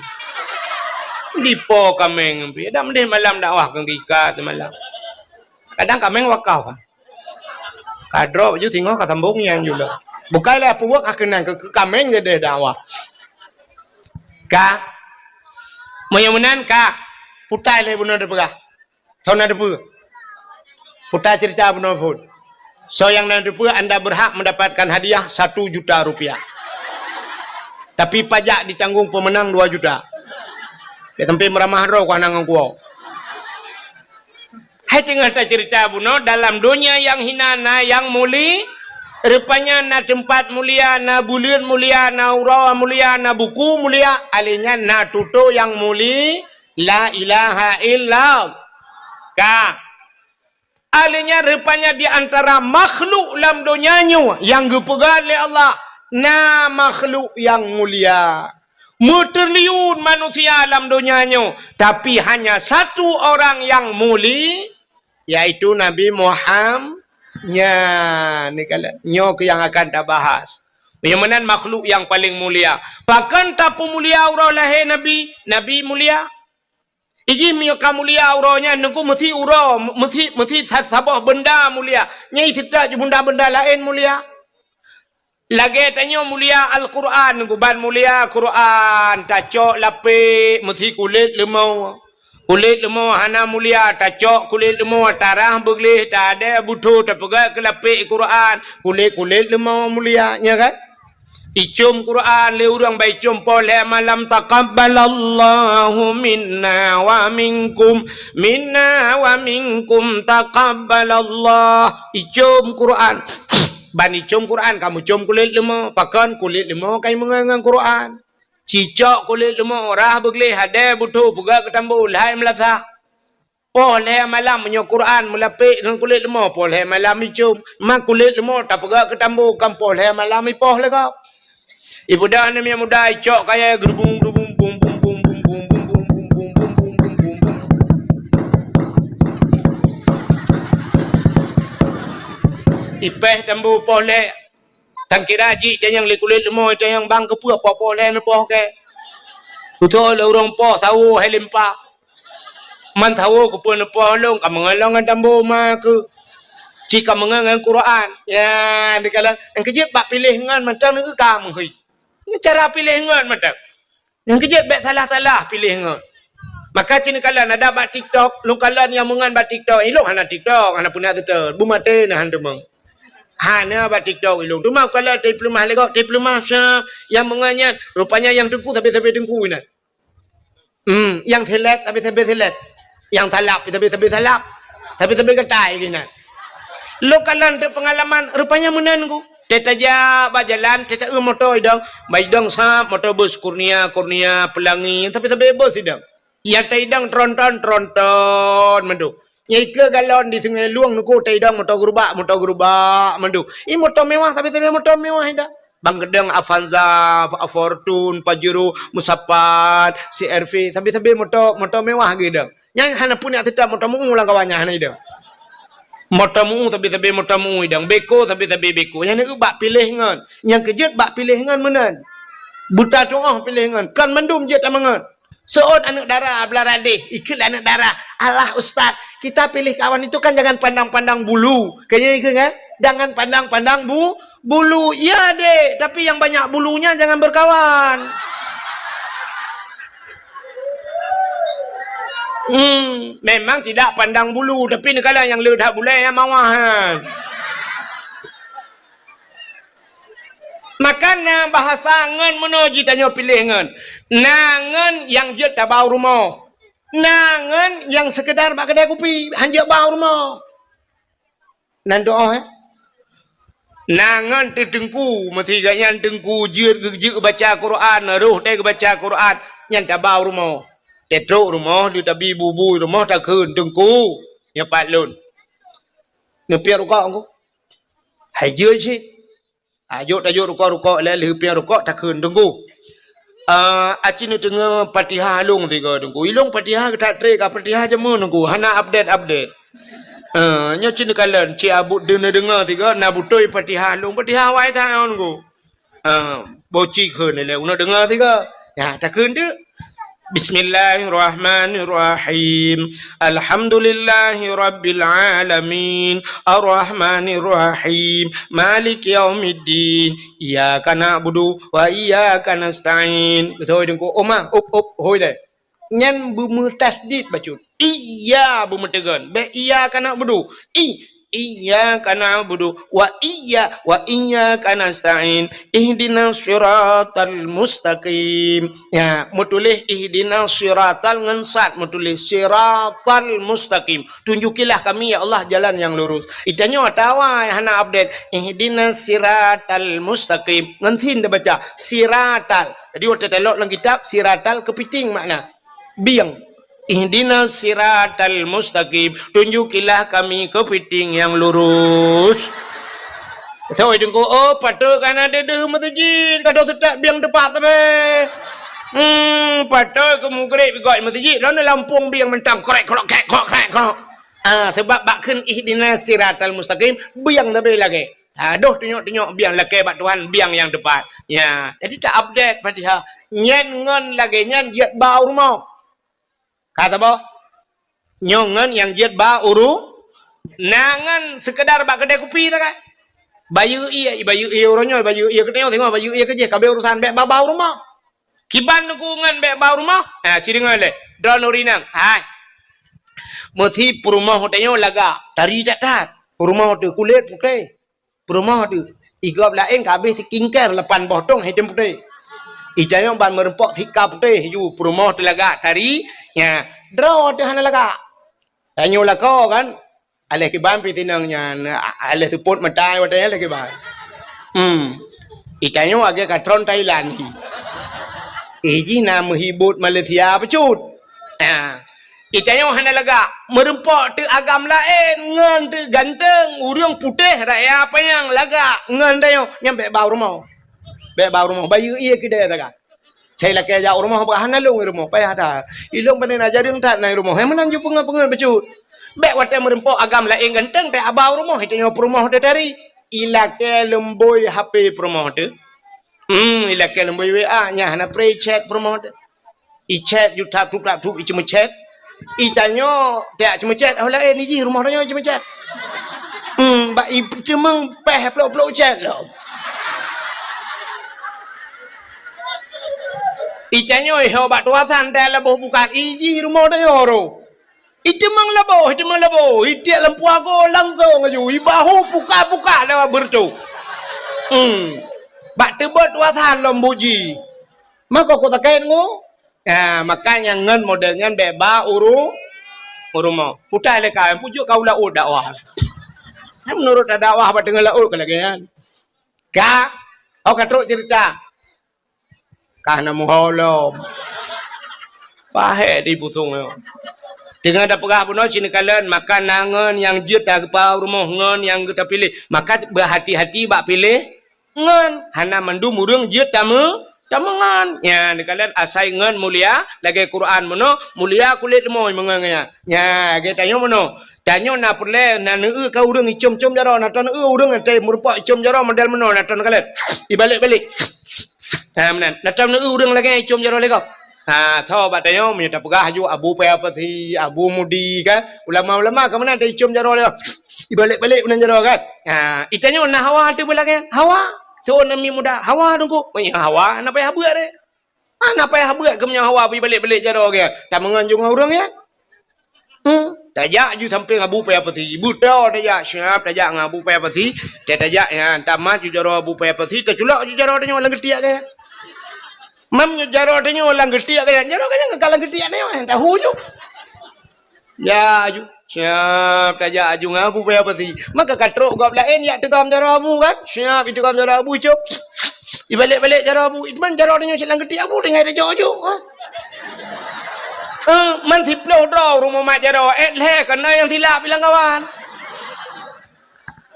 Dipo kaméng pih. Dak meudeh malam dakwah keu tika teumalam. Kadang kaméng wakaf. Ka droe baju singoh ka sambong nyang jula. Bukai lé peubuet ka keunan keu, keu kaméng jadeh dakwah. Ka. Meunyoe meunan ka. Putai lé bunoe teupeugah. Soe na teupeue? Putai cerita bunoe phon. Soe nyang na teupeue, anda berhak mendapatkan hadiah satu juta rupiah. Tapi pajak ditanggung pemenang dua juta. Keu teumpat meuramah droe ku hana ngon kuwoe. Hai teungoh tacerita bunoe, dalam donya nyang hina na nyang muli, rupanya na teumpat mulia, na buleuen mulia, na uroe mulia, na buku mulia, alèh nyan na tutoe nyang muli, la ilaha illallah. Ka. Alèh nyan rupanya di antara makhluk lam donya nyoe nyang geupeugah lé Allah, na makhluk nyang mulia. Meutriliun manusia lam donya nyoe, tapi hanya satu orang nyang muli, yaitu Nabi Muham-, nya, ni kala-, nyoe keuh nyang akan tabahas. Nyang meunan makhluk nyang paleng mulia. Pakon tapeumulia uroe lahé Nabi? Nabi mulia. Ijih meunyoe ka mulia uroe nyan, Teungku, meusi uroe, meusi, meusi sa-, saboh beunda mulia. Nyang seutôt ju beunda-beunda laén mulia. Lagèe tanyoe mulia Al-Qur'an, Teungku, ban mulia Qur'an, tacok lapék meusi kulét leumo. Kulét leumo hana mulia, tacok kulét leumo tarah beugleh, tadè butho, tapeugöt keu lapék Qur'an, kulét-kulét leumo mulia, nya kan? Icom Qur'an lé ureueng, ban icom poh lhèe malam, "Taqabbalallahu minna wa minkum, minna wa minkum taqabbalallah." Icom Qur'an. Ban icom Qur'an, ka meucom kulét leumo. Pakon kulét leumo ka imeungon ngon Qur'an. Cicok kulét leumo, rhah beugleh, hadè butho, peugöt keu tambo, lhai meulasah. Poh lhèe malam meunyoe Qur'an meulapék ngon kulét leumo, poh lhèe malam icom. Ma kulét leumo tapeugöt keu tambo, kan poh lhèe malam ipoh lé gob. Ipeudong aneuk miet muda, icok kayèe geurubung-geurubung, bung, bung, bung. Ipéh tambo poh lhèe. Tan kira jih tanyong lé kulét leumo, tanyong bang keupeue poh-poh lhèe neupoh kèe. Beutôi lé ureueng poh sawo hai limpa. Man sawo keupeue neupoh lôn, ka meungon lôn ngon tambo ma keuh. Cit ka meungon ngon Quran. Ya, dikalon nyang keujeuet bak piléh ngon mantong neu ka meuhôi. Nyan cara piléh ngon mantong. Nyang keujeuet bék salah-salah piléh ngon. Maka cit neukalon ada bak TikTok, lôn kalon nyang meungon bak TikTok. Ilôn hana TikTok, hana peuna seutôt. Beumaté na han teumong. Hana bak TikTok ilôn. Teuma kalon teupeulumah lé gob, teupeulumah sa nyang meungon nyan. Rupanya nyang teungku sabe-sabe teungku inan. Hmm, nyang seleb sabe-sabe seleb. Nyang salab sabe-sabe salab. Sabe-sabe gatai inan. Lôn kalon teupeungalaman, rupanya meunan ku. Teutajak bak jalan, teuta-eu moto idong. Bak idong sab moto bus Kurnia, Kurnia, Pelangi, sabe-sabe bus idong. Nyang taidong tronton, tronton mandum. Nyang ikeue galon di Sungai Lueng nungku taidong moto gerubak, moto gerubak mandum. I moto mewah, sabe-sabe moto mewah idong. Ban keudong Avanza, Fortuner, Pajero, Musapat, C R V, sabe-sabe moto, moto mewah geuidong. Nyang hana pun nyang seutôt moto meu lam kawan nyan hana idong. Moto meu sabe-sabe moto meu idong, beko sabe-sabe beko. Nyang neu bak piléh ngon. Nyang keujeuet bak piléh ngon meunan. Buta tuoh piléh ngon. Kon mandum jeuet tameungon. Seuôt aneuk dara blah radeh, ikheun lé aneuk dara, "Alah ustaz, kita pilih kawan itu kan jangan pandang-pandang bulu." Kayaknya ikheun kan? "Jangan pandang-pandang bu-, bulu." Iya dek, tapi yang banyak bulunya jangan berkawan. Hmm, memang tidak pandang bulu, tapi neukalon nyang le that bulée nyang mawah nyan. Maka na bahasa ngon meunoe jitanyoe piléh ngon. Na ngon nyang jeuet taba u rumoh. Na ngon nyang seukeudar bak keudai kupi, han jeuet ba u rumoh. Nan doa, eh? Na ngon teuteungku, meusiga nyan teungku jeuet geujeuet baca Quran, roh teuh geubaca Quran, nyan taba u rumoh. Teutrok rumoh, di tabi bubu rumoh takheun, "Teungku, nyoe pat lôn." Neupiep rukok ku. Hai jeuet cit. Ah, jok tajok rukok-rukok lé lheueh piep rukok takheun, "Teungku, ah, aci neuteungoh Fatihah lôn sigoe Teungku. Ilôn Fatihah that treb ka Fatihah jameun Teungku, hana update-update." Ah, nyoe cit neukalon, ci abot deungoe-deungoe sigoe na beutôi Fatihah lôn, Fatihah awai that Teungku. Ah, boh ci kheun lé uneuk deungoe sigoe. Ya, takheun teuk. Bismillahirrahmanirrahim. Alhamdulillahirabbil alamin. Arrahmanirrahim. Maliki yaumiddin. Iyyaka na'budu wa iyyaka nasta'in. Beutôi Teungku. Oh, ma, up, up, hôi lé. Nyan beumeutasydid bacut. Iya beumeuteugon. Bék iyyaka na'budu. I, iyyaka na'budu wa iyya-, wa iyyaka nasta'in. Ihdinas siratal mustaqim. Ya, meutuléh ihdinas siratal ngon sad, meutuléh siratal mustaqim. Tunjukilah kami, ya Allah, jalan yang lurus. Itanyoe atawa hana update. Ihdinas siratal mustaqim. Ngon sin tabaca. Siratal. Jadi, watée talok lam kitab, siratal keupiting makna. Bieng. Ihdinas siratal mustaqim. Tunjukilah kami keupiting yang lurus. Soe Teungku, oh, patôt ka na deuh-deuh meuseujid, ka deuh seutôt bieng teupat sabe. Hmm, patôt keu mugreb gok meuseujid, lôn lampông bieng mantong, krek, krok, krek, krok, krek, krok. Ah, sebab bak kheun ihdinas siratal mustaqim, bieng sabe lagée. Adoh tunyok-tunyok biang lakée bak Tuhan, biang nyang teupat. Ya, jadi ta-update Fatihah. Nyan ngon lagée nyan jeuet ba u rumoh. Ka saboh. Nyoe ngon nyang jeuet ba u ru-, na ngon seukeudar bak keudai kupi ta ka. Bayeue ié, bayeue ié uroe nyoe, bayeue ié keunoe, singoh bayeue ié keujih, ka abéh urosan bék ba-ba u rumoh. Kiban Teungku ngon bék ba u rumoh. Ha, ci deungoe lé. Droeneuh ureueng inong. Hai. Meusi peurumoh tanyoe lagak, tari that-that. Peurumoh teuh kulét putéh. Peurumoh teuh, i gob laén ka abéh skincare lapan boh tong item putéh. I tanyoe ban meureumpok sika putéh ju peurumoh teuh lagak tari, nya, droe teuh hana lagak. Tanyoe lakoe kan, aléh kiban pih tinong nyan, a-, aléh seupôt mata watée nyan aléh kiban. Hmm. I tanyoe lagée ka tron Thailand hi. Eh, jih na meuhibot Malaysia bacut. Ah. I tanyoe hana lagak, meureumpok teuh agam laén ngon teuh ganteng, ureueng putéh raya panyang lagak ngon tanyoe, nyan bék ba u rumoh. Bék ba u rumoh, bayeue ié keudeh taga. Sai lakée jak u rumoh bah hana lôn i rumoh, payah that. Ilôn pane na jareueng that na i rumoh, hai meunan ju peungeut-peungeut bacut. Bék watée meureumpok agam laén ganteng teuh ba u rumoh, i tanyoe peurumoh teuh tari. I lakée leumbôi H P peurumoh teuh. Hmm, i lakée leumbôi W A, nyan hana pré chat peurumoh teuh. I chat ju tap tup tap tup i ceumeuchat. I tanyoe tiak ceumeuchat, oh laén i jih rumoh tanyoe ceumeuchat. Hmm, Iteumeung péh plôk-plôk cét lom. Itanyoe ho bak tuasan teuh laboh bukat iji rumoh tanyoe roh. Iteumeung laboh, iteumeung laboh, itiek lam puago langsong aju, ibahu puka-puka lewat beureutoh. Hmm. Bak teubot tuasan lom buji. Mako ku takét ngu. Ha, maka nyang ngon model nyan bèk ba uru-, u rumoh. Putai lé ka, pujôk ka u laôt dakwah. Nyan meunurot dakwah bak teungoh laôt ka lagèe nyan. Ka, oh ka trok ceurita. Ka hana meuho lom. Pahé di pusong nyoe. Teungoh tapeugah bunoe cit neukalon, maka na ngon nyang jeuet tageupa u rumoh ngon nyang geuta piléh. Maka beuhati-hati bak piléh ngon, hana mandum ureueng jeuet tameu-, tameungon. Nyan, neukalon asai ngon mulia, lagèe Quran meunoe, mulia kulét leumoi meungon nyan. Nyan, lagèe tanyoe meunoe. Tanyoe na peureulèe, na neueu ka ureueng icom-com jaroe, na taneueu ureueng teuh meurumpok icom jaroe model meunoe, na tan neukalon. Ibalek-balek. Ha, meunan. Na taneueu ureueng lagèe icom jaroe lé gob. Ha, tho bak tanyoe meunyoe tapeugah aju Abu Paya Pasi, Abu Mudi kan. Ulama-ulama ka meunan teuh icom jaroe lé gob. Ibalek-balek meunan jaroe kan. Ha, itanyoe na hawa teuh beulagèe nyan. Hawa. Tuan Ami Muda, hawa teungku. Meunyoe hawa, hana payah beuet deh. Hana payah beuet keu meunyoe hawa beubalek-balek jaroe geuh. Tameungon ju ngon ureueng nyan. Hmm. Tajak ju sampéng Abu Paya Pasi. Beutôi tajak, siap tajak ngon Abu Paya Pasi. Tajak nyan, tamat ju jaroe Abu Paya Pasi, taculok ju jaroe tanyoe lam geutiek geuh. Meunyoe jaroe tanyoe lam geutiek geuh, jaroe geuh nyang ka lam geutiek tanyoe, tahu ju. Ya, aju. Siap tajak aju ngon Abu Paya Pasi. Maka ka trok gob laén jak teugom jaroe Abu kan? Siap iteugom jaroe Abu, cop. Ibalek-balek jaroe Abu. Iteumon jaroe tanyoe cit lam geutiek Abu tinggai tajok ju. Ha? Eh, man siploh droe rumoh mat jaroe, eh, lhèe kana nyang silap ilang kawan.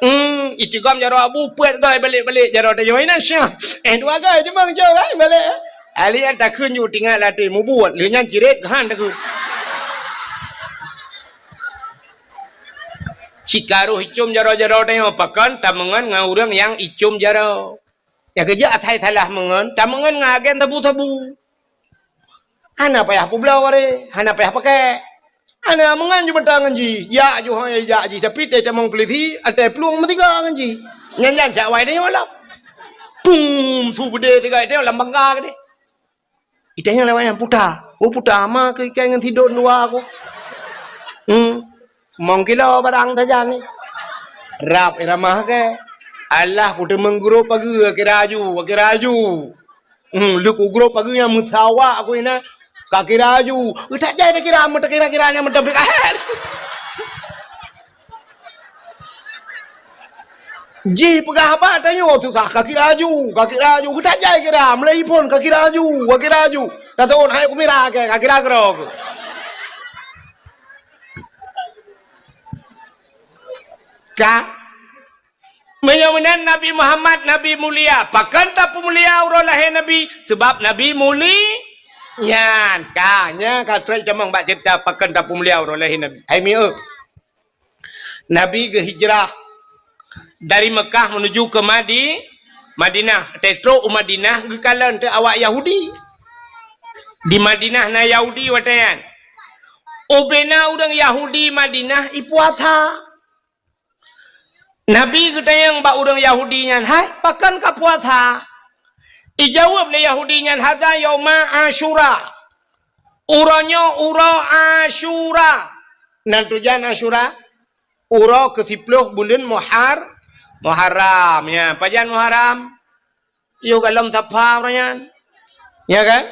Hmm, iteugom jaroe Abu peuet goe balek-balek jaroe tanyoe inan syah. Eh, dua goe cuma ngejok kan balek. Ahli nyan takheun ju tinggai latih mubuet, lheueh nyan cirét han takheun. Cikaroh icom jaroe-jaroe tanyoe pakon tameungon ngon ureueng nyang icom jaroe. Nyang keujak asai salah meungon, tameungon ngon agen sabu-sabu. Hana payah peubloe bareh, hana payah pakèk. Hana meungon ju meuta ngon jih, jak ju hai jak jih, tapi teuh tamong peulisi, ateueh plueng meusigoe ngon jih. Nyan-nyan siat awai tanyoe lom. Pum, su beudé sigoe tanyoe lam bangga keudéh. Itanyoe lewat nyan puta. Oh puta, ma keu ikai ngon sidon dua ku. Hmm. Mong kilo barang sajan ni. Rab iramah ke. Alah puteumeung gurôp pageue kira aju, kira aju. Hmm, lheueh ku gurôp pageue nyang meusawa ku inan. Ka kira aju. Utak jai takira, meutakira-kira nyang meuteumé kahet. Jih peugah haba tanyoe susah, ka kira aju, ka kira aju. Utak jai kira, meulai phon ka kira aju, ka kira aju. Dah tahun hai ku mira ke, ka kira keudroe. Ka? Meunyoe meunan Nabi Muhammad, Nabi mulia. Pakon tapeumulia uroe lahé Nabi? Sabab Nabi muli-, nyan. Ka, nyan ka trok tamong bak ceurita pakon tapeumulia uroe lahé Nabi. Hai mieu. Nabi geuhijrah dari Meukah meunuju keu Madi-, Madinah. Watèe trok u Madinah geukalon teuk awak Yahudi. Di Madinah na Yahudi watèe nyan. Ubena ureueng Yahudi Madinah ipuasa. Nabi geutanyong bak ureueng Yahudi nyan, "Hai, pakon kapuasa?" Ijaweueb lé Yahudi nyan, "Hadza yauma Asyura." Uroe nyoe uroe Asyura. Nan tujan Asyura? Uroe keusiplôh buleuen Muhar-, Muharram. Ya, pajan Muharram? Yoh golom Safa uroe nyan. Ya kan?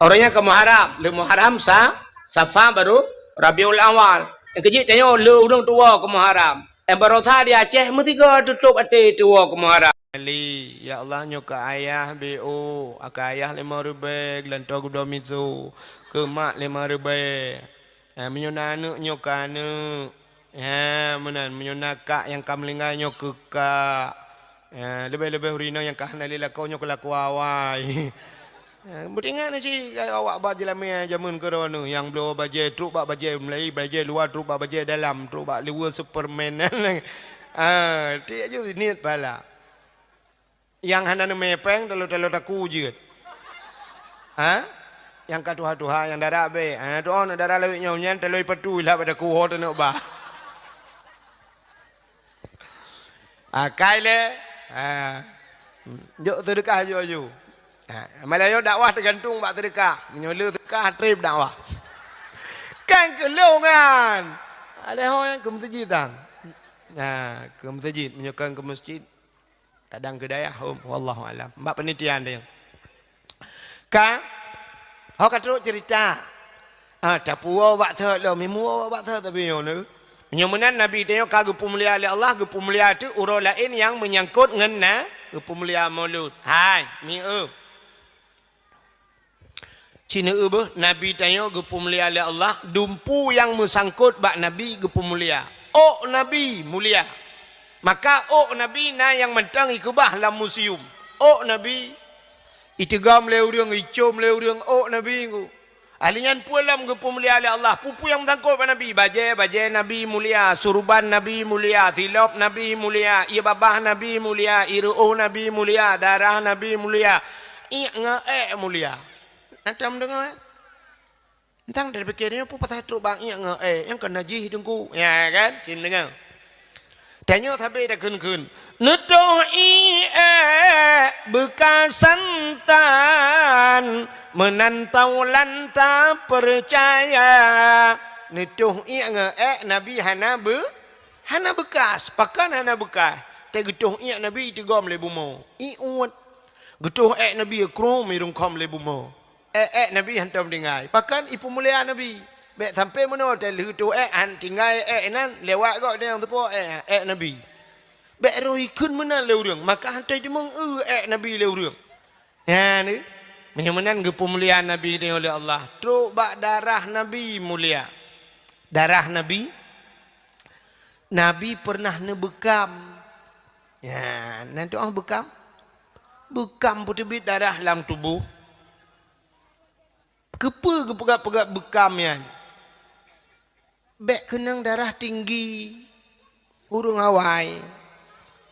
Uroe nyan ka Muharram. Lheueh Muharram Sa-, Safa baru Rabiul Awal. Nyang keujeuet tanyoe lé ureueng tuwoe keu Muharram. Nyang baroesa di Aceh meusigoe tutôp até tuwoe keu Muharram. Ali, ya Allah nyoe keu ayah B O, keu ayah limong ribèe, geulantoe geudoe miseue, keu mak limong ribèe. Eh, meunyoe na aneuk nyoe keu aneuk. Eh, meunan, meunyoe na kak nyang ka meuninggai nyoe keu kak. Eh, leubeh-leubeh ureueng inong nyang ka hana lé lakoe nyoe keu lakoe awai. Eh, beutingat na cit awak ba jeulamé jameun keudroe nyoe, nyang bloe bajèe trok bak bajèe meulai, bajèe luwa trok bak bajèe dalam, trok bak liweue Superman. Ah, tiep ju niet pahala. Nyang hana neumè pèng, talo-talo taku jeuet. Ha? Nyang ka tuha-tuha, nyang dara bèk. Ha, tu'oh aneuk dara lawét nyoe nyan, talo ipatu ilah bak taku ho taneuk bah. Akai lé. Ha. Jok seudeukah aju-aju. Ha. Malah nyoe dakwah teugantung bak seudeukah. Meunyoe le seudeukah, trép dakwah. Kan keu lôn nyan. Alèh ho nyan keu meuseujid tan. Ha, keu meuseujid. Meunyoe kan keu meuseujid, kadang keu dayah, hom. Wallahu alam. Bak penelitian dia. Ka, ho ka trok cerita. Ah, tapuwoe bak thot lom, imuwoe bak thot tapi nyoe neu. Nyoe meunan Nabi tanyoe ka geupeumulia lé Allah, geupeumulia teuk uroe laén nyang meunyangkot ngon na geupeumulia Maulud. Hai, mieu. Ci neu beuh, Nabi tanyoe geupeumulia lé Allah, dumpu nyang meusangkot bak Nabi geupeumulia. Ôk Nabi mulia. Maka ôk Nabi na nyang mantong ikeubah lam museum. Ôk Nabi Iteugom lé ureuëng, icom lé ureuëng ôk Nabi ngu. Ahli nyan peue lom geupeumulia lé Allah. Peue-peue nyang meusangkot bak Nabi. Bajée, bajée Nabi mulia, surban Nabi mulia, silop Nabi mulia, ié babah Nabi mulia, ié reuôh Nabi mulia, darah Nabi mulia, iék ngon ék mulia. Nyan tam deungoe? Entang dari pikir nyoe peue pasai trok bak iék ngon ék nyang ka najih teungku. Ya kan? Cin deungoe. Tanyoe sabe takheun-kheun. Neutoh iék beukasan tan meunan taulan tapeucaya. Neutoh iék ngon ék Nabi hana beu, hana beukas. Pakon hana beukas? Teuh geutoh iék Nabi iteugom lé bumoe. Ié uet. Geutoh ék Nabi krom irungkhom lé bumoe. Ék-ék Nabi hantom tinggai. Pakon ipeumulia Nabi. Bék sampoe meunoe teuh lheueh toh ék han tinggai ék nan lewat gok deungon teupo ék, ék Nabi. Bék roh ikheun meunan lé ureuëng, maka hantom teumeung eu ék Nabi lé ureuëng. Nyan, meunyoe meunan geupeumulia Nabi tanyoe lé Allah. Trok bak darah Nabi mulia. Darah Nabi, Nabi pernah neubeukam. Nyan, nan tu'oh beukam. Beukam peuteubiet darah lam tuboh. Keupeue geupeugah-peugah beukam nyan? Bék keunong darah tinggi ureuëng awai.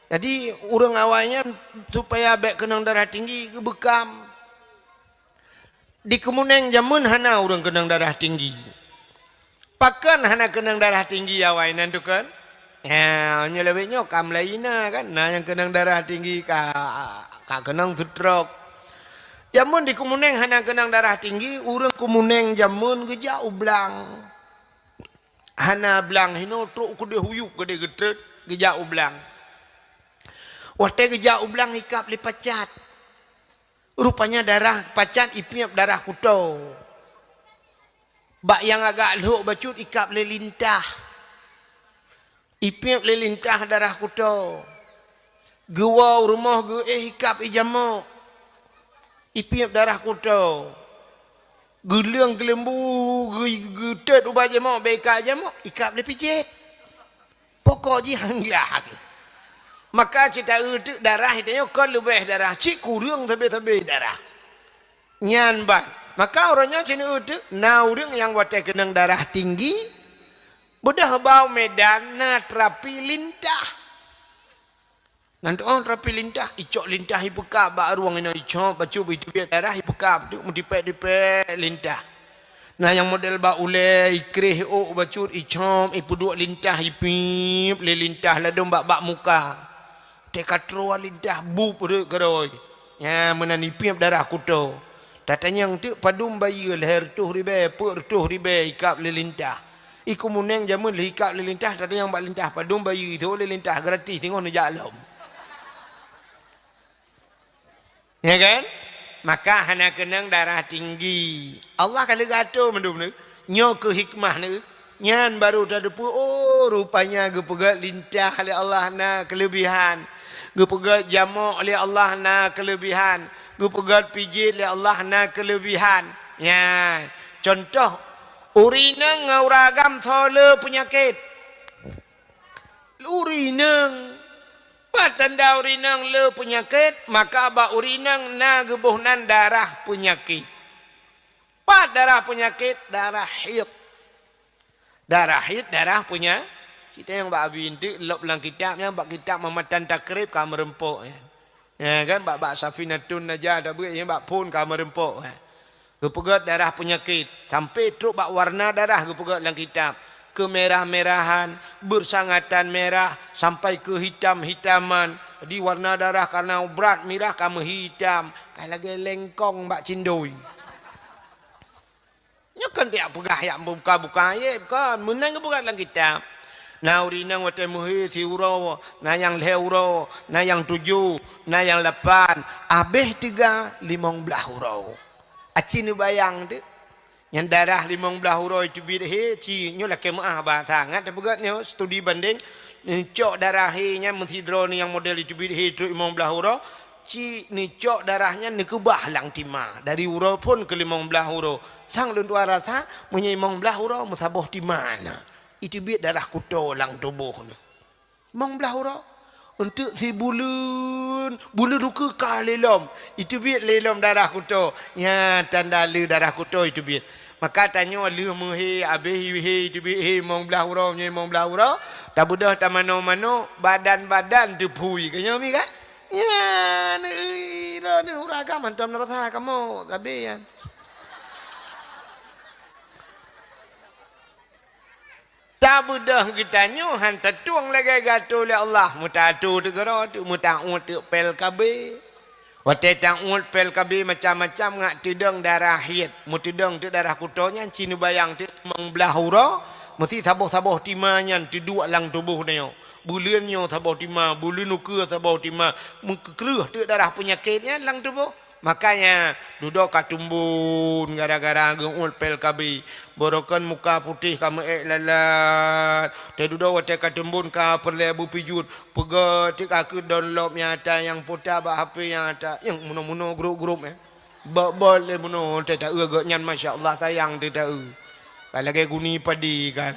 Jadi, ureuëng awai nyan supaya bék keunong darah tinggi, geubeukam. Di Keumunéng jameun hana ureuëng keunong darah tinggi. Pakon hana keunong darah tinggi awai nan tukon? Ha, nyoe lawét nyoe ka meulayeue na kan, na nyang keunong darah tinggi ka, ka keunong stroke. Jameun di Keumunéng hana keunong darah tinggi, ureuëng Keumunéng jameun geujak u blang. Hana blang hinoe trok keudeh huyup keudeh geutrön geujak u blang. Watée geujak u blang ikab lé pacat. Rupanya darah pacat ipiep darah kuto. Bak nyang agak lhok bacut ikab lé lintah. Ipiep lé lintah darah kuto. Geuwoe u rumoh geuéh ikab ijamok. Ipiep darah kuto. Geuleueng keuleumbu geu-, geutet ubat jamok bék ikab jamok, ikab lé pijet. Pokok jih han glah. Maka cit taeu teuk darah tanyoe kon leubeh darah, cit kureueng sabe-sabe darah. Nyan ban. Maka uroe nyoe cit neueu teuk na ureuëng nyang watée keunong darah tinggi, beudôh bak u Medan na terapi lintah. Nan tu'oh terapi lintah, icok lintah ipeukab bak rueng inoe icok, bacut iteubiet darah ipeukab teuk meutipék-tipék lintah. Na nyang model bak ulée, ikréh ôk bacut, icom, ipeuduek lintah, ipiep lé lintah ladôm bak, bak muka. Teuka troe lintah bup rhot keudroe. Nyan meunan ipiep darah kuto. Tatanyong teuk padum bayeue lhée reutôh ribée, peuet reutôh ribée ikab lé lintah. I Keumunéng jameun lheueh ikab lé lintah, tatanyong bak lintah padum bayeue, ithô lé lintah gratis singoh neujak lom. Ya kan? Maka hana keunong darah tinggi. Allah ka lheueh geuatoe mandum neu. Nyoe keuh hikmah neu. Nyan baru tateupeue, oh, rupanya geupeugét lintah lé Allah na keuleubihan. Geupeugét jamok lé Allah na keuleubihan. Geupeugét pijet lé Allah na keuleubihan. Nyan. Contoh, ureuëng inong ngon ureuëng agam soe le peunyakét. Ureuëng inong. Pat tanda ureuëng inong le peunyakét, maka bak ureuëng inong na geuboh nan darah peunyakét. Pat darah peunyakét, darah haid. Darah haid, darah peunya-, cit tanyong bak Abi Intik lop lam kitab nyan, bak kitab Mamatan Takrib ka meureumpok nyan. Ya kan, bak, bak Safinatun Najah tabeuet nyan, bak phon ka meureumpok nyan. Geupeugét darah peunyakét, sampai trok bak warna darah geupeugét lam kitab. Keumerah-merahan, beusangatan merah, sampai keuhitam-hitaman. Di warna darah karena brat mirah ka meuhitam, ka lagée lengkong bak cindoi. Nyoe kon tiak peugah yak buka-buka ayeb kon, meunan geupeugah lam kitab. Na ureuëng inong watée meuhé siuroe, na nyang lhée uroe, na nyang tujoh, na nyang lapan, abéh teuga limong blaih uroe. Aci neubayang teuh. Nyang darah limong blaih uroe teubiet hé, ci nyoe lakée meuáh ba sangat tapeugét nyoe studi bandeng. Neucok darah hé nyan meusidroe nyang model teubiet hé trok limong blaih uroe, ci neucok darah nyan neukeubah lam tima. Dari uroe phon keu limong blaih uroe. Sang lôn tuan rasa, meunyoe limong blaih uroe meusaboh tima na. Iteubiet darah kuto lam tuboh nyoe. Limong blaih uroe. Eunteuk sibuleuen, buleuen ukeue ka lé lom. Iteubiet lé lom darah kuto. Nyan tanda le darah kuto iteubiet. Maka tanyoe lheueh meuhé, abéh hé iteubiet hé limong blaih uroe, nyoe limong blaih uroe. Tabeudôh tamanoe-manoe, badan-badan teuphui. Ka nyoe mi kan? Nyan, ih, droeneuh ureuëng agam hantom neurasa kamoe, sabe nyan. Tabeudôh geutanyoe han tatueng lagée geuatô lé Allah, meutatueng teugeuro teuk, meutauet teuk P L K B. Watée tauet P L K B macam-macam ngat teudong darah hiet, meuteudong teuk darah kuto nyan ci neubayang teuk limong blaih uroe, meusti saboh-saboh tima nyan teuduek lam tuboh nyoe. Buleuen nyoe saboh tima, buleuen ukeue saboh tima, meukeureuh teuk darah peunyakét nyan lam tuboh. Makanya, dudoe ka tumbon gara-gara geuuet P L K B. Borokan muka putéh ka meu-ék lalat. Teududoe watée ka tumbon ka peureulée beupijuet. Peugét teuk ka keu download nyata nyang puta bak H P nyata. Nyang munoe-munoe grup-grup, eh. Bot-bot lé munoe teuh taeu gét nyan, masya Allah, sayang teuh taeu. Ka lagée guni padi kan.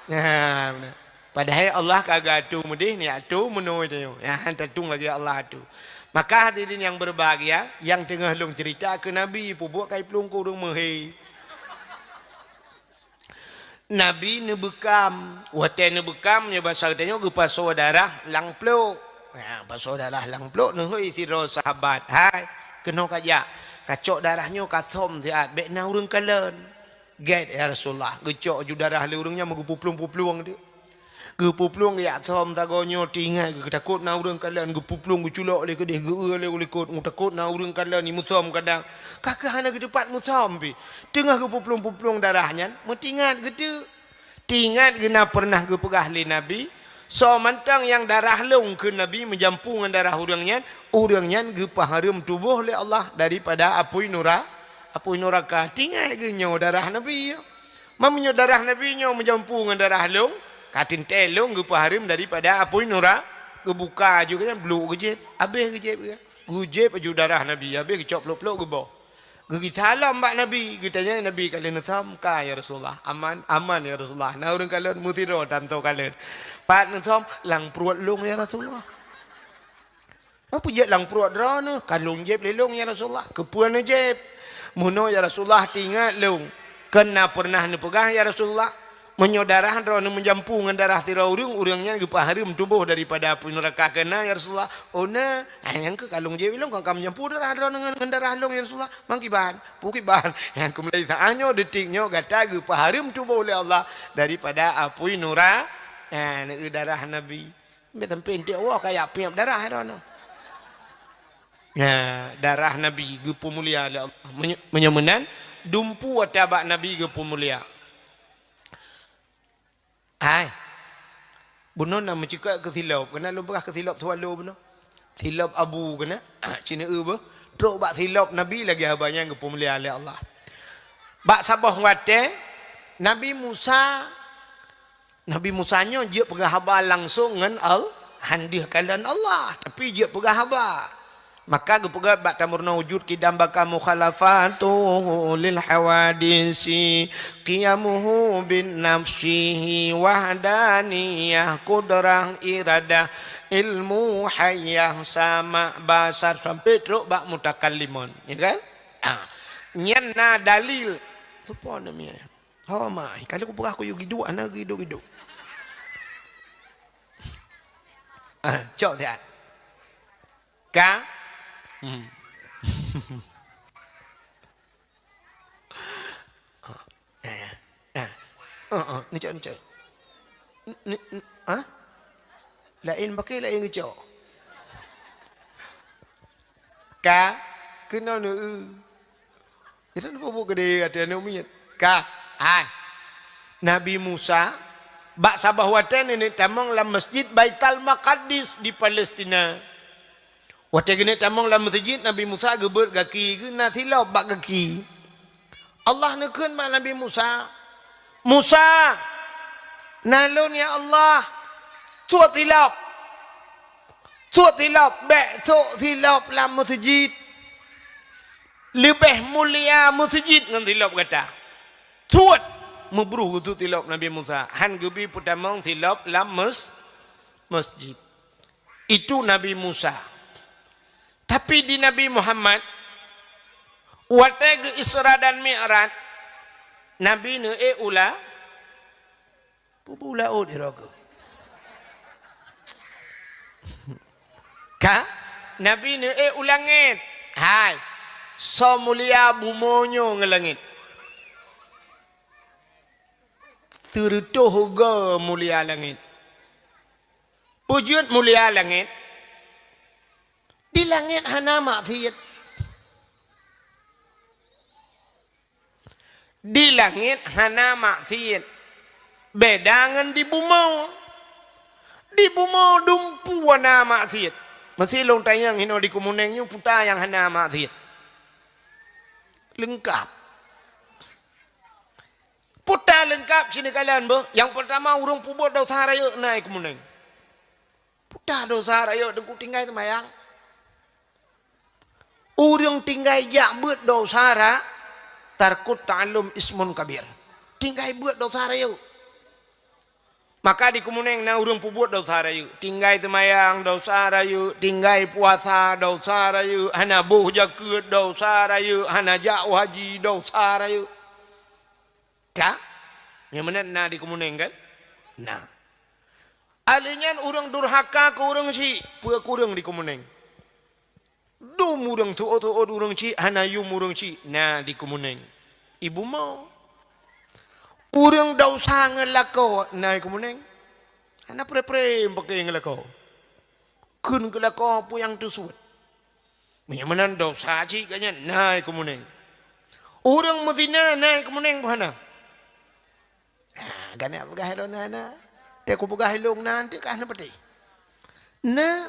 Nah, beuna. Padahai Allah ka geuatô meudeh, ni atô meunoe tanyoe. Nyan tatueng lagée Allah atô. Maka hadirin yang berbahagia, nyang teungoh lôn cerita keu Nabi, peubuet kai plueng keu ureuëng meuhé. Nabi neubeukam. Watée neubeukam, nyoe basa geutanyoe geupasoe darah lam plok. Ha, pasoe darah lam plok, neuhôi sidroe sahabat. Hai, keunoe kajak. Kacok darah nyoe kasöm siat, bék na ureuëng kalon. Gét, ya Rasulullah, geucok ju darah lé ureuëng nyan meugeupuplueng-puplueng teuk. Geupuplueng geujak söm sagoe nyoe teuingat geutakot na ureuëng kalon, geupuplueng geuculok lé keudeh geu-eu lé u likot, takot na ureuëng kalon, imeusöm kadang. Ka keuh hana geuteupat meusöm pih. Teungoh geupuplueng-puplueng darah nyan, meuteuingat geuteuk. Teuingat geuh na peureunah geupeugah lé Nabi, "Soe mantong nyang darah lôn kheun Nabi meujampu ngon darah ureuëng nyan, ureuëng nyan geupeuhareuem tuboh lé Allah daripada apui nura-, apui nuraka." Teuingat geuh nyoe darah Nabi nyoe. Meunyoe darah Nabi nyoe meujampu ngon darah lôn, ka teuntée lôn geupeuhareuem daripada apui nura-, geubuka aju geuh nyan, bluk geujieb, abéh geujieb geuh. Geujieb aju darah Nabi, abéh geucok plok-plok geuboh. Geugisa lom bak Nabi, geutanyong Nabi, "Ka lheueh neusöm?" "Ka, ya Rasulullah." "Aman?" "Aman, ya Rasulullah." "Na ureuëng kalon?" "Meusidroe tanto kalon." "Pat neusöm?" "Lam pruet lôn, ya Rasulullah." "Peue jeuet lam pruet droeneuh?" "Ka lôn jieb lé lôn, ya Rasulullah." "Keupeue neujieb?" "Meunoe, ya Rasulullah, teuingat lôn, kon na peureunah neupeugah, ya Rasulullah, meunyoe darah droeneuh meujampu ngon darah sidroe ureuëng, ureuëng nyan geupeuhareuem tuboh daripada apui nuraka, kon na, ya Rasulullah?" "Oh na." "Ah, nyang keuh ka lôn jieb lé lôn, kon ka meujampu darah droeneuh ngon, ngon darah lôn, ya Rasulullah." "Mangkiban?" "Peue kiban?" "Nyang keuh mulai saát nyoe, detik nyoe gata geupeuhareuem tuboh lé Allah daripada apui nura-, eh, darah Nabi." Bék sampai eunteuk woe kajak piep darah droeneuh. Nah, darah Nabi geupeumulia lé Allah. Meunyo-, meunyoe meunan, dumpeue ata bak Nabi geupeumulia. Hai. Bunoe na meucukot keu silop. Keunan lôn peugah keu silop swallow bunoe. Silop abu keunan. Cina eu beuh. Trok bak silop Nabi lagée haba nyan geupeumulia lé Allah. Bak saboh watée, Nabi Musa Nabi Musa nyoe jeuet peugah haba langsong ngon Al-, han deuh kalon Allah, tapi jeuet peugah haba. Maka geupeugah bak tameurunoe wujud, qidam, baqa, mukhalafatuhu lil hawadisi, qiyamuhu bin nafsihi, wahdaniyah, qudrah, iradah, ilmu, hayah, sama, basar, sampai trok bak mutakallimun, ya kan? Ha. Nyan na dalil. Soe po namanya? Ho mai, ka lheueh kupeugah kuyue geuduek, hana geuduek-geuduek. Ah, cok siat. Ka? Hmm. Ah, ah. Heeh, neucok, neucok. N-, n-, n-, ha? Laén paké, laén geucok. Ka, keunoe neu-eu. Kita lupa buka di hati aneuk miet. Ka, hai. Nabi Musa, bak saboh watèe nenek tamong lam Masjid Baitul Maqdis di Palestina. Watèe geuneuk tamong lam meuseujid, Nabi Musa geubeuet gaki geuh na silop bak gaki. Allah neukheun bak Nabi Musa, "Musa, na lôn ya Allah, sôk silop. Sôk silop, bèk sôk silop lam meuseujid. Leubeh mulia meuseujid ngon silop gata." Sôk, meubruh geusôk silop Nabi Musa. Han geubi peutamong silop lam mes-, meuseujid. Itu Nabi Musa. Tapi di Nabi Muhammad, watèe geu Isra dan Mi'raj, Nabi neuék u la-, peue beu u laôt di roh keuh. Ka? Nabi neuék u langèt. Hai, soe mulia bumoe nyoe ngon langèt. Sireutôh goe mulia langèt. Peue jeuet mulia langèt? Di langèt hana maksiet. Di langèt hana maksiet. Beda ngon di bumoe. Di bumoe dumpeue na maksiet. Meusi lôn tanyong hinoe di Keumeuneung nyoe peue nyang hana maksiet. Leungkap. Peue leungkap sineukalian beuh. Nyang peurtama, ureueng peubuet desya rayeuk na i Keumeuneung. Peue desya rayeuk Teungku, tinggai seumayang. Ureueng tinggai jak beuet desya ra-, tarkut ta'allum ismun kabir. Tinggai beuet desya rayeuk. Maka di Keumeuneung na ureueng peubuet desya rayeuk. Tinggai seumayang desya rayeuk, tinggai puasa desya rayeuk, hana boh jakeuet desya rayeuk, hana jak u haji desya rayeuk. Ka? Nyang meunan na di Keumeuneung kan? Na. Ahli nyan ureueng durhaka keu ureueng chik, peue kureueng di Keumeuneung. Dum ureueng tuôt-tuôt ureueng chik, hana yum ureueng chik, na di Keumeuneung. I bumoe. Ureueng desya ngon lakoe, na i Keumeuneung. Hana pre-pre paké ngon lakoe. Kheun keu lakoe peue nyang teusuet. Meunyoe meunan desya cit geuh nyan na i Keumeuneung. Ureueng meuzina na i Keumeuneung peue hana? Ah, geuneuk peugah lôn na, na. Teuh kupeugah lôn na, teuh ka hana peuteh. Na.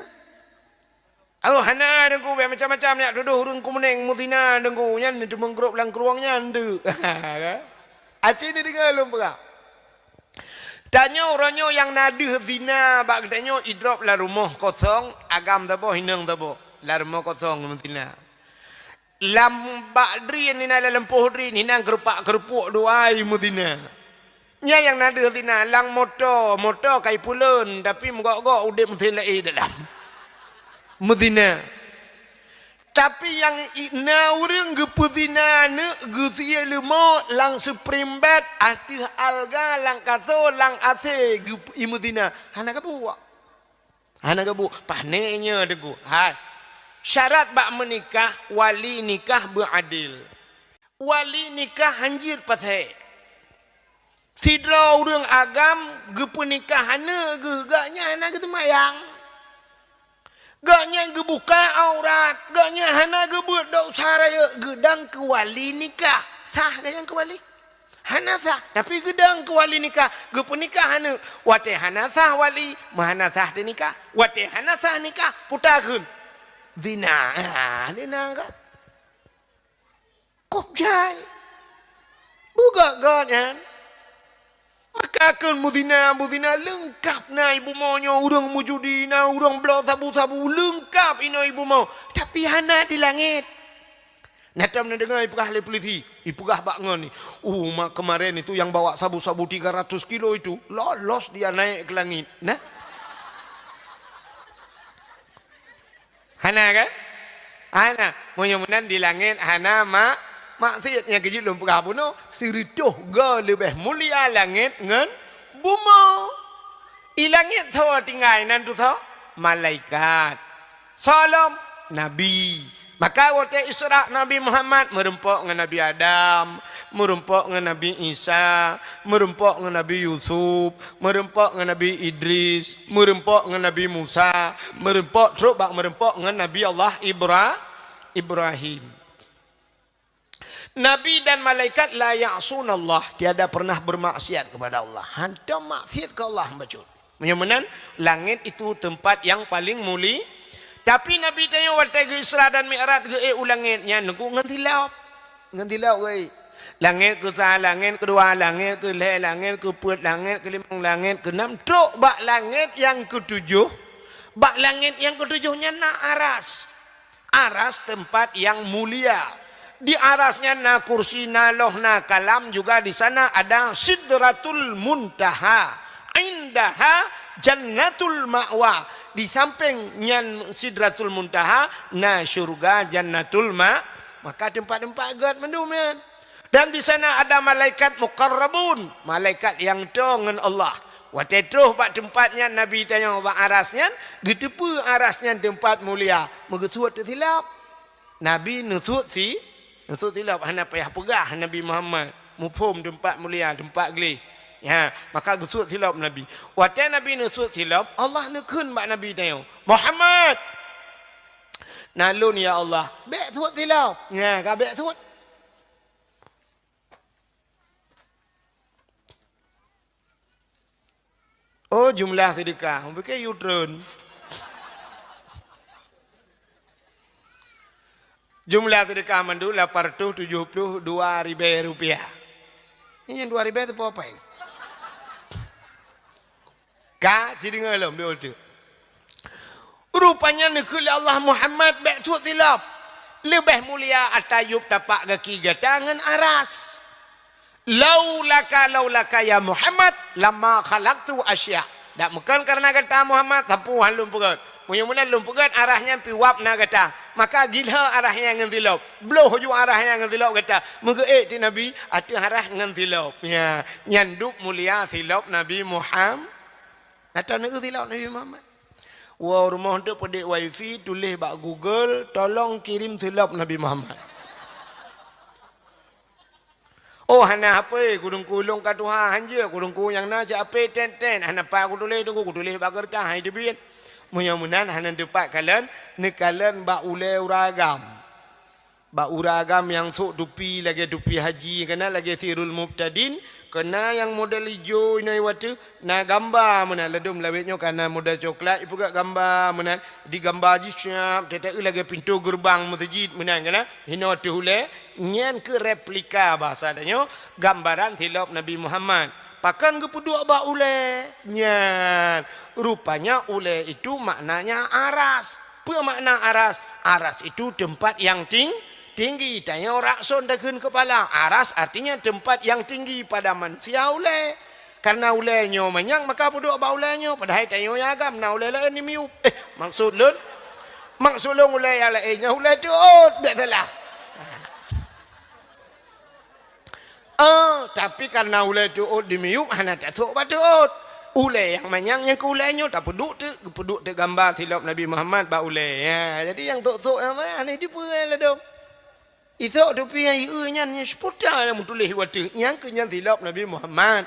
Oh, hana Teungku, bèk macam-macam nyak tudoh ureueng Keumeuneung meuzina Teungku, nyan teumeugrôp lam krueng nyan teuh. Aci ni deungoe lôn peugah. Tanyoe uroe nyoe nyang na deuh zina bak geutanyoe idrop lam rumoh kosong, agam saboh, inong saboh. Lam rumoh kosong meuzina. Lam bak drien inan, lam lampôh drien inan, keurupak-keurupuek dua i meuzina. Nyan nyang na deuh zina, lam moto, moto ka ipuleuen, tapi meugok-gok udép meusén laén dalam. Meuzina. Tapi nyang i-, na ureueng geupeuzina aneuk geusie leumô lam spring bed ateueh alga, lam kaso, lam A C geup-, imeuzina. Hana geubuet. Hana geubuet. Pané nyoe Teungku. Hai. Syarat bak meunikah, wali nikah beuadil. Wali nikah hanjeuet pasék. Sidroe ureueng agam geupeunikah aneuk geuh, gobnyan hana geuseumayang. Gobnyan geubuka aurat, gobnyan hana geubeuet desya rayeuk, geudong keu wali nikah. Sah gobnyan keu wali? Hana sah, tapi geudong keu wali nikah, geupeunikah aneuk. Watèe hana sah wali, meuhana sah teunikah. Watèe hana sah nikah, peue takheun? Zina. Ah, zina kan? Kôb jai. Beugét-gét nyan. Maka kheun meuzina, meuzina leungkap na i bumoe nyoe, ureueng meujudi na, ureueng bloe sabu-sabu, leungkap inoe i bumoe. Tapi hana di langét. Na tom neudeungoe ipeugah lé polisi, ipeugah bak ngon ni. "Uh, ma-, kemarin itu yang bawa sabu-sabu tiga ratus kilo itu, lolos dia naik ke langit." Nah. Hana kan? Hana. Meunyoe meunan di langét hana ma-, maksiet, nyang keujeuet lôn peugah bunoe, sireutôh goe leubeh mulia langét ngon bumoe. I langét soe tinggai nan tu soe? Malaikat. Soe lom? Nabi. Maka watée Isra Nabi Muhammad meureumpok ngon Nabi Adam, meureumpok ngon Nabi Isa, meureumpok ngon Nabi Yusuf, meureumpok ngon Nabi Idris, meureumpok ngon Nabi Musa, meureumpok trok bak meureumpok ngon Nabi Allah Ibra-, Ibrahim. Nabi dan malaikat la ya'sunallah, tiada pernah bermaksiat kepada Allah. Hantom maksiat keu Allah bacut. Meunyoe meunan, langét itu tempat yang paling muli. Tapi Nabi tanyoe watée geu-Isra dan Mi'raj geuék u langét nyan ngon silop. Ngon silop geuék. Langét keusa, langét keudua, langét keulhée, langét keupeuet, langét keulimong, langét keunam, trok bak langét nyang keutujoh. Bak langét nyang keutujoh nyan na aras. Aras tempat yang mulia. Di arasnya na kursi, na loh, na kalam, juga di sana ada Sidratul Muntaha. Indaha Jannatul Ma'wa. Di samping nyan Sidratul Muntaha na syurga Jannatul Ma-, maka tempat-tempat gét mandum nyan. Dan di sana ada malaikat muqarrabun, malaikat nyang toe ngon Allah. Watée troh bak teumpat nyan Nabi tanyoe bak aras nyan, geuteupeue aras nyan teumpat mulia, meugeusuet teusilop. Nabi neusuet si-, neusuet silop, hana payah peugah Nabi Muhammad. Muphom teumpat mulia, teumpat gleh. Ya, maka geusuet silop Nabi. Watée Nabi neusuet silop, Allah neukheun bak Nabi tanyoe, "Muhammad!" "Na lôn, ya Allah." "Bék suet silop." Nya, ka bék suet. Oh, jumlah seudeukah. Mungkin U-turn. Jumlah seudeukah mandum lapan ratus tujuh puluh dua ribée rupiah. Ini yang dua ribée tu apa? Ka, sideungoe lom, beutôi. Rupanya neukheun lé Allah, "Muhammad, bék suet silop. Leubeh mulia ata yup tapak gaki gata ngon aras." "Laulaka, laulaka ya Muhammad, lama khalaqtu asya." Dak meukon kareuna gata Muhammad, sapeue han lôn peugét. Meunyoe meunan lôn peugét, arah nyan pih wab na gata. Maka gilhö arah nyan ngon silop. Bloh ju arah nyan ngon silop gata. Meugeuék teuk Nabi, ateueh arah ngon silop. Ya, nyan dub mulia silop Nabi Muham-, na taneuk silop Nabi Muhammad. Woe rumoh teuk peudek wifi, tuléh bak Google, "Tolong kirim silop Nabi Muhammad." Oh, hana hapé, kudungku lôn ka tuha, hanjeuet kudungku nyang na cit hapé ten-ten, hana pat kutuléh teungku, kutuléh bak keureutah, hai teubiet. Meunyoe meunan hana teupat kalon, neukalon bak ulée uragam. Bak uragam nyang sôk tupi lagée tupi haji, kana lagée Sirul Mubtadin, kana nyang model ijo inoe watée, na gamba meunan, ladôm lawét nyoe kana model coklat, ipeugét gamba meunan, di gamba jih siap, teuteue lagée pintoe geureubang meuseujid meunan kana, hinoe teuh ulée, nyan keuh replika bahasa tanyoe, gambaran silop Nabi Muhammad. Pakon geupeuduek bak ulée? Nyan, rupanya ulée itu maknanya aras. Peue makna aras? Aras itu tempat yang ting-, tinggi. Tanyoe rakson takheun keupala. Aras artinya tempat yang tinggi pada manusia ulée. Karena ulée nyoe manyang, maka peuduek bak ulée nyoe. Padahai tanyoe nyang agam na ulée laén di miyueb. Eh, maksud lôn, maksud lôn ulée nyang laén nyoe ulée teuôt, bék salah. Ah, tapi karena ulée teuôt di miyueb hana tasôk bak teuôt. Ulée nyang manyang nyang keu ulée nyoe tapeuduek teuk, geupeuduek teuk gamba silop Nabi Muhammad bak ulée. Ya, jadi nyang sôk-sôk nyang manyang hana jipeue ladôm. Isôk tupi nyang ieu nyan, nyan seuputa nyang meutuléh watée. Nyang keu nyan silop Nabi Muhammad.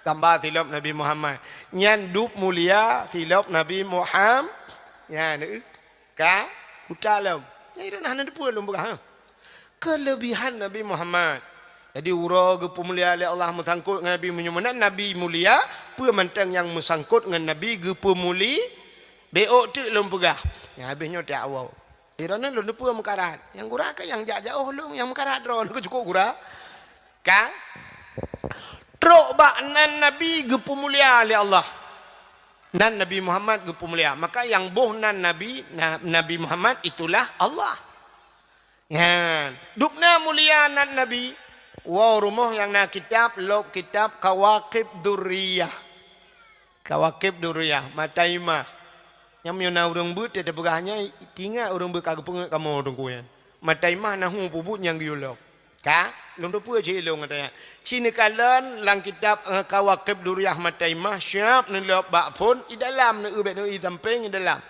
Gamba silop Nabi Muhammad. Nyan dub mulia silop Nabi Muham-, nyan, eh, ka buta lom. Nyang iron hana teupeue lôn peugah, ha. Keulebihan Nabi Muhammad. Jadi, uroe geupeumulia lé Allah meusangkot ngon Nabi, meunyoe meunan Nabi mulia, peue mantong nyang meusangkot ngon Nabi geupeumuli-, bék teuk lôn peugah. Nyang habéh nyoe tiak awau. Droeneuh lôn teupeue meukarat. Nyang gura ka nyang jak jaoh lôn, nyang meukarat droeneuh ka cukôp gura. Ka? Trok bak nan Nabi geupeumulia lé Allah. Nan Nabi Muhammad geupeumulia. Maka nyang boh nan Nabi, na-, Nabi Muhammad itulah Allah. Nyan. Dubna mulia nan Nabi. Woe rumoh nyang na kitab, lôb kitab Kawakib Durriyah. Kawakib Durriyah, mata imah. Nyang meunyoe na ureuëng beuet teupeugah nyan, ingat ureuëng beuet ka geupeungeut kamoe teungku nyan. Mata imah nahu peubuet nyang geuyue lom. Ka? Lôn teupeue cit ilôn gata nyan. Ci neukalon lam kitab, eh, Kawakib Durriyah mata imah, siap neulôb bak phon, i dalam, neu-eu bék neu-eu i sampéng, i dalam.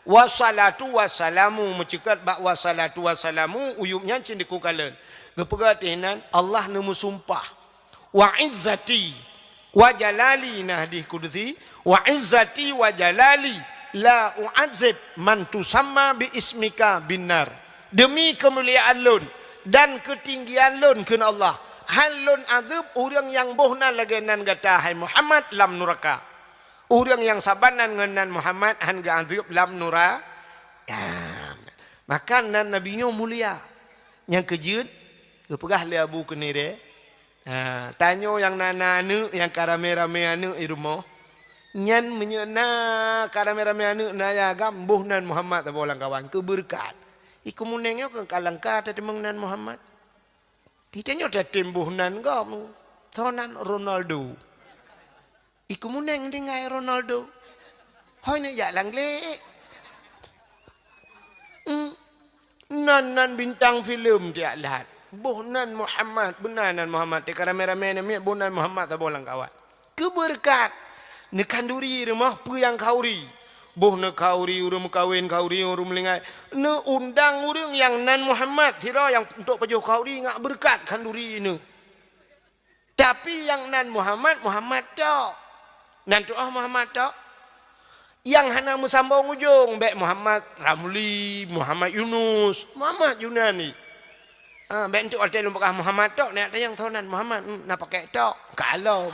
Wassalatu wassalamu, meuceukat bak wassalatu wassalamu, uyueb nyan cit dikukalon. Geupeugah teuh inan, Allah neumeusumpah, "Wa izzati wa jalali," na hadih kudusi, "Wa izzati wa jalali la u'adzib man tusamma bi ismika binnar." Demi keumuliaan Lôn dan keutinggian Lôn, kheun Allah, hán Lôn azeueb ureuëng nyang boh nan lagée nan gata, hai Muhammad, lam nuraka. Ureuëng nyang saban nan ngon nan Muhammad hán geuazeueb lam nura-, ya. Maka nan Nabi nyoe mulia. Nyang keujeuet, geupeugah lé Abu Keunirée, ha, tanyoe nyang na, na aneuëk nyang ka ramé-ramé aneuëk di rumoh, nyan meunyoe na ka ramé-ramé aneuëk na yah agam, boh nan Muhammad saboh lam kawan, keu beureukat. Iko muneng nyoe keu ka langka tateumeung nan Muhammad. Kita nyoe tatem boh nan gob, soe nan Ronaldo. Iko muneng tinggai Ronaldo. Hôi neujak lam glé. Hmm. Nan, nan bintang filem tiak lahat. Boh nan Muhammad, beuna nan Muhammad. Teuka ramé-ramé namiet boh nan Muhammad saboh lam kawan. Keu beureukat. Neukhanduri rumoh peue nyang khanduri. Boh neukhanduri ureuëng meukawen, khanduri ureuëng meulinggai. Neuundang ureuëng nyang nan Muhammad sidroe nyang untuk pajoh khanduri ngat beureukat khanduri neu. Tapi nyang nan Muhammad, Muhammad tok. Nan tuoh Muhammad tok. Nyang hana meusambong ujong, bék Muhammad Ramli, Muhammad Yunus, Muhammad Junani. Ah, bék enteuk watée lôn peugah Muhammad tok, neujak tanyong soe nan Muhammad, hmm, na pakék tok, kalom.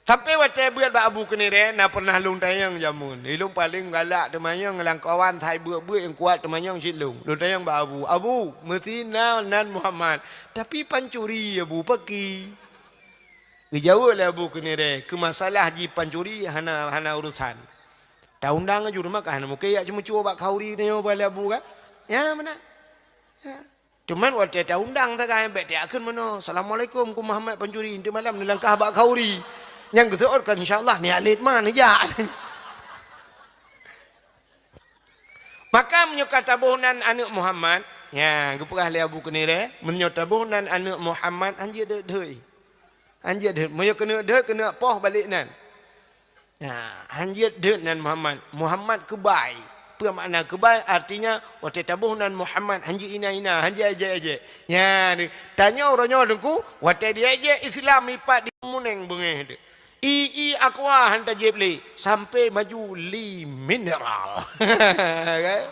Sampai watée beuet bak Abu Keunirée, na pernah lôn tanyong jameun. Ilôn paleng galak teumanyong lam kawan, hai beuet-beuet nyang kuat teumanyong cit lôn. Lôn tanyong bak Abu, "Abu, meusti na nan Muhammad, tapi pancuri, Abu, pakri?" Geujaweueb lé Abu Keunirée, keu masalah jipancuri hana, hana urusan. Taundang laju rumoh ka hana mungken jak ceumeucue bak khanduri tanyoe bak lé Abu kan? Ya, meunan. Ya. Cuman watée taundang sagai, bék tajak kheun meunoe, "Assalamualaikum, ku Muhammad pancuri," enteuk malam neulangkah bak khanduri. Nyang geuseuôt kan, insya Allah, niat lét ma neujak. Maka meunyoe ka taboh nan aneuëk Muhammad, nya, geupeugah lé Abu Keunirée, meunyoe taboh nan aneuëk Muhammad, hán jeuet deuet-deuet. Hán jeuet deuet. Meunyoe keuneuk deuet, keuneuk poh balek nan. Ya, hán jeuet deuet nan Muhammad. Muhammad keubai. Peue makna keubai? Artinya, watée taboh nan Muhammad, hán jeuet hina-hina, hán jeuet ejek-ejek. Nya, tanyoe uroe nyoe Teungku, watée diejek Islam ipat di muneng beungéh teuh. Ie, ie aqua hán tajieb lé, sampai maju ie mineral. Kan?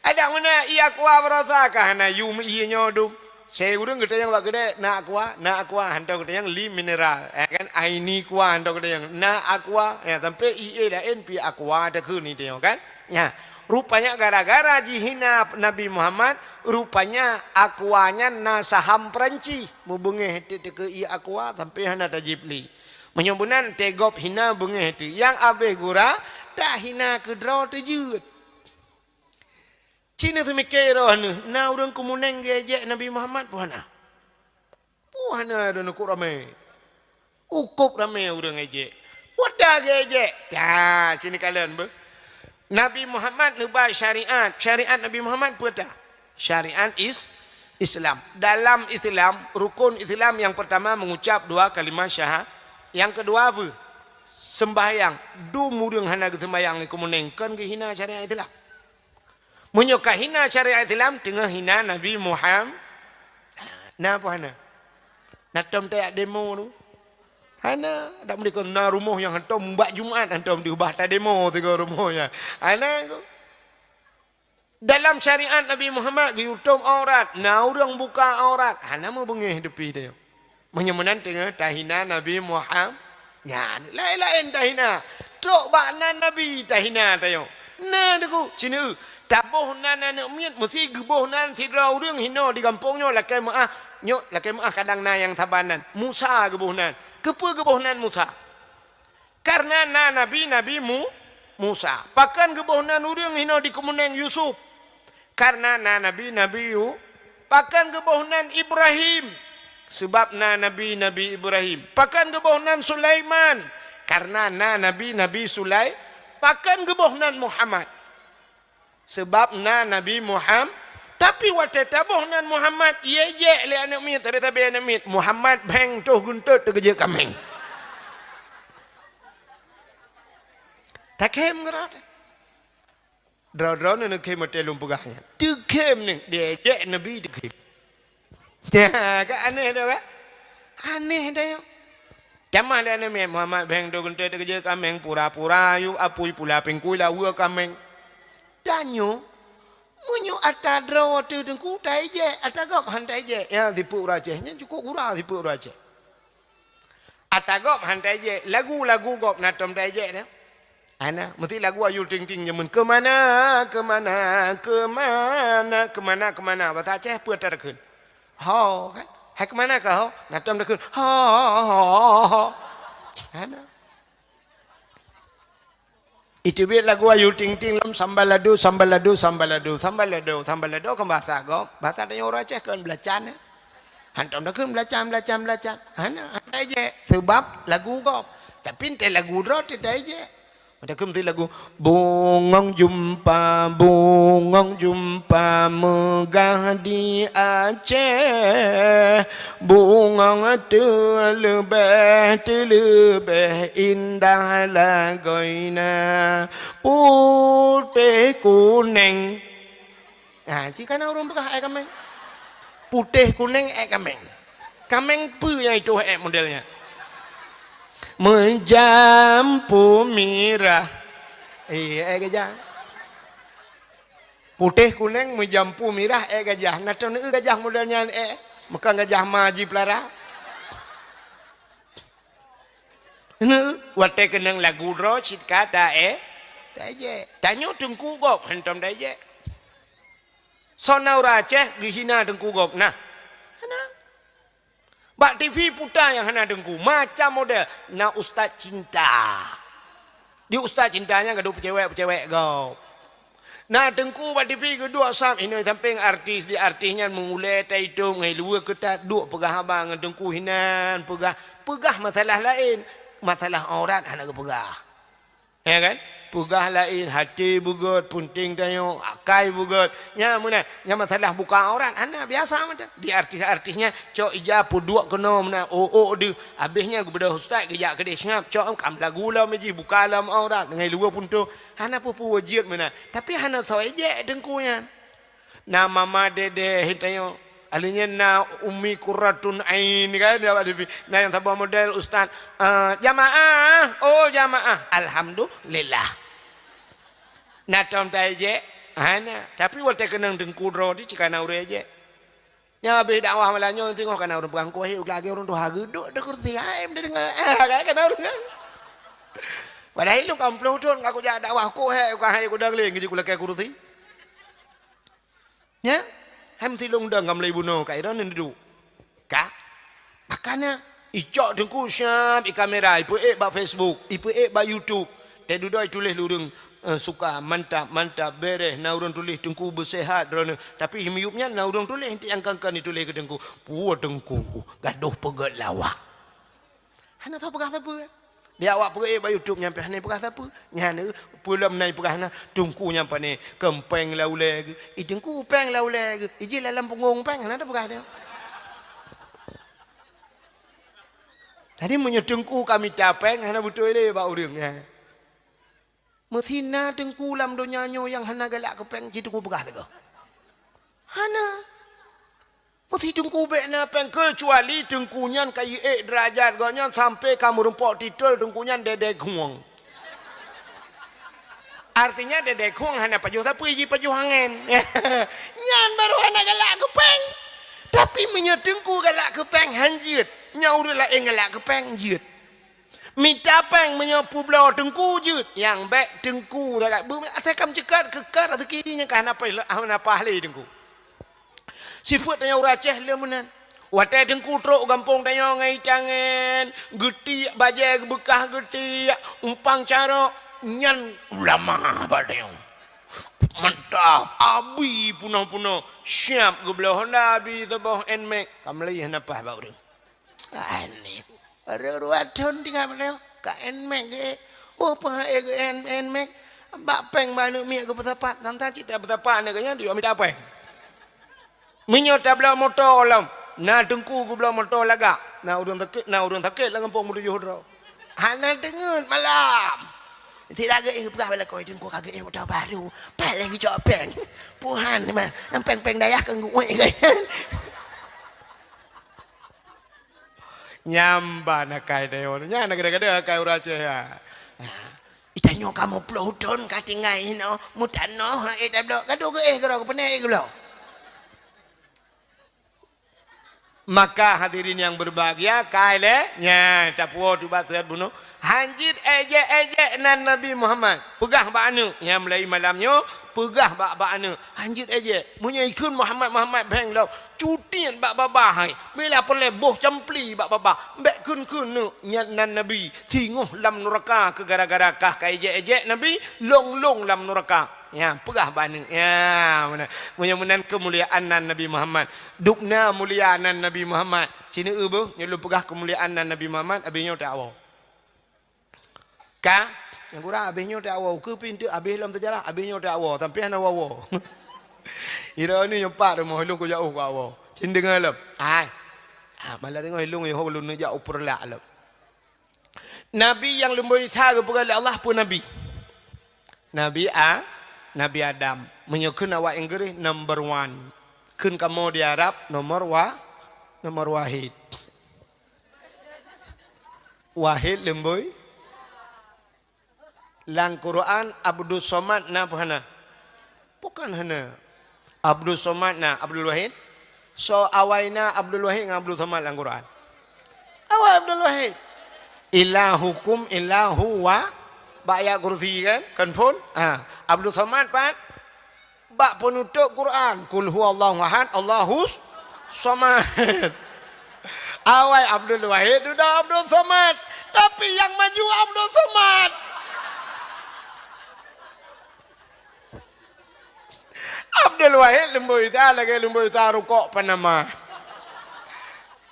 Adak meunan ie aqua baroesa ka hana yum ie nyoe dum. Sei ureuëng geutanyong bak keudè, "Na aqua?" "Na aqua," hántom geutanyong, "Ie mineral." Eh, kan? "Aini aqua," hántom geutanyong, "Na aqua?" Ya, sampai ie laén pih aqua takheun tanyoe, kan? Nya, rupanya gara-gara jihina Nabi Muhammad, rupanya aqua nyan na saham Perancis, meubeungéh teuh keu ie aqua sampai hana tajieb lé. Meunyoe meunan teugob hina beungéh teuh, nyang abéh gura, tahina keudroe teujeuet. Ci neuseumiké roh neuh, na ureuëng keumuneng geuejek Nabi Muhammad peue hana? Peue hana, droeneuh kok ramé. Ukôb ramé ureuëng ejek. Peue ta geuejek? Ta, ci neukalon beuh. Nabi Muhammad neuba syariat. Syariat Nabi Muhammad peue ta? Syariat is-, Islam. Dalam Islam, rukun Islam yang pertama mengucap dua kalimah syaha-, yang kedua apa? Sembahyang. Dum ureuëng hana geuseumbahyang keumuneng, kon geuhina syariat Islam. Meunyoe ka hina syariat Islam, teungoh hina Nabi Muham-, na peue hana? Na tom tajak demo tu? Hana. Dak meudeh kon na rumoh nyang hantom bak Jumat hantom diubah tademo sigoe rumoh nyan. Hana ko. Dalam syariat Nabi Muhammad geuyue tom aurat, na ureuëng buka aurat, hana meubeungéh deupi teuh. Meunyoe meunan teungoh tahina Nabi Muhammad, nyan laén-laén tahina. Trok bak nan Nabi tahina tanyoe. Na Teungku, sineuk taboh nan aneuëk miet, meusi geuboh nan sidroe ureuëng hinoe di gampông nyoe lakée meuáh. Nyoe lakée meuáh kadang na nyang saban nan. Musa geuboh nan. Keupeue geuboh nan Musa? Kareuna na nabi-nabi Mu-, Musa. Pakon geuboh nan ureuëng hinoe di keumuneng Yusuf? Kareuna na nabi-nabi Yu-, pakon geuboh nan Ibrahim? Seubab na nabi-nabi Ibrahim. Pakon geuboh nan Sulaiman? Kareuna na nabi-nabi Sulai-, pakon geuboh nan Muhammad? Seubab na Nabi Muham-, tapi watée taboh nan Muhammad, ie jek lé aneuëk miet, sabe-sabe aneuëk miet, Muhammad beng toh geuntot teugeujek kaméng. Takhém keudroe. Droe-droe neuneuk khém watée lôn peugah nyan. Teukhém nyan, diejek Nabi teukhém. Ka aneh dah kan? Aneh dah nyoe. Tamah lé aneuk miet, Muhammad Beng tu geuntée teukeujeuet kaméng, pura-pura yue apui pula pingkui laweue kaméng. Tanyoe, meunyoe ata droe ateueh teungku taijek, ata gob han taijek. Ya, sipeuet ureueng Aceh. Nyan cukôp gura sipeuet ureueng Aceh. Ata gob han taijek, lagu-lagu gob na tom taijek dah. Hana, meusti lagu Ayu Ting Ting jameun, "Keumana, keumana, keumana, keumana, keumana." Basa Aceh peue takheun? "Ho," kan? "Hai keumana kah ho?" Na tom takheun, "Ho, ho, ho, ho." Hana. Iteubiet lagu Ayu Ting Ting lom, sambalado, sambalado, sambalado, sambalado, sambalado kan basa gob. Basa tanyoe ureueng Aceh kan belacan, eh. Hantom takheun belacan, belacan, belacan. Hana, han taijek. Seubab lagu gob. Tapi entée lagu droe teuh taijek. Takheun meusti lagu, "Bungong jumpa, bungong jumpa meugah di Aceh. Bungong teuleubeh, teuleubeh indah lagoina. Putéh kuneng." Ha, ci kana ureueng peugah ék kaméng. Putéh kuneng ék kaméng. Kaméng peue nyang ituh ék model nyan? Meujampu mirah. Eh, ék gajah. Putéh kuneng meujampu mirah ék gajah. Na tom neueu gajah model nyan ék? Meukan gajah ma jipeulara. Heuh, watée keunong lagu droe cit ka ta-, eh, taijek. Tanyoe teungku gob hantom taijek. Soe na ureueng Aceh geuhina teungku gob? Nah. Hana. Bak T V puta nyang hana teungku, macam model. Na ustaz cinta. Di ustaz cinta nyan gadoh peucewek-peucewek gob. Na teungku bak T V geuduek sab, inoe sampéng artis, di artis nyan meungulée taitôb ngon luweue keutat duek peugah haba ngon teungku hinan, peugah, peugah masalah laén, masalah aurat hana geupeugah. Ya kan? Peugah laén, até beugét, peunteng tanyoe, akai beugét. Nyan meunan, nyan masalah buka aurat, hana biasa meunan. Di artis-artis nyan, cok ija peuduek keunoe meunan, ôk-ôk deuh. Abéh nyan geubeudôh ustaz geujak keudeh seungab, cok kam lagu lom jih, buka lom aurat, ngon luweue puntông. Hana peue-peue jeuet meunan. Tapi hana soe jijak teungku nyan. Na Mama Dede tanyoe. Alheuh nyan na Umi Qurratun Ain kan, ya, Pak Devi. Na nyang saboh model ustaz, eh, "Jamaah, oh jamaah." Alhamdulillah. Na tom taijek? Hana. Tapi watée keunong teungku droe teuh cit kana ureueng jijak. Nyan abéh dakwah malam nyoe teungoh kana ureueng peugah, "Keuh hai lagée ureueng tuha geuduek di kursi, hai meudeungoe." Ah, kan kana ureueng kan. Padahai lôn ka ploh thon ka kujak dakwah, keuh hai, keuh hai kudong lé, ngeujih kulakée kursi. Nyan, hai meusilong dong ka meulai bunoe ka iron neuduek. Ka? Makana, icok teungku siab ikamera, ipeuék bak Facebook, ipeuék bak YouTube. Teududoe ituléh lé ureueng, eh, suka, mantap, mantap, béréh, na ureueng tuléh teungku beuseuhat droeneuh. Tapi miyueb nyan na ureueng tuléh, inti nyang kon-kon ituléh keu teungku. Puwoe teungku, gadoh peugét lawak. Hana tapeugah sapeue. Di awak peuék bak YouTube nyan pih hana peugah sapeue. Nyan, eh, peue lom na ipeugah na, teungku nyan pane, keu péng lam ulée geuh. I teungku péng lam ulée geuh. Ijih lam punggong péng, hana tapeugah dia. Jadi meunyoe teungku ka mita péng, hana beutôi lé bak ureueng, ya. Meusi na teungku lam donya nyoe nyang hana galak keu péng, ci teungku peugah sigoe. Hana. Meusi teungku bék na péng, keucuali teungku nyan ka jiék deurajat gobnyan sampai ka meurumpok titel teungku nyan Dede Khueng. Artinya Dede Khueng hana pajoh sapeue, jipajoh angén. Nyan baru hana galak keu péng. Tapi meunyoe teungku galak keu péng, han jeuet. Nyan ureueng laén galak keu péng, jeuet. Mita péng meunyoe peubloe teungku jeuet, nyang bék teungku sagai. Beu-, asai ka meuceukat keu ka raseuki nyang ka hana paih le-, hana paih lé teungku. Sifeuet tanyoe ureueng Aceh lé meunan. Watée teungku trok u gampông tanyoe ngon itangen, geutiek bajée geubeukah geutiek, umpang carok, nyan ulama bak tanyoe. Mantap, abi punoh-punoh, siab geubloe Honda, abi saboh Nmax, ka meulai hana paih bak ureueng. Aneh. Baru dua thon tinggai pada ka Nmax geuék. Oh, peuék geuék Nmax. Bak péng bak aneuk miet geupeusapat. Tang-tang cit tapeusapat aneuk geuh nyan, dijok mita péng. Meunyoe tabloe moto lom, na teungku geubloe moto lagak. Na ureueng sakét, na ureueng sakét lam gampông meutujoh droe. Hana teungeut malam. Sira geuéh peugah bak lakoe, "Teungku ka geuéh moto baru, pat lé geucok péng." Puhan man, nyang péng-péng dayah keu geuéh kan. Nyamba nakai dayah, nyan na gada-gada akai ureueng Aceh, ya. Itanyoe kamoe ploh thon ka tinggai inoe, meutanoh, eh, tablok, ka duek geuéh keudroe, keupeuneh keudroe. Maka hadirin yang berbahagia, kai lé, nya, tapuwoe tubat seuhat bunoe. Hanjeuet éjek-éjek nan Nabi Muhammad. Peugah bak aneuk, nya, mulai malam nyoe, peugah bak, bak aneuk. Hanjeuet éjek. Meunyoe ikheun Muhammad, Muhammad bheng lom. Cutiet bak babah hai. Bila peureulée boh campli bak babah. Bék kheun-kheun neuk nyan nan Nabi. Singoh lam nuraka keu gara-gara kah ka éjek-éjek Nabi, long-long lam nuraka. Ya, peugah bak aneuk. Ya, meunan. Meunyoe meunan keumuliaan nan Nabi Muhammad. Dubna mulia nan Nabi Muhammad. Ci neueu beuh, nyoe lôn peugah keumuliaan nan Nabi Muhammad, abéh nyoe tawoe. Ka, nyang kurang abéh nyoe tawoe. Keu pintoe abéh lom seujarah, abéh nyoe tawoe. Sampoe hana woe-woe. Droeneuh nyoe pat rumoh lôn kujak uh kujak woe. Cit deungoe lom. Hai. Ah, malah deungoe lôn, yoh lôn neujak u Peureulak lom. Nabi nyang leumbôi Isa geupeugah lé Allah peue nabi? Nabi A-, Nabi Adam. Meunyoe kheun awak Inggréh, number one. Kheun kamoe di Arab, nomor wa-, nomor wahid. Wahid leumbôi. Lam Quran, Abdus Somad na peue hana? Bukan hana. Abdus Somad na, Abdul Wahid. Soe awai na Abdul Wahid ngon Abdul Somad lam Quran? Awai Abdul Wahid. Ilahukum ilahu wa-, bak ayat kursi kan? Kan phon? Ha. Abdul Somad pat? Bak peunutôp Quran, "Qul huwallahu ahad, Allahus somad." Awai Abdul Wahid dudoe Abdul Somad, tapi nyang maju Abdul Somad. Abdul Wahid leumbôi Isa lagée leumbôi Isa rukok Panama.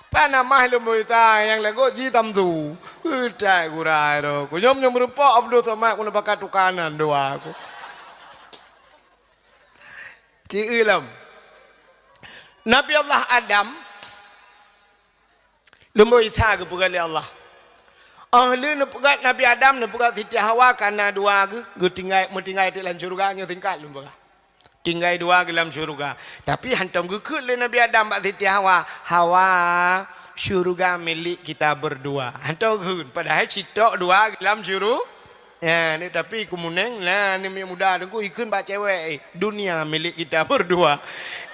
Panama leumbôi Isa nyang lagot ji tamsu. Utai gura ro. Kunyom nyang meureumpok Abdul Somad keuneuk baka tukanan dua ku. Ci-, lom. Nabi Allah Adam, leumbôi Isa geupeugah lé Allah. Oh lheueh neupeugah Nabi Adam, neupeugah Siti Hawa, ka na dua geuh, geutinggai, meutinggai teuk lam syeuruga, nyoe singkat lôn peugah. Tinggai dua geuh lam syeuruga. Tapi hantom geukheun lé Nabi Adam bak Siti Hawa, "Hawa, syeuruga milék kita berdua." Hantom geukheun, padahai sitok dua geuh lam syeuruga. Ya, ni tapi keumuneng, nah, ni miet muda teungku ikheun bak cewek, eh, "Dunia milik kita berdua."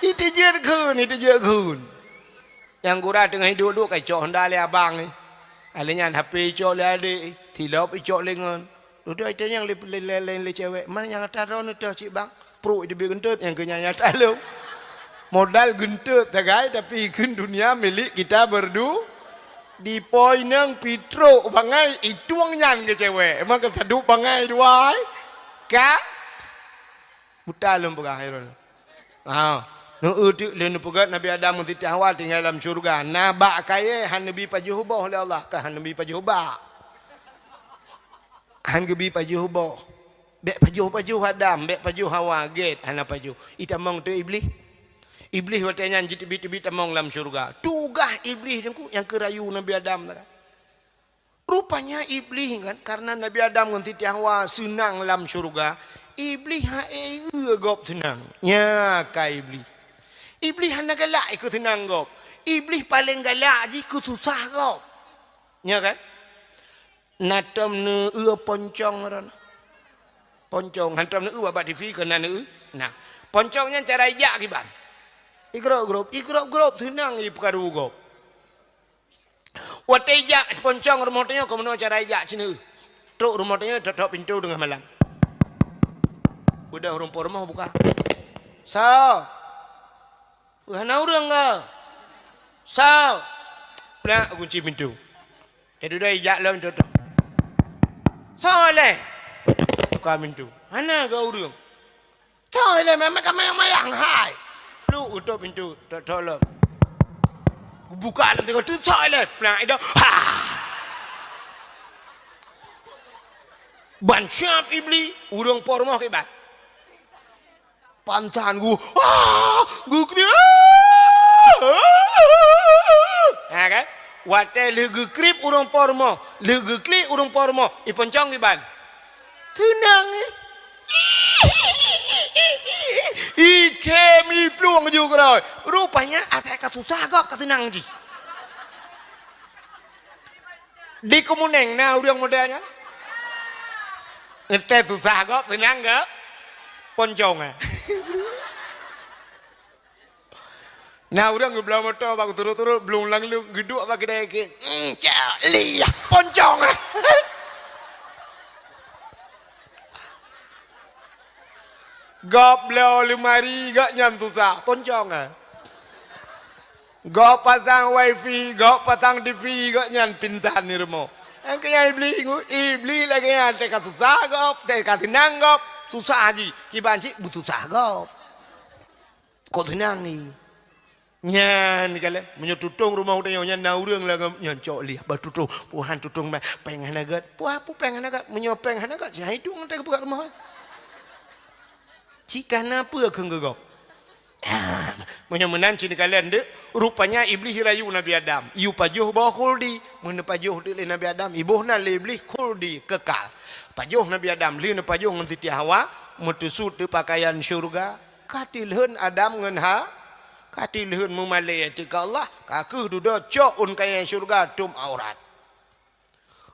Itu jeuet kheun, itu jeuet kheun. Nyang gura teungoh iduek-duek ka icok honda lé abang, eh. Alèh nyan H P icok lé adék, eh. Silop icok lé ngon. Dudoe itanyong lé, lé, lé, lé, lé cewek, "Man nyang ata droeneuh toh cit bang?" Pruek iteubiet geunteut, nyang keu nyan nyata lom. Modal geunteut sagai, tapi ikheun dunia milik kita berdu-, dipo inong pitrok bangai itueng nyan keu cewek. Emang keu sadup bangai dua ai? Ka? Buta lom peugah hai droeneuh. Ha. Neueu teuk lheueh neupeugét Nabi Adam ngon Siti Hawa tinggai lam syeuruga. Na bak kayée han neubi pajoh boh lé Allah, ka han neubi pajoh bak. Han geubi pajoh boh. Bék pajoh-pajoh Adam, bék pajoh Hawa, gét hana pajoh. Itamong teuk Iblih. Iblih watée nyan jiteubiet-teubiet tamong lam syeuruga. Tugaih Iblih teungku nyang keu rayu Nabi Adam tadi. Rupanya Iblih kan, karena Nabi Adam ngon Siti Hawa seunang lam syeuruga, Iblih hana eu gob seunang. Nya ka Iblih. Iblih hana galak ikeu seunang gob. Iblih paleng galak jih keu susah gob. Nya kan? Na tom neueu poncong ron. Poncong hantom neueu bak T V keu na neueu. Nah, poncong nyan cara ijak kiban. Igrop-grop, igrop-grop seunang ipeukaru gob. Watée ijak poncong rumoh tanyoe keumeunyoe cara ijak cit neueu. Trok rumoh tanyoe, tok-tok pintoe teungoh malam. Beudôh ureuëng po rumoh buka. Soe? Hana ureuëng ka. Soe? Plak gunci pintoe. Teududoe ijak lom tok-tok. Soe lé? Buka pintoe. Hana ka ureuëng. Soe lé, memang ka mayang-mayang hai. Pluk utok pintoe, tok-tok lom. Buka lom tengok tu, soe lé? Plak ida. Ha! Ban siap Iblih, ureuëng po rumoh kiban. Pantan gu, ah, geukriek. Ha kan? Watée lheueh geukriek ureuëng po rumoh, lheueh geuklik ureuëng po rumoh, iponcong kiban. Teunang, eh. Ikhem iplueng ju keudroe. Rupanya asai ka susah gob ka teunang jih. Di Kemuneng na ureuëng model nyan. Entah susah gob, teunang gob. Poncong, eh. Na ureuëng geubloe moto bak turot-turot, blong lam leueng, geuduek bak keudè keuh. Hmm, cak liah, poncong. Gob bloe leumari, gobnyan susah, poncong. Gob pasang wifi, gob pasang TV, gobnyan pintan di rumoh. Nyang keu nyan Iblih, Iblih lagèe nyan, teuka susah gob, teuka teunang gob, susah jih, kiban cit beususah gob. Kok teunang ni? Nyan kalon, meunyoe tutong rumoh geutanyoe nyan na ureuëng lam nyan cok liah, bah tutong, puhan tutong mah, péng hana gèt. Puah pu péng hana gèt, meunyoe péng hana gèt, siat idong teuka peugah rumoh. Cit ka na peue kheun geugob. Ah, meunyoe meunan cit kalon deuh, rupanya Iblih rayu Nabi Adam. Yue pajoh boh khuldi, meuneupajoh teuk lé Nabi Adam, iboh nan lé Iblih khuldi kekal. Pajoh Nabi Adam, lheueh neupajoh ngon Siti Hawa, meuteusut teuk pakaian syeuruga. Ka tilheun Adam ngon Ha, ka tilheun meumalèe ateueh keu Allah, ka kheueh dudoe cok ôn kayèe syeuruga tom aurat.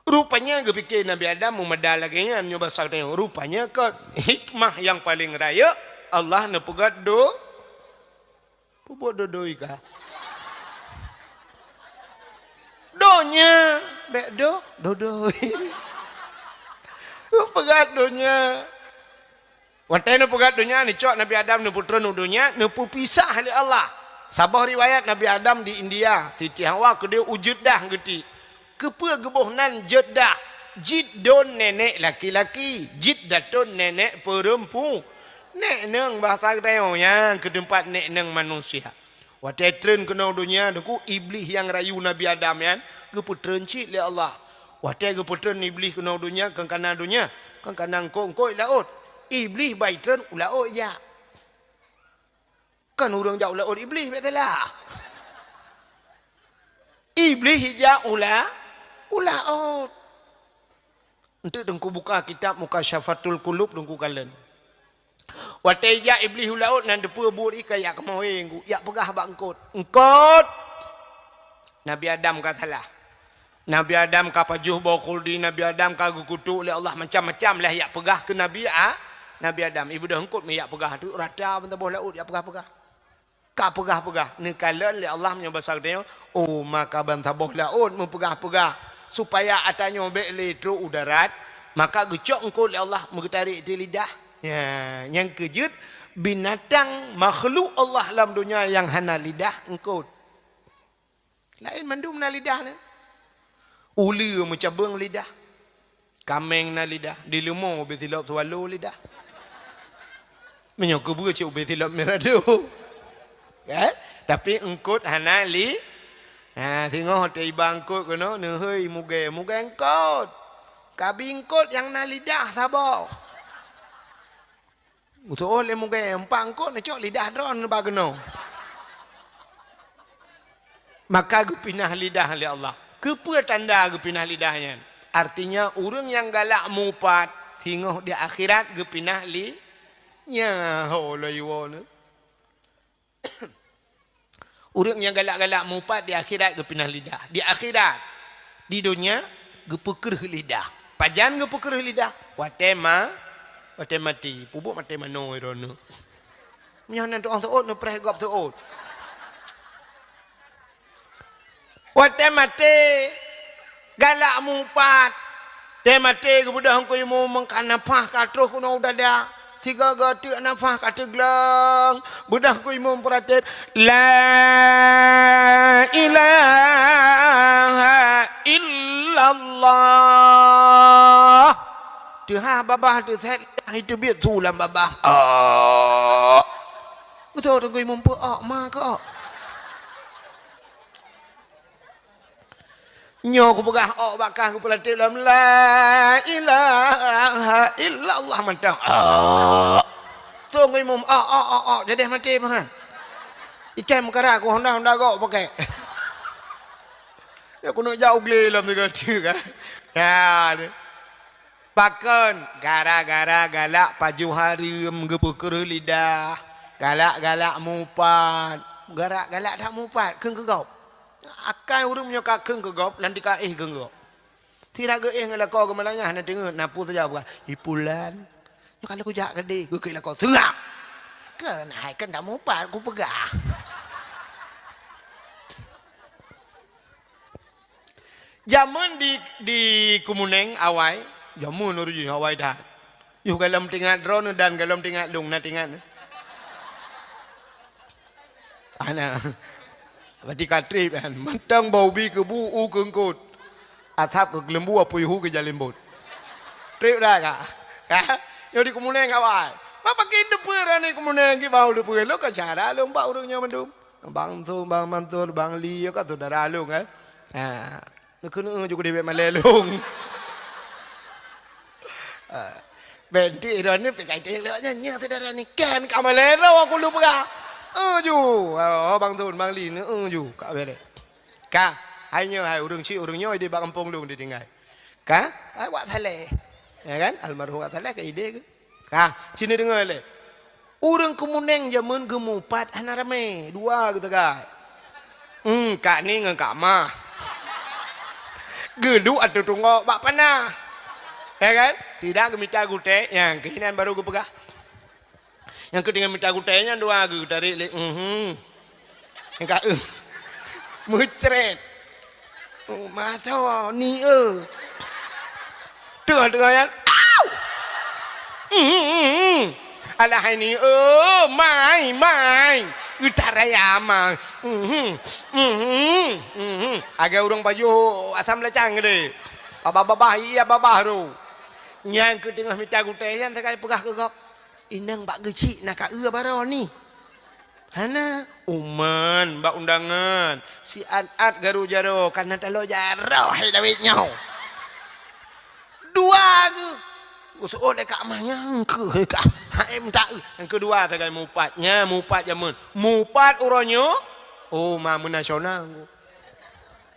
Rupanya geupike Nabi Adam meumada lagèe nyan nyoe basa geutanyoe. Rupanya kon hikmah nyang paleng rayeuk Allah neupeugèt do-, peubuet dodoi ka. Donya, bèk do-, dodoi. Peugèt donya. Watèe neupeugèt donya, neucok Nabi Adam neupeutreun u donya, neupeupisah lé Allah. Saboh riwayat Nabi Adam di India, Siti Hawa keudeh u Jeddah geutiek. Keupeue geuboh nan Jeddah? Jiddon nenek laki-laki, jiddatun nenek peurempu-, nèk neueng bahasa geutanyoe nyan keu teumpat nèk neueng manusia. Watèe treun keunoe donya, Teungku, Iblih nyang rayu Nabi Adam nyan geupeutreun cit lé Allah. Watèe geupeutreun Iblih keunoe donya, kon kana donya, kon kana eungkôt-eungkôt laôt. Iblih bai treun u laôt jak. Kon ureuëng jak u laôt Iblih, bèk salah. Iblih jak u la-, u laôt. Enteuk Teungku buka kitab Mukasyafatul Qulub, Teungku kalon. Watèe jak Iblih u laôt, na teupeue buet ié ka jak keumoe, jak peugah bak eungkôt. Eungkôt! Nabi Adam ka salah. Nabi Adam ka pajoh boh khuldi, Nabi Adam ka geukutok lé Allah macam-macam lé jak peugah keu Nabi A-, Nabi Adam. Ibeudôh eungkôt mé jak peugah teuk rata bansaboh laôt jak peugah-peugah. Ka peugah-peugah, neukalon lé Allah meunyoe basa geutanyoe, oh, maka bansaboh laôt meupeugah-peugah, supaya ata nyoe bèk lé trok u darat, maka geucok eungkôt lé Allah meugeutarek di lidah. Ya, nyang keujeuet binatang makhluk Allah lam donya nyang hana lidah eungkôt. Laén mandum na lidah nyan. Uleue meucabeueng lidah. Kaméng na lidah, di leumo ubé silop swallow lidah. Meunyoe keubeue cit ubé silop mirado. Kan? Tapi eungkôt hana li-, ha, singoh teuiba eungkôt keunoe, neuhôi mugée, mugée eungkôt. Kabi eungkôt nyang na lidah saboh. Geutu'oh lé mugée, empat eungkôt neucok lidah droe neuba keunoe. Maka geupinah lidah lé Allah. Keupeue tanda geupinah lidah nyan? Artinya, ureuëng nyang galak mupat, singoh di akhirat geupinah li-, nya ho lôn iwoe nyoe. Ureuëng nyang galak-galak mupat di akhirat geupinah lidah. Di akhirat, di donya geupeukreuh lidah. Pajan geupeukreuh lidah? Watée ma-, watée maté. Peubuet maté manoe droeneuh. Meunyoe na tu'oh seuôt, neupreh gob seuôt. Watée maté, galak mupat. Watée maté geubeudôh Teungku Imum, ka nafah ka troh keunoe u dada. Sigoe-goe teuk nafah ka teugleueng. Beudôh Teungku Imum peuratéb, "La ilaha illallah." Teuhah babah teusét, teubiet su lam babah. Oh. Beutôi Teungku Imum peuok ma kok. Nyoe kupeugah ok bak kah, kupeulatéb lom, "La ilaha illallah," mantong. Ok. Teungku Imum, ok, ok, ok, ok, jadeh maté meuhan. Ikai meukara ku honda-honda gok pakai. Ya, keuneuk jak u glé lom sigoe teuk kan. Ya, ni. Pakon? Gara-gara galak pajoh hareuem geupeukreuh lidah, galak-galak mupat. Galak-galak that mupat, kheun keu gob. Akai ureuëng meunyoe ka kheun keu gob, lan dikaéh kheun keu gob. Sira geuéh ngon lakoe geumeulanyah na teungeut, na peue saja peugah, "Hi pulan, nyoe ka lheueh kujak keudeh," geukheun lakoe, "Seungab!" Keuhai keu tamupat kupeugah. Jameun di, di Keumunéng awai, jameun ureuëng jih awai that. Yoh golom teuingat droeneuh dan golom teuingat lôn, na teuingat? Ana. Berarti ka treb kan. Mantong bak ubi keubu u keu eungkot. Asab keu keuleumbu apui hu keu jalembot. Treb dah ka? Ka? Nyoe di Keumunéng awai. Ma pakon teupeue rani Keumunéng kibau teupeue. Lôn ka syedara lôn bak ureuëng nyoe mandum. Bang Su, Bang Mansur, Bang Li, ka syedara lôn kan. Ha. Neukeuneuk ju keudeh bèk malèe lôn. Ah, bèk nteuk droeneuh pih ka itanyong lewat nyan, "Nyoe syedara ni kan ka malèe droe aku lôn peugah." Eh, ju. Oh, Bang Tun, Bang Li, eh, ju. Ka bèrèh. Ka, hai nyoe, hai ureuëng chik, ureuëng nyoe idéh bak gampông lôn ditinggai. Ka, hai Wak Saleh. Ya kan? Almarhum Wak Saleh ka idéh keu. Ka, sini deungoe lé. Ureuëng Keumunéng jameun geumupat hana ramé, dua geusagai. Hmm, Kak Ni ngon Kak Mah. Geuduek ateueh tunggok bak panah. Ya kan? Sida geumita gutèe, nyang keuh inan barô geupeugah. Nyang keuh teungoh mita gutèe nyan dua geutarek lé, mhm. Nyang ka, eh. Meucret. Oh, masa ni, eh. Tengah-tengah nyan. Au! Mhm. Alah hai ni, eh, mai, mai. Utak raya, mai. Mhm. Mhm. Mhm. Agak ureuëng pajoh asam lacang gede. Babah-babah, iya babah tu. Nyang keuh teungoh mita gutèe nyan sagai peugah keu gob. Inong bak geuchik na ka eu baroe ni. Hana, uman bak undangan, siat-at garu jaroe, kana taloe jaroe hai dawet nyoe. Dua geuh. Geusoe lé Kak Mah nyang keuh ka. Hai mita eu. Nyang keudua sagai mupat. Nya mupat jameun. Mupat uroe nyoe. Oh, ma meunasional.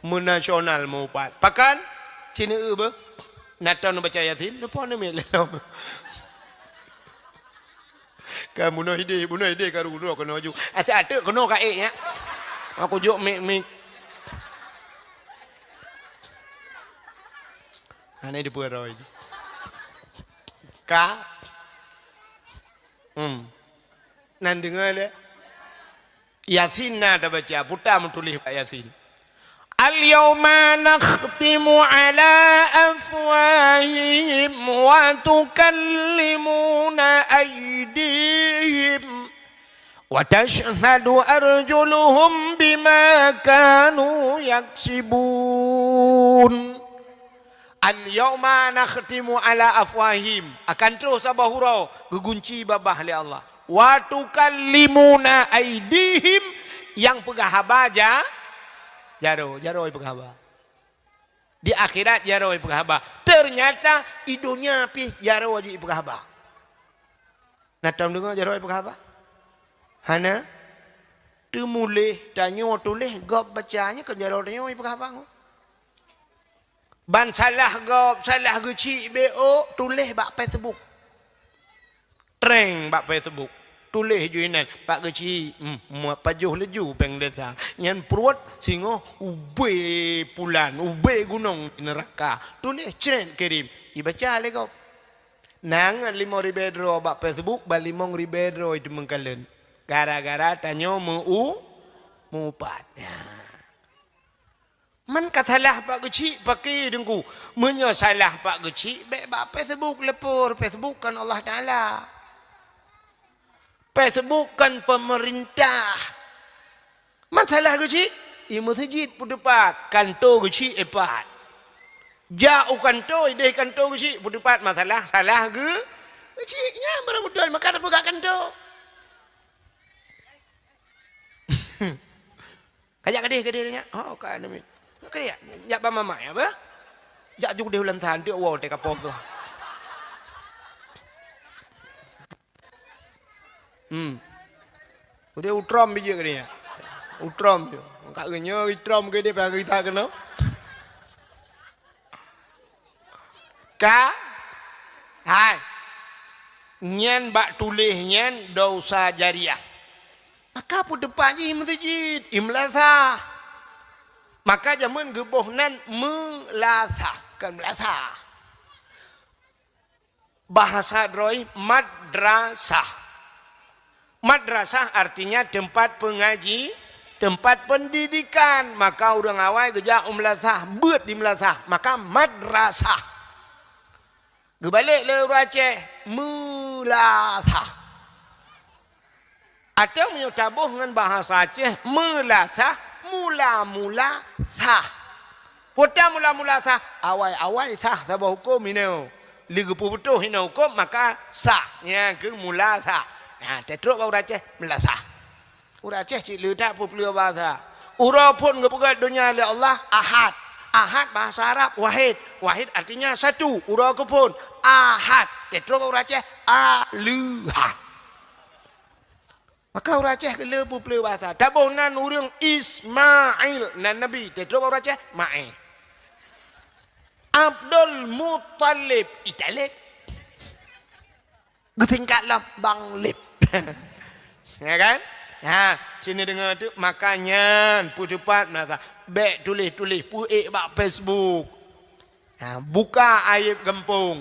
Meunasional mupat. Pakon? Cina eu beuh. Natan baca Yasin, leupah ni mik lelom. Ka bunoe idéh, bunoe idéh ka rudoe keunoe ju. Asyik ateuk keunoe ka ék nyan. Aku jok mik-mik. Hana dipeuroi. Ka. Hmm. Nan deungoe lé. Yasin na tabaca, puta meutuléh bak Yasin. Al-yauma nakhtimu ala afwahihim wa tukallimuna aydihim wa tashhadu arjuluhum bima kanu yaksibun. Al-yauma nakhtimu ala afwahihim, akan troh saboh uroe geugunci babah lé Allah. Wa tukallimuna aidihim, nyang peugah haba ja-, jaroe, jaroe peugah haba. Di akhirat jaroe peugah haba. Ternyata i donya pih jaroe jih peugah haba. Na tom deungoe jaroe peugah haba? Hana? Teumuléh tanyoe tuléh gob baca nyoe keu jaroe tanyoe peugah haba ngon. Ban salah gob, salah geuchik B O, tuléh bak Facebook. Treng bak Facebook. Tuléh ju inan, Pak Geuchik, hmm, muat pajoh laju péng desa. Nyan pruet singoh ubé pulan, ubé gunong di neuraka. Tuléh cret kirim, ibaca lé gob. Na ngon limong ribèe droe bak Facebook, ban limong ribèe droe teumeung kalon. Gara-gara tanyoe meu-, meuupat. Ya. Man ka salah Pak Geuchik, pakri Teungku. Meunyoe salah Pak Geuchik, bèk bak Facebook leupor. Facebook kon Allah Taala. Facebook kon peumeurintah. Man salah Geuchik, i meuseujid peuteupat, kanto Geuchik ipat. Jak u kanto, idéh kanto Geuchik peuteupat, masalah salah Geu-, Geuchik. Nyan baru beutôi, maka tapeugah kanto. Kajak keudeh, keudeh nyan. Oh, ka nami. Keudeh, jak ban mamak, ya, bah? Jak ju keudeh ulang saha, anteuk woe teuka poh tu. Hmm. Udah utrom biji keudeh nyan. Utrom je. Ka geunyoe utrom keudeh, payah kita keunoe. Ka? Hai. Nyan bak tuléh nyan dosa jariah. Maka peuteupat jih meuseujid, imeulasah. Maka jameun geuboh nan meulasah, kon meulasah. Bahasa droe madrasah. Madrasah artinya tempat pengaji, tempat pendidikan. Maka ureuëng awai geujak u meulasah, beuet di meulasah. Maka madrasah. Geubalek lé ureuëng Aceh, meulasah. Atau meunyoe taboh ngon bahasa Aceh, meulasah, mula-mula sah. Peue ta mula-mula sah, awai-awai sah saboh huköm inoe. Lé geupeubeutôh inoe huköm, maka sah. Nyan keuh mula sah. Nah, teutrok bak ureuëng Aceh, meulasah. Ureuëng Aceh cit le that peue-peue bahasa. Uroe phon geupeugah donya lé Allah, Ahad. Ahad bahasa Arab, wahid. Wahid artinya satu. Uroe keuphon, Ahad. Teutrok bak ureuëng Aceh, Aleuhad. Maka ureuëng Aceh le peue-peue bahasa. Taboh nan ureuëng Ismail, nan Nabi. Teutrok bak ureuëng Aceh, Maé. Abdul Muttalib, Italib. Geusingkat lom Bang Lib. Ya kan? Ha, sini deungoe tu, maka nyan peuteupat meulasah. Bék tuléh-tuléh, peuék bak Facebook. Ha, buka aib gampông.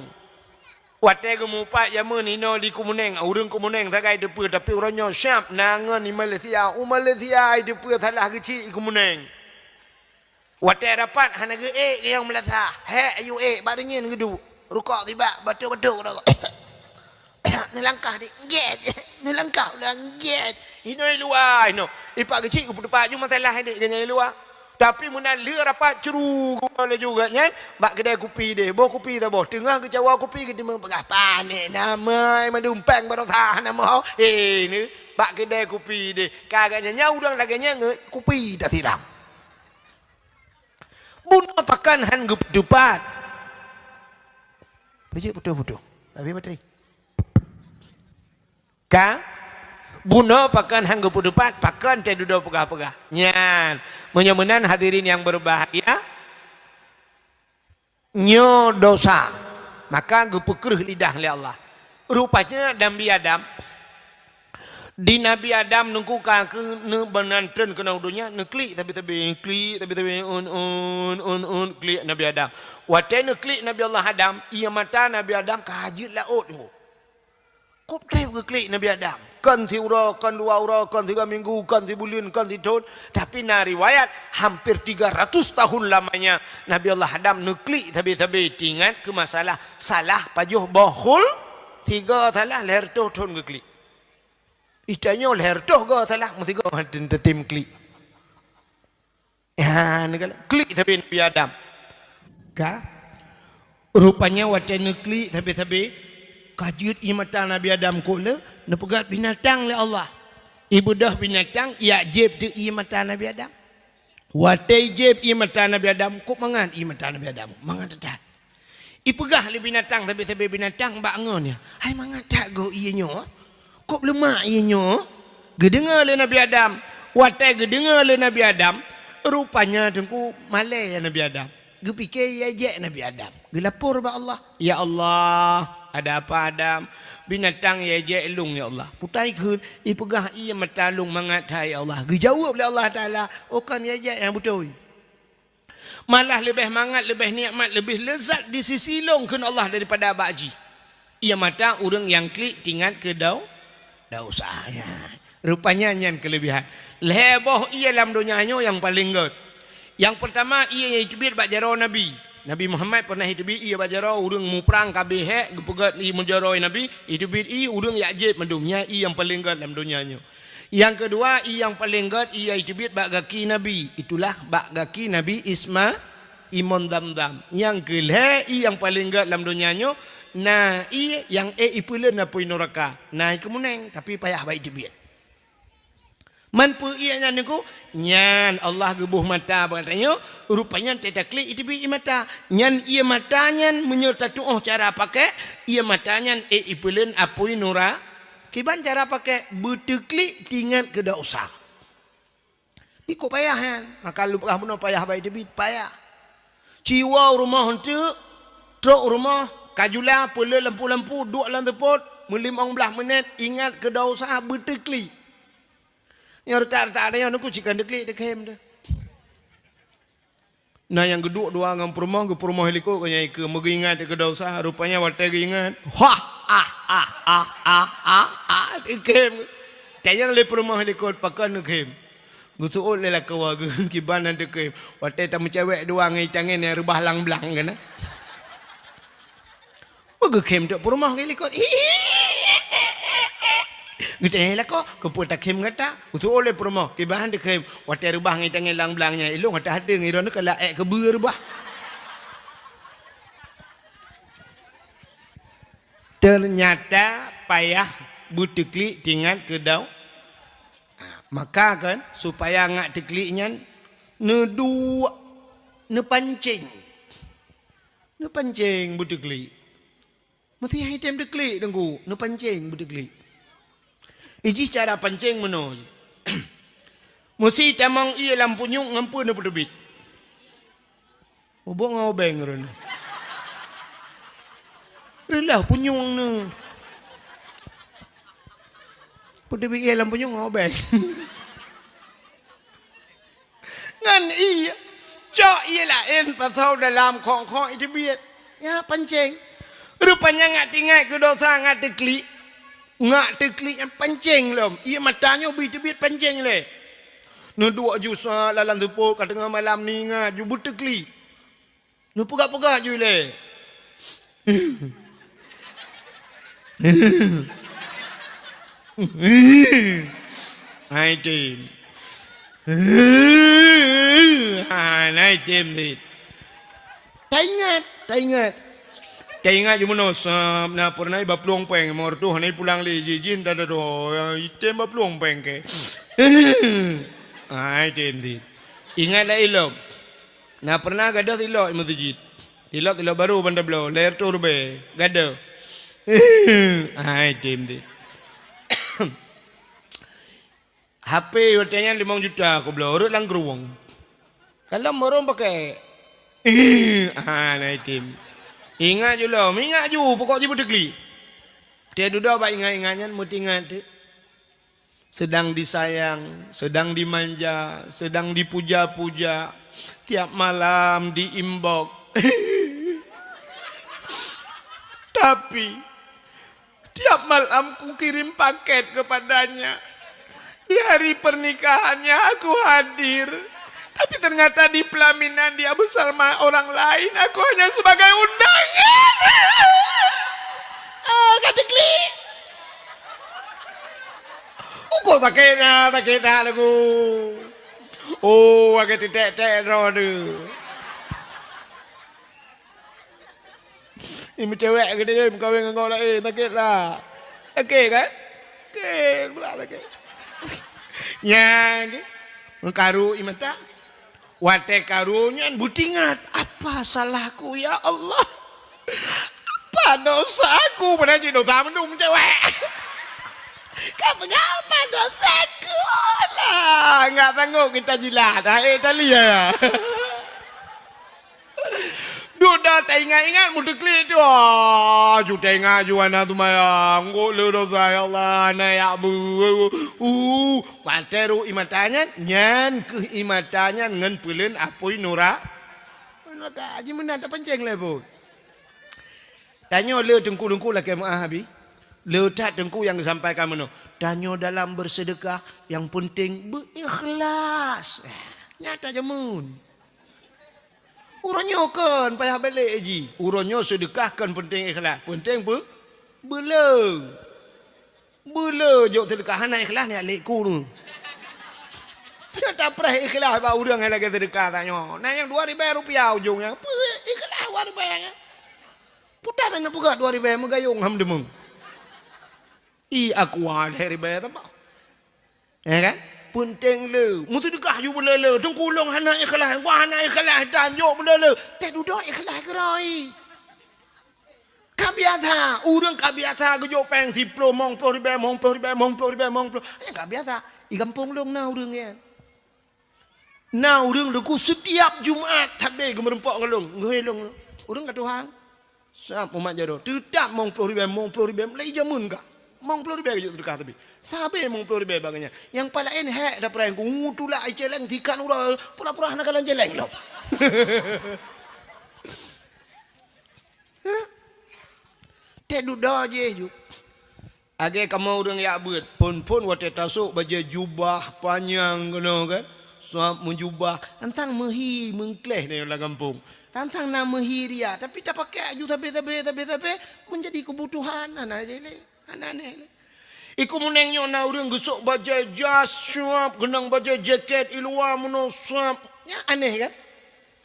Watée geumupat jameun inoe di Keumeunéng, ureuëng Keumeunéng sagai teupeue, tapi uroe nyoe siab na ngon di Malaysia. U Malaysia ai teupeue salah geuchik i Keumeunéng. Watée rapat hana geuék nyang meulasah. Hék, ayu ék, bak reunyeun geuduek. Rukok sibak, batuk-batuk rukok. Neulangkah di, gét. Neulangkah ulang, gét. Inoe luwa inoe. Ipak geuchik geupeuteupat ju masalah deh geunyang luwa. Tapi meunan le rapat curu geuwoe laju geuh nyan bak keudè kupi deh. Boh kupi saboh. Teungoh geucawa kupi geuteumé peugah pané namai madumpeng barosa nama. Eh, ni bak keudè kupi deh. Ka geuh nyan nyan ureuëng lagée nyan ngon kupi tasiram. Bunoe pakon hán geupeuteupat. Peucit putôh-putôh. Habéh batri. Ka? Bunoe pakon hán geupeuteupat, pakon teududoe peugah-peugah. Nyan. Meunyoe meunan hadirin nyang berbahagia, nyoe dosa. Maka geupeukreuh lidah lé Allah. Rupanya Nabi Adam, di Nabi Adam nungku ka keu neubeunan treun keunoe donya, neuklik sabe-sabe, klik sabe-sabe, un, un, un, un, klik Nabi Adam. Watée neuklik Nabi Allah Adam, ié mata Nabi Adam ka jeuet laôt nungku. Kop treb geuklik Nabi Adam. Kon siuroe, kon dua uroe, kon tiga minggu, kon sibuleuen, kon sithon. Tapi na riwayat, hampir tiga ratus tahun lamanya Nabi Allah Adam neuklik sabe-sabe teuingat keu masalah salah pajoh boh khul, sigoe salah lhèe reutôh thon geuklik. Itanyoe lhèe reutôh goe salah, meusigoe han tem klik. Ya, neukalon klik sabe Nabi Adam. Ka? Rupanya watée neuklik sabe-sabe, ka jeuet ié mata Nabi Adam kok le, neupeugét binatang lé Allah. Ibeudôh binatang, ijak jieb teuk ié mata Nabi Adam. Watée jieb ié mata Nabi Adam, kok mangat ié mata Nabi Adam, mangat that-that. Ipeugah lé binatang sabe-sabe binatang bak ngon nyan, "Hai mangat that goe ié nyoe, kok leumak ié nyoe?" Geudeungoe lé Nabi Adam. Watée geudeungoe lé Nabi Adam, rupanya teungku malée Nabi Adam. Geupike ié jek Nabi Adam. Geulapor bak Allah, "Ya Allah, ada apa Adam? Binatang ié jek lôn ya Allah. Peue ta ikheun, ipeugah ié mata lôn mangat that ya Allah." Geujaweueb lé Allah Taala, "Oh kon ié jek nyang beutôi." Malah leubeh mangat, leubeh nikmat, leubeh leuzat di sisi lôn kheun Allah daripada bak jih. Ié mata ureuëng nyang klik teuingat keu dau-, dosa. Ya. Rupanya nyan keuleubehan. Lhèe boh ié lam donya nyoe nyang paleng gét. Nyang peurtama ié nyang iteubiet bak jaroe Nabi. Nabi Muhammad pernah iteubiet ié bak jaroe ureuëng muprang ka abéh hék, geupeugét ié meujaroe Nabi, iteubiet ié ureuëng ijak jieb mandum. Nyan ié nyang paleng gét lam donya nyoe. Nyang keudua, ié nyang paleng gét ié iteubiet bak gaki Nabi. Itulah bak gaki Nabi Isma-, Imon Zamzam. Nyang keulhèe, ié nyang paleng gét lam donya nyoe, na ié nyang ék ipeuleuen apui nuraka. Na i Keumeunéng, tapi payah bak iteubiet. Man peue ié nyan teungku? Nyan Allah geuboh mata bak geutanyoe, rupanya teutaklik iteubiet ié mata. Nyan ié mata nyan meunyoe tatuoh cara pakék, ié mata nyan ék ipeuleuen apui nura-, Kiban cara pakék, beuteuklik teuingat keu dosa. Di kok payah nyan, maka lôn peugah bunoe payah bak iteubiet, payah. Ci woe u rumoh eunteuk, trok u rumoh, Ka jula peuleueh lampu-lampu, duek lam seupôt, meulimong blaih minét, ingat keu desya, beuteuklik. Nyang reutak-reutak nyoe neukeuh cit kon teuklik, teukhem teuh. Na nyang geuduek dua ngon peurumoh, geupeurumoh likot keu nyang ikeue, meugeuingat keu desya, rupanya watèe geuingat, hah, ah, ah, ah, ah, ah, ah, teukhem. Tanyong lé peurumoh likot, pakon neukhem. Geuseuôt lé lakoe geuh, kiban han teukhem. Watèe tameucewek dua ngon itangen nyang reubah lam blang keunan. Meugeukhem trok peurumoh geuh likot. Geutanyong lakoe, "Keupeue takhem gata?" Geuseuôt lé peurumoh, "Kiban han teukhem, watèe reubah ngon itangen lam blang nyan, ilôn hana hadeueng, droeneuh ka laék keubeue reubah." Teunyata payah beuteuklik teuingat keu dau. Maka kan, supaya ngat teuklik nyan, neuduek, neupancéng. Neupancéng beuteuklik. Meuseuti han item teuklik, Teungku, neupancéng beuteuklik. Ijih cara pancéng meunoe. Meusi tamong ié lam punyueng ngon peue neupeuteubiet? Bubuk ngon obeng rôh nyoe. Reuloh punyueng nyoe. Peuteubiet ié lam punyueng ngon obeng. Ngon ié, cok ié laén pasoe dalam khong-khong iteubiet. Ya, pancéng. Rupanya ngat teuingat keu desya, ngat teuklik. Ngat teuklik nyan pancéng lom. Ié mata nyoe bri teubiet pancéng lé. Neuduek ju sa lam seupôt ka teungoh malam, neuingat ju beuteuklik. Neupeugah-peugah ju ilèe. Hai tem. Hai tem dit. Taingat, taingat. Taingat ju meunoe, sab na peureunah baplueng péng, mor tuh hana pulang lé jih, jih dah dah dah, item baplueng péng kèe. Hai tem dit. Ingat lé ilôn. Na peureunah gadôh tilok i meuseujid. Tilok, tilok barô ban tabloe, lhèe reutôh ribèe. Gadôh. Hai tem dit. H P watèe nyan limong juta kubloe, rhot lam krueng. Kalon barô pakèk. Ah, na item. Ingat ju lom, ingat ju, pokok jih beuteuklik. Watèe dudoe bak ingat-ingat nyan, meuteuingat teuk. Sedang disayang, sedang dimanja, sedang dipuja-puja, tiap malam di-inbox. Tapi, tiap malam kukirim paket kepadanya. Di hari pernikahannya aku hadir. Tapi ternyata di pelaminan dia bersama orang lain, aku hanya sebagai undangan. Ah, ka teuklik. Ukoe sakét na, sakét na lagu. Oh, lagèe teutek-tek droeneuh. Ni meucewek geude meukawen ngon laén, sakét lah. Sakét kan? Sakét, pula sakét. Nyan, meukaru i mata. Watèe karu nyan beutingat, "Apa salahku, ya Allah? Apa dosaku?" Padahai cit dosa mandum cewek. Ka peugah apa dosaku? Lah, enggak sanggup kita jilat. Hai, tali ya. Dudoe taingat-ingat meuteuklik tu. Ah, ju taingat ju hana seumayang. Ngok le dosa, ya Allah, hana yak bu-, uh, Watèe rhot i mata nyan, nyan kheueh i mata nyan ngon peuleueng apui nura-, nuraka. Haji meunan tapancéng lé buet. Tanyoe le teungku-teungku lakèe meu'ah abi. Le that teungku nyang geusampaikan meunoe. Tanyoe dalam beuseudeukah, nyang peunteng beu-ikhlas. Nyata jameun. Uroe nyoe kon payah bèk lé jih. Uroe nyoe seudeukah kon peunteng ikhlas. Peunteng peu-, beuleu. Beuleu jok seudeukah hana ikhlas nyan lé ku tu. Nyoe tapreh ikhlas bak ureueng nyang lagèe seudeukah tanyoe. Na nyang dua ribèe rupiah ujong nyan. Peue ikhlas dua ribèe nyan. Puta na neupeugah dua ribèe meugayong ham deungoe. I aqua lhèe ribèe teuma. Ya kan? Peunteng le. Meuseudeukah ju beuleu-leu. Teungku lôn hana ikhlas. Wah hana ikhlas dan jok beuleu-leu. Teuh dudoe ikhlas keuroi. Ka biasa, ureueng ka biasa geujok péng siploh, mong ploh ribèe, mong ploh ribèe, mong ploh ribèe, mong ploh. Nyan ka biasa. Di gampông lôn na ureueng nyan. Na ureueng teungku setiap Jumat sabe geumeureumpok ngon lôn, geuhôi lôn. Ureueng ka tuha. Sab umat jaroe, teutab mong ploh ribèe, mong ploh ribèe, mulai jameun ka. Mong ploh ribèe ka jeuet seudeukah tapi. Sabé mong ploh ribèe bak geuh nyan. Nyang paléng hék tapeuranku, tulak i céléng tikan uroe, pura-pura hana kalon céléng lom. Teududoe jih ju. Lagèe kamoe ureueng jak beuet, phôn-phôn watèe tasôk bajèe jubah panyang keunoe kan, sab meujubah, tantang meuhi meungkléh nyoe lam gampông. Tantang na meuhi ria, tapi tapakèk aju sabé-sabé, sabé-sabé, meunjadi keubutuhan, hana jih lé, hana aneh lé. Iko meuneng nyoe na ureueng geusôk bajèe jas sab, geunang bajèe jakét i luwa meunoe sab. Nyan aneh kan?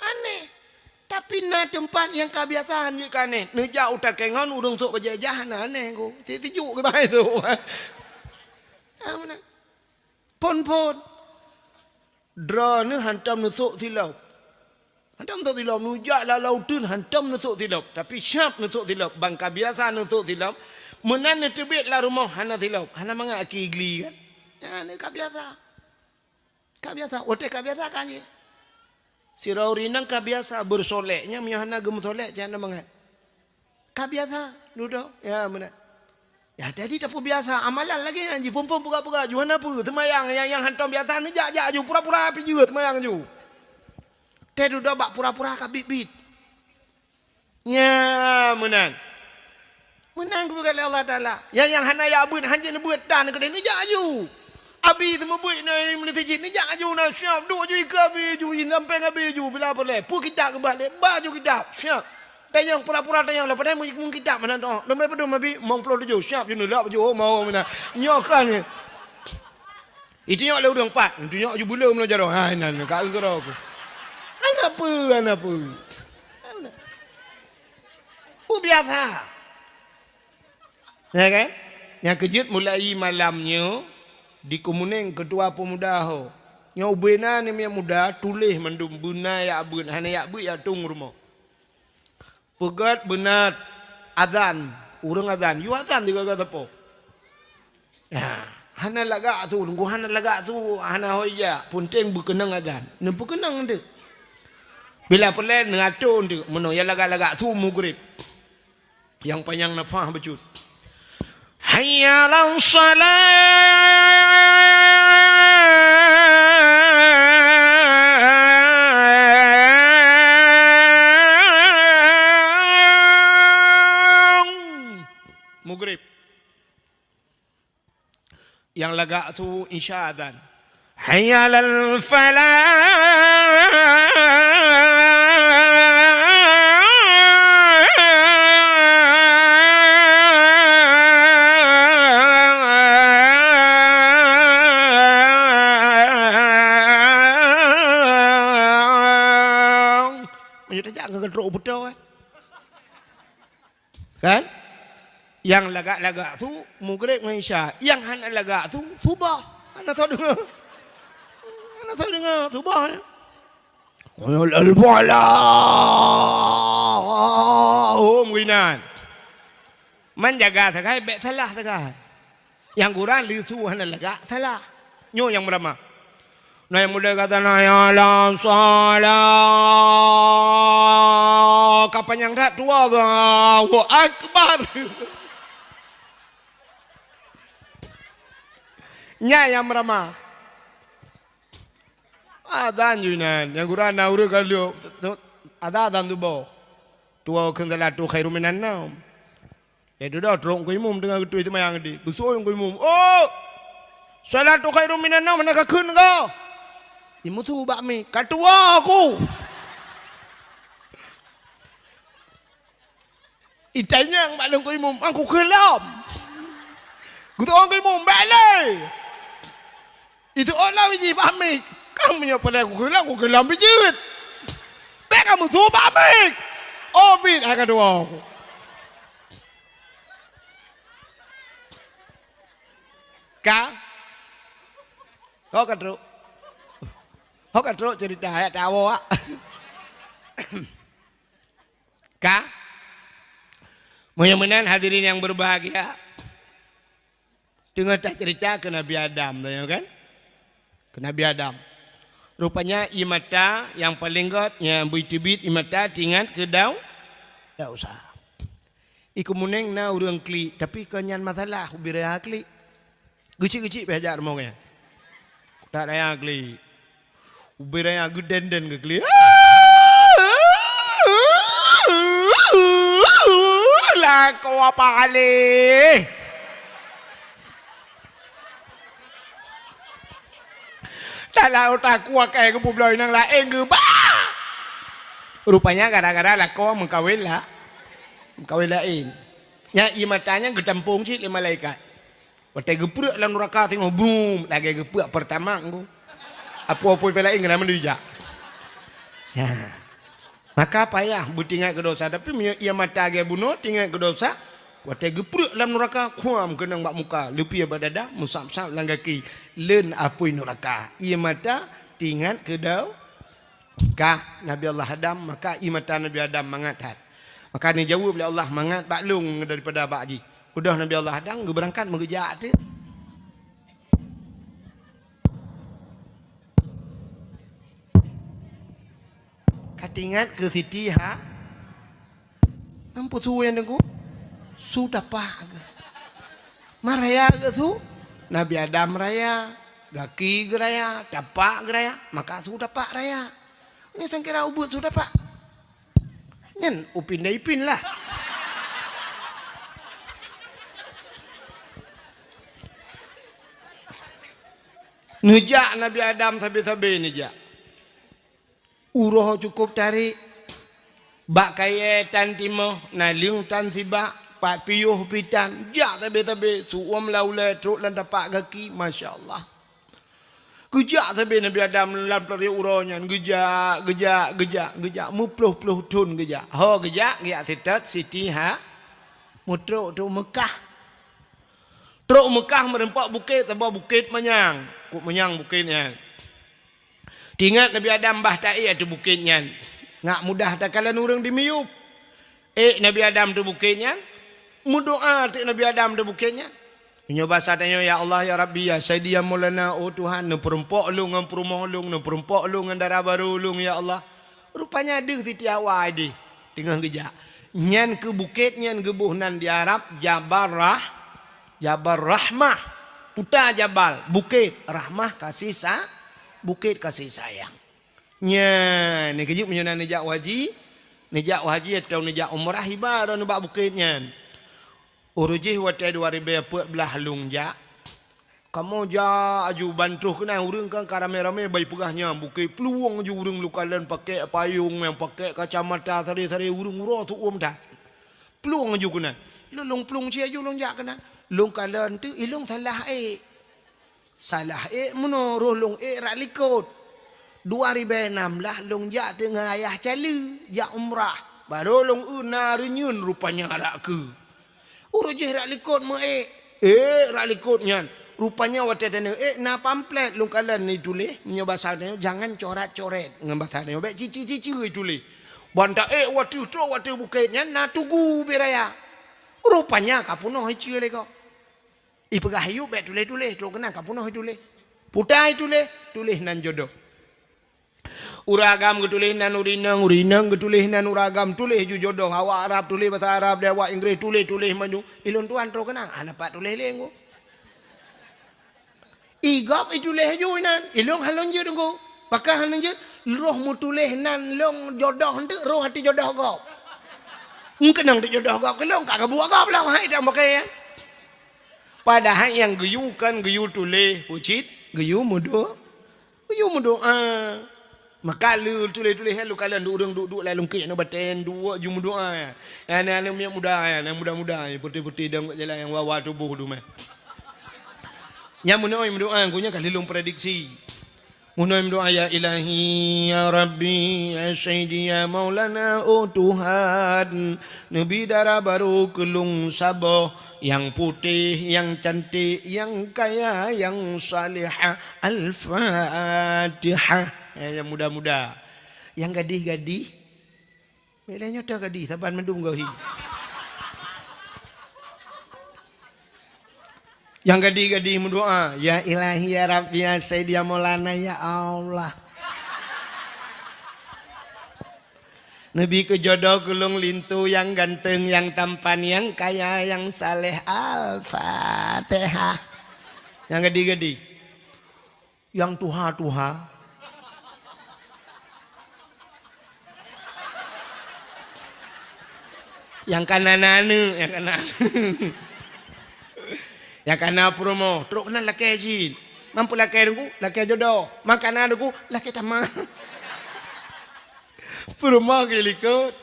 Aneh. Tapi na teumpat nyang ka biasa han jeuet keu aneh. Neujak u takèe ngon ureueng sôk bajèe jas hana aneh ku. Cit sijuek keubai tu. Ah, meunan. Phôn-phôn. Droeneuh hantom neusôk silop. Hantom neusôk silop. Neujak lam lauteun hantom neusôk silop. Tapi sab neusôk silop. Ban ka biasa neusôk silop. Meunan neuteubiet lam rumoh hana silop. Hana mangat aki gli kan. Nyan ka biasa. Ka biasa, watèe ka biasa kan jih. Sidroe ureueng inong ka biasa beureusolek, nyan meunyoe hana geumeusolek, cit hana mangat. Ka biasa, dudoe, ya meunan. Ya, jadi tapeubiasa amalan lagèe nyan jih, phôn-phôn peugah-peugah, ju hana peue, seumayang nyang, nyang hantom biasa, neujak-jak ju, pura-pura pih jeuet seumayang ju. Teududoe bak pura-pura ka biet-biet. Nyan meunan. Meunan geupeugah lé Allah Taala. Nyang, nyang hana jak beuet, hanjeuet neubeuet tan keudeh, neujak aju. Abi seumeubeuet na meunasijid, neujak aju na siap. Duek aju ikeue abi aju, sampéng abi aju, bila peureulèe. Peue kitab keubah lé, ba aju kitab, siap. Tanyong pura-pura tanyong lah, padahai meunyoe kitab meunan tu. Lom lé padum abi, limong ploh tujoh, siap ju neulak baju, oh, mau meunan. Nyoe kan. Itunyok lé ureueng pat, itunyok ju buleuen meunyoe jaroe. Hai nan ka keudroe ku. Hana peue, hana peue. Peue biasa. Ya kan? Nyang keujeuet mulai malam nyoe di Keumunéng Keutua Peumuda ho. Nyoe ubé na ni miet muda tuléh mandum beuna jak beuet, hana jak beuet jak tueng rumoh. Peugét beuna azan, ureueng azan, yue azan di gaga sapo. Nah, hana lagak su, teungku hana lagak su, hana ho ija, peunteng beukeunong azan. Neupeukeunong teuk. Bila peureulèe neuato teuk, meunoe nyang lagak-lagak su mugrib. Nyang panyang nafah bacut. Hayya 'alas shalah. Mugrib. Nyang lagak su isya azan. Hayya 'alal falah. Meunyoe tajak ngon trok u Putroe, eh. Kan? Nyang lagak-lagak su mugrib ngon isya. Nyang hana lagak su subah. Hana soe deungoe. Hana soe deungoe subah. Qul al-falah. Oh, meuinan. Man jaga sagai, bèk salah sagai. Nyang gura leusu hana lagak salah. Nyoe nyang meurama. Na nyang muda gata na ya la salah. Ka panyang that tuwoe geuh. Allahu Akbar. Nyan nyang meurama. Azan ju inan. Nyang gura na ureueng ka lheueh. Azan, azan tuboh. Tuwoe kheun salatu khairum minan naum. Lheuh dudoe trok Teungku Imum teungoh geutôi seumayang di. Geusu'on Teungku Imum, "Oh! Salatu khairum minan naum hana kakheun kah?" Imum su bak mic, "Ka tuwoe ku." Itanyong bak Teungku Imum, "Aku kheun lom." Geusu'on Teungku Imum, "Bèk lé!" Itu orang biji pamit. Kamu nyoe pada aku keulam, aku keulam bijit. Bèk kamu tuba pamit. Oh, bit, hai ka dua aku. Ka? Ho ka trok? Ho ka trok cerita ayat awak? Ka? Meunyoe meunan hadirin yang berbahagia, teungoh tacerita keu Nabi Adam, tanyong kan? Keu Nabi Adam. Rupanya ie mata nyang paleng gèt nyang beuteubiet ie mata teuingat keu Dau-, Dausa. I Keumeunéng na ureuëng klik, tapi kon nyan masalah, ubé raya klik. Geuchik-geuchik pih jak rumoh nyan. Kutak raya klik. Ubé raya geudenden geuklik. Lakoe apa aleh? Talau takue keu geupubloe nyang laén geuba. Rupanya gara-gara lakoe meukawen la-, meukawen laén. Nyan ié mata nyan geutampong cit lé malaikat. Watée geuprek lam nuraka singoh, brum, lagée geuprek Pertamax ngon apui-apui pih laén keunan meuneuh jak. Ya. Maka payah beutingat keu dosa, tapi meunyoe ié mata lagée bunoe tingat keu dosa, watée geuprek lam nuraka, kuam keunong bak muka, leupie bak dada, meusab-sab lam gaki, leuen apui nuraka. Ié mata tingat keu do-, ka Nabi Allah Adam, maka ié mata Nabi Adam mangat that. Maka neujaweueb lé Allah, mangat bak lôn daripada bak jih. Udah Nabi Allah Adam geubeurangkat meugeujak teuk. Ka tingat keu Siti Ha-, Nam peue su nyang teungku? Su tapak geuh. Maraya geuh su? Nabi Adam raya, gaki geuraya, tapak geuraya, maka su tapak raya. Nyan sangkira ubeuet su tapak. Nyan upin dai pin lah. Neujak Nabi Adam sabe-sabe neujak. Uroe cukôp tarék. Bak kayée tan timoh, naleueng tan sibak, pat piôh pih tan, jak sabe-sabe, su-uem lam ulée, trok lam tapak gaki, masya Allah. Geujak sabe Nabi Adam lam peulariet uroe nyan, geujak, geujak, geujak, geujak, meuploh-ploh thon geujak. Ho geujak, geujak seutôt Siti Ha-, meutrok trok Meukah. Trok Meukah meureumpok bukét, saboh bukét manyang. Kok manyang bukét nyan. Teuingat Nabi Adam bah taék ateueh bukét nyan. Ngat mudah takalon ureuëng di miyueb. Ék Nabi Adam ateueh bukét nyan. Meudoá teuk Nabi Adam ateueh bukét nyan. Meunyoe basa tanyoe, "Ya Allah, ya Rabbi, ya Sayyidi, ya Maulana, oh Tuhan, neupeurumpok lôn ngon peurumoh lôn, neupeurumpok lôn ngon dara barô lôn, ya Allah." Rupanya deuh Siti Hawa ideh teungoh geujak. Nyan keu bukét nyan geuboh nan di Arab Jabal Rah-, Jabal Rahmah. Puta jabal, bukét, rahmah, kasih sa-, bukét kasih sayang. Nyan, neukeujeuet meunyoe na neujak haji, neujak haji atawa neujak umrah, iba droeneuh bak bukét nyan. Uroe jih watée dua ribée peuet blaih lôn jak, kamoe jak aju ban troh keunan ureuëng kan ka ramé-ramé bai peugah nyan bukét, plueng aju ureuëng lôn kalon pakék payong nyang pakék kacamata sare-sare ureuëng uroe su-uem that. Plueng aju keunan. Lôn, lôn plueng cit aju lôn jak keunan. Lôn kalon teuk, ilôn salah ék. Salah ék meunoe, roh lôn ék rak likot. Dua ribée nam blaih lôn jak teuk ngon ayah Cali, jak umrah. Barô lôn eu na reunyeun rupanya rak keue. Uroe jih rak likot meu ék. Ék rak likot nyan. Rupanya watée tanyoe ék na pamflet lôn kalon ituléh, meunyoe basa tanyoe, jangan coret-coret ngon basa tanyoe. Bék cici-cici ituléh. Ban taék watée trok watée bukét nyan na tugu ubé raya. Rupanya ka peunoh iceue lé gob. Ipeugah, "Ayub, bék tuléh-tuléh, trok keunan ka peunoh ituléh." Puta ituléh, tuléh nan jodoh. Ureuëng agam geutuléh nan ureuëng inong, ureuëng inong geutuléh nan ureuëng agam, tuléh ju jodoh. Awak Arab tuléh basa Arab, di awak Inggréh tuléh-tuléh maju. Ilôn tuan trok keunan, hana pat tuléh lé ngku. I gob ituléh ju inan, ilôn hana lôn jeuet ngku. Pakon hana lôn jeuet? Roh meutuléh nan lôn jodoh eunteuk roh ateueh jodoh gob. Meukeunong teuk jodoh gob keu lôn, ka geubuet gob lom, hai dak meuke. Padahai nyang geuyue kon geuyue tuléh, pucit geuyue meudo-, geuyue meudoá. Maka lé tuléh-tuléh nyan lôn kalon ureuëng duek-duek lam lungkek nyoe batée duek ju meudoá. Aneuk-aneuk miet muda nyan, muda-muda nyan, putéh-putéh dong bak jalan nyang wawa tuboh dumah. Nyang meunoe meudoá, geuh nyan ka lheueh lôn prediksi. Meunoe meudoá, "Ya Ilahi, ya Rabbi, ya Sayyidi, ya Maulana, oh Tuhan, neubi dara barô keu lôn saboh, nyang putéh, nyang cantik, nyang kaya, nyang salihah." Al-Fatihah. Eh, nyang muda-muda. Nyang gadih-gadih. Milée nyoe toh gadih, saban mandum gohi. Nyang gadih-gadih meudoá, "Ya Ilahi, ya Rabbi, ya Sayyidi, ya Maulana, ya Allah." Neubi keu jodoh keu lôn linto nyang ganteng, nyang tampan, nyang kaya, nyang saleh. Al-Fatihah. Nyang gadi-gadi. Nyang tuha-tuha. Nyang kana na aneuk, nyang kana. Nyang kana peurumoh, trok keunan lakée jih. Mampu lakée deungon, lakée jodoh. Makana deungon, lakée tamah. Peurumoh geulikot.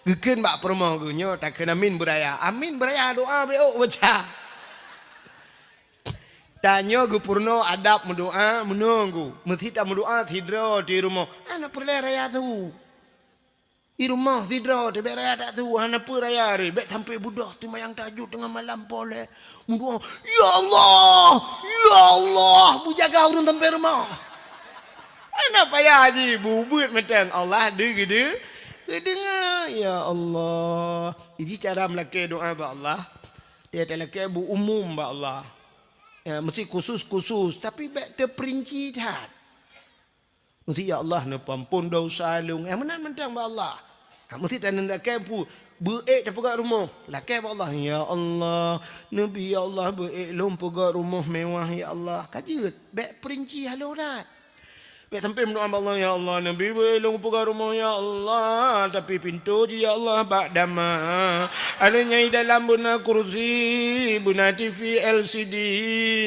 Geukheun bak peurumoh geuh nyoe, takheun amin beuraya. Amin beuraya, doa beuôk baca. Tanyoe geupeurunoe adab meudoa, meunoe geuh. Meusti tameudoa sidroe di rumoh. Hana peureulée raya su. Di rumoh sidroe, teubiet raya that su, hana peue raya ré. Bék sampoe beudôh teumayang tahajud teungoh malam poleh. Meudoa, "Ya Allah, ya Allah, beujaga ureuëng sampoe rumoh." Hana payah jih, bubeuet mantong Allah deuh geude-, geudeungoe. Ya Allah. Jadi cara meulakée doa bak Allah, dia talakée beu umum bak Allah. Ya, meusti khusus-khusus, tapi bék teupeurinci that. Meusti, "Ya Allah, neupeuampon desya lôn." Eh, meunan mantong bak Allah. Ha, meusti taneuk lakée pu-, beuék tapeugah rumoh. Lakée bak Allah, "Ya Allah, neubi, ya Allah, beuék lôn peugah rumoh mewah, ya Allah." Ka jeuet, bék peurinci haloe that. Bék sampoe meudoa bak Allah, "Ya Allah, neubi beuék lôn peugah rumoh, ya Allah, tapi pintoe jih, ya Allah, bak dama." Alèh nyan i dalam beuna kursi, beuna T V L C D,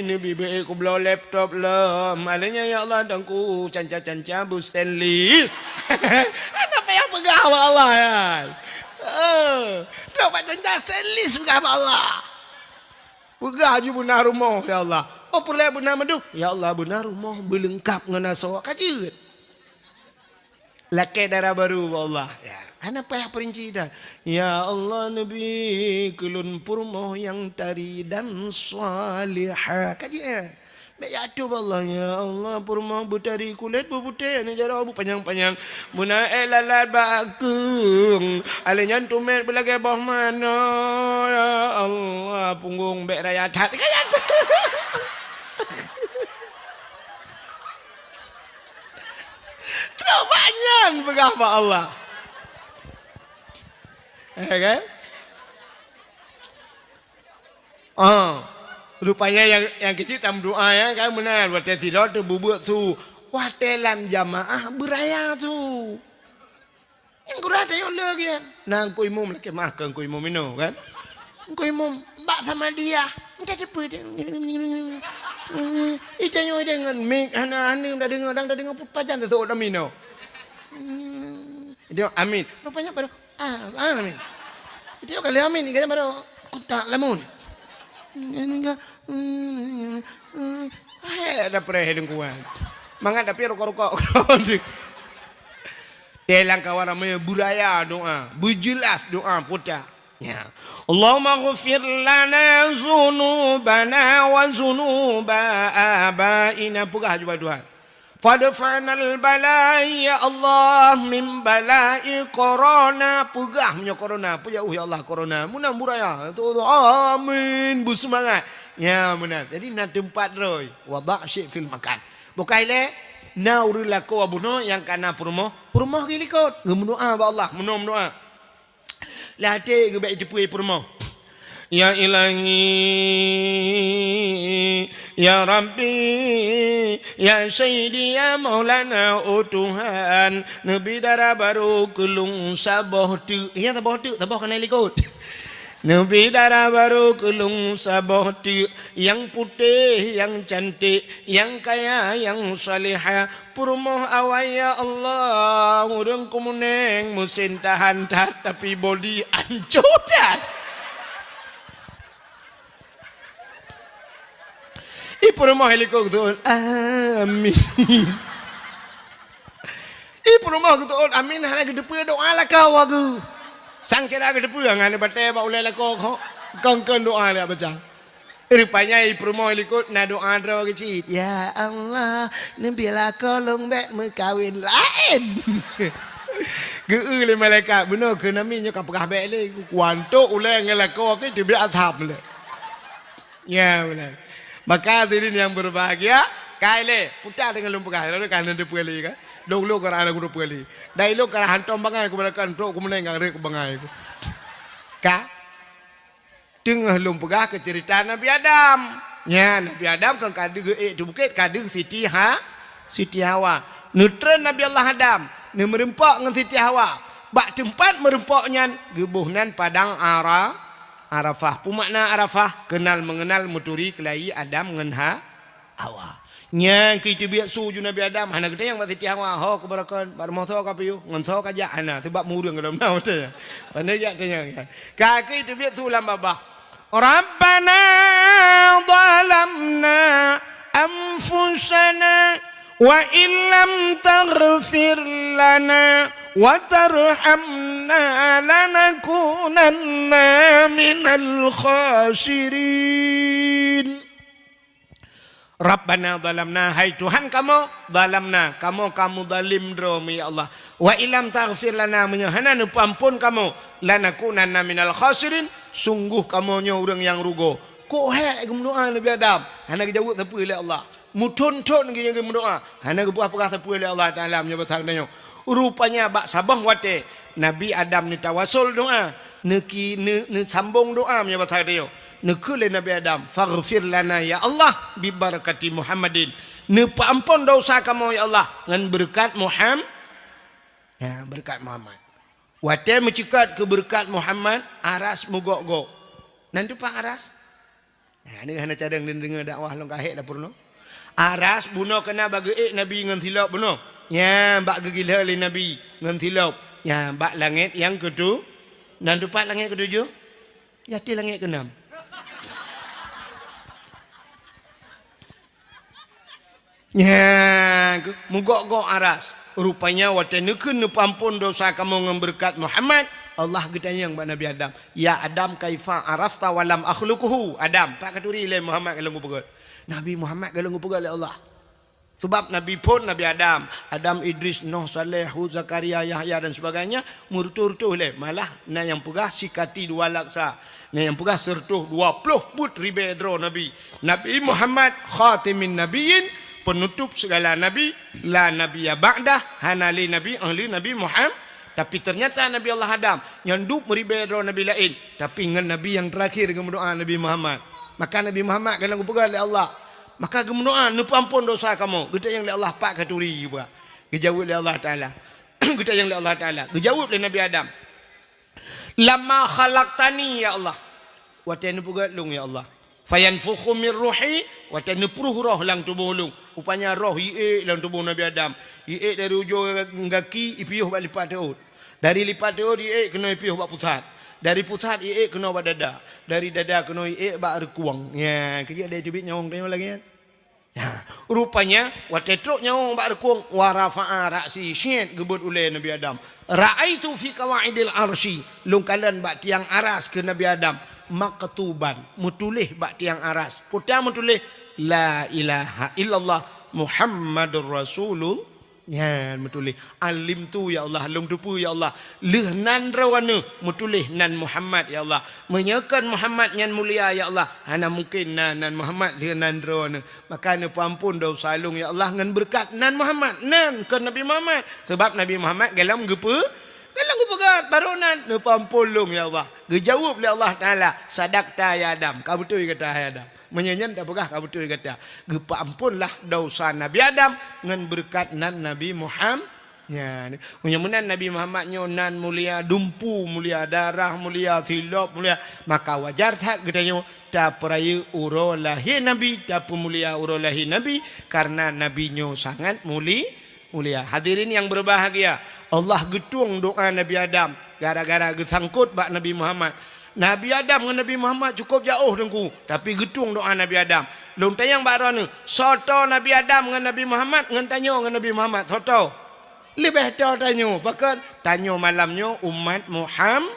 neubi beuék kubloe laptop lom. Alèh nyan, ya Allah, teungku canca-canca beu stainless. Hana payah peugah bak Allah, ya. Eh, trok bak canca stainless peugah bak Allah. Peugah ju beuna rumoh, ya Allah. Oh, peureulée beuna meudoh, ya Allah, beuna rumoh beuleungkap ngon asoe. Ka jeuet. Lakée dara barô bak Allah. Ya, hana payah peurinci that. "Ya Allah, neubi keu lôn peurumoh nyang tari dan salihah." Ka jeuet, eh? Bék jak ateueh bak Allah, "Ya Allah, peurumoh beutari kulét beuputéh, aneuk jaroe beupanyang-panyang, beuna ék lalat bak keung, alèh nyan tumet beulagée boh manoe, ya Allah, punggong bék raya that." Ka jeuet. Trok bak nyan peugah bak Allah. Eh, kan? Ah, rupanya nyang, nyang keuciek tameudoa, ya, kan, meunan. Watée sidroe teubeubeuk su, watée lam jamaah beuraya su. Nyang gura tanyoe le gian. Na Teungku Imum lakée meu'ah keu Teungku Imum inoe, kan? Teungku Imum bak Samadiyah. Entah teupeu deh. Itanyoe deungon mik hana, hana tadeungoe, dang tadeungoe pajan teuseuôt amin nyoe. Dia amin. Rupanya baru, ah, ah, amin. Dia kali amin, dia baru kotak lamun. Hai, ada pereh lingkungan. Mangat tapi rokok-rokok. Dalam kawan ramai beuraya doa, beujeulaih doa puta. Ya. Allahumma ghfir lana zunubana wa zunuba abaina, peugah jubah Tuhan. Fadfa'nal bala, ya Allah, min bala'i korona. Peugah meunyoe korona, peujauh ya Allah korona. Meunan beuraya. Tu, tu, amin. Beuseumangat. Ya, meunan. Jadi na teumpat roi. Wada' syai' fil makan. Bukai lé, na ureuëng lakoe bunoe nyang kana peurumoh, peurumoh geulikot. Geumeudoa bak Allah, meunoe meudoa. Lam até geubek jiteupeue peurumoh. Ya Ilahi, ya Rabbi, ya Sayyidi, ya Maulana, oh Tuhan, neubi dara barô keu lôn saboh teuk. Ya, saboh teuk, saboh kana likot. Neubi dara barô keu lôn saboh teuk, nyang putéh, nyang cantik, nyang kaya, nyang salihah, peurumoh awai, ya Allah, ureuëng keumeuneng meusén tahan that, tapi bodi ancô that. Ih, peurumoh likot geutuon, amin. Ih, peurumoh geutuon, amin, hana geuteupeue doa lakoe geuh. Sangkira geuteupeue, ngon batée bak ulée lakoe kok, kon-kon doa lé baca. Rupanya i peurumoh likot na doa droe geuh cit. Ya Allah, neubi lakoe lôn bék meukawen laén. Geu-eu lé malaikat, bunoe keu nami nyoe ka peugah bék lé. Kuantok ulée ngon lakoe keu teubiet asam lé. Ya, beuna. Maka hadirin yang berbahagia, kai lé, puta deungon lôn peugah, lalu kan neudeue lé kan. Lôn-lôn karhana geuduek peue lé. Dai lôn karhana hantom bangai keu meulakan trok keu meuneng nyang rhot keu bangai. Ka? Teungoh lôn peugah keu ceurita Nabi Adam. Nyan, Nabi Adam kan ka deuh geuék teuh bukét, ka deuh Siti Ha-, Siti Hawa. Neutreun Nabi Allah Adam, neumeureumpok ngon Siti Hawa. Bak teumpat meureumpok nyan, geuboh nan padang Ara-, Arafah. Peue makna Arafah? Keunal meungeunal, meuturi keulayi Adam ngon Ha-, Hawa. Nyang keu teubiet su ju Nabi Adam, hana geutanyong bak Siti Hawa, "Ho keu barakon, bak rumoh soe ka piôh, ngon soe ka jak?" Hana, sabab ureueng gohlom na watèe nyan. Pandai jak tanyong nyan. Ka keu teubiet su lam babah. Rabbana zalamna anfusana wa illam taghfir lana wa tarhamna lanakunanna minal khasirin. Rabbana zalamna, hai Tuhan kamoe, zalamna, kamoe ka meuzalim droe, ya Allah. Wa illam taghfir lana, meunyoe hana neupeuamphon kamoe, lanakunanna minal khasirin, sungguh kamoe nyoe ureueng nyang rugoe. Kok hék geumeudoá Nabi Adam, hana geujaweueb sapeue lé Allah. Meuthon-thon geuh geumeudoá, hana geupeugah-peugah sapeue lé Allah Taala meunyoe basa geutanyoe. Rupanya bak saboh watèe Nabi Adam neutawassul doá, neuki-, neu-, neusambong doá meunyoe basa geutanyoe. Neukheun lé Nabi Adam, "Faghfir lana ya Allah bi barakati Muhammadin." Neupeuamphon desya kamoe ya Allah ngon beureukat Muham-, ya, beureukat Muhammad. Watèe meuceukat keu beureukat Muhammad, aras meugok-gok. Nan teumpat aras? Nah, nyoe hana cadang deungoe dakwah lôn ka hék dapur nyoe. Aras bunoe keuna bak geuék Nabi ngon silop bunoe. Nyan bak geugilhée lé Nabi ngon silop. Nyan bak langét nyang keutu-, nan teumpat langét keutujoh? Di ateueh langét keunam. Nyan keuh, meugok-gok aras. Rupanya watée neukheun neupeuamphon desya kamoe ngon beureukat Muhammad, Allah geutanyong bak Nabi Adam, "Ya Adam, kaifa arafta wa lam akhluqhu?" Adam, pat katuri lé Muhammad goh lom geupeugét. Nabi Muhammad goh lom geupeugét lé Allah. Sabab Nabi phon Nabi Adam, Adam, Idris, Nuh, Saleh, Hud, Zakaria, Yahya dan sebagainya, meureutôh-reutôh lé. Malah na nyang peugah sikati dua laksa. Na nyang peugah sireutôh dua ploh peuet ribée droe nabi. Nabi Muhammad khatimin nabiyyin, penutup segala nabi, la nabiyya ba'dah, hana lé nabi ahli Nabi Muhammad. Tapi ternyata Nabi Allah Adam nyan dub meuribée droe nabi laén, tapi ngon nabi nyang teurakhir geumeudoá Nabi Muhammad. Maka Nabi Muhammad goh lom geupeugah lé Allah. Maka geumeudoá, "Neupeuamphon desya kamoe." Geutanyong lé Allah, "Pat katuri?" Geujaweueb lé Allah Taala. Geutanyong lé Allah Taala. Geujaweueb lé Nabi Adam. "Lamma khalaqtani, ya Allah." Watée neupeugét lôn, ya Allah. "Fayanfukhu min ruhi," watée neupruh roh lam tuboh lôn. Rupanya roh iék lam tuboh Nabi Adam. Iék dari ujong gaki ipiôh bak lipat teuôt. Dari lipat teuôt iék keunoe ipiôh bak pusat. Dari pusat iék keunoe bak dada. Dari dada keunoe iék bak reukueng. Nya, keu jeuet dai teubiet nyawöng tanyoe lagée nyan. Ha, rupanya watée trok nyawöng bak reukueng, wa rafa'a ra'si, syiet geubeuet ulée Nabi Adam. Ra'aitu fi qawaidil arsy, lôn kalon bak tiang aras keu Nabi Adam, maktuban, meutuléh bak tiang aras. Peue nyang meutuléh, "La ilaha illallah Muhammadur Rasulullah." Nyan meutuléh, "Alimtu ya Allah, lôn teupeue ya Allah, lheueh nan droeneuh meutuléh nan Muhammad ya Allah. Meunyoe kon Muhammad nyan mulia ya Allah, hana mungken na nan Muhammad lheueh nan droeneuh. Maka neupeuamphon desya lôn ya Allah ngon beureukat nan Muhammad." Nan kon Nabi Muhammad, sabab Nabi Muhammad goh lom geupeu-, goh lom geupeugét, barô nan, "Neupeuamphon lôn ya Allah." Geujaweueb lé Allah Taala, "Sadaqta ya Adam, ka beutôi gata hai Adam." Meunyoe nyan tapeugah ka beutôi gata. Geupeuamphonlah desya Nabi Adam ngon beureukat nan Nabi Muham-, nyan. Meunyoe meunan Nabi Muhammad nyoe nan mulia, dumpu mulia, darah mulia, silop mulia, maka wajar that geutanyoe tapeurayeuk uroe lahé Nabi, tapeumulia uroe lahé Nabi, karena Nabi nyoe sangat muli-, mulia. Hadirin yang berbahagia, Allah geutueng doá Nabi Adam gara-gara geusangkot bak Nabi Muhammad. Nabi Adam ngon Nabi Muhammad cukôp jiôh teungku, tapi geutueng doá Nabi Adam. Lôn tanyong bak droeneuh, soe toe Nabi Adam ngon Nabi Muhammad, ngon tanyoe ngon Nabi Muhammad, soe toe? Leubeh toe tanyoe, pakon? Tanyoe malam nyoe umat Muham-,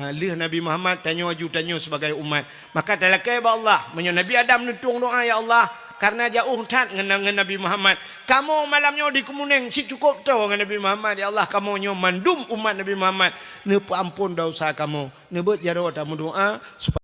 ha, lheueh Nabi Muhammad, tanyoe aju tanyoe sibagai umat. Maka talakée bak Allah, meunyoe Nabi Adam neutueng doá, "Ya Allah, kareuna jiôh that ngon, ngon Nabi Muhammad, kamoe malam nyoe di Keumeuneung cit cukôp toe ngon Nabi Muhammad, ya Allah, kamoe nyoe mandum umat Nabi Muhammad, neupeuamphon desya kamoe." Neubeuet jaroe tameudoá supaya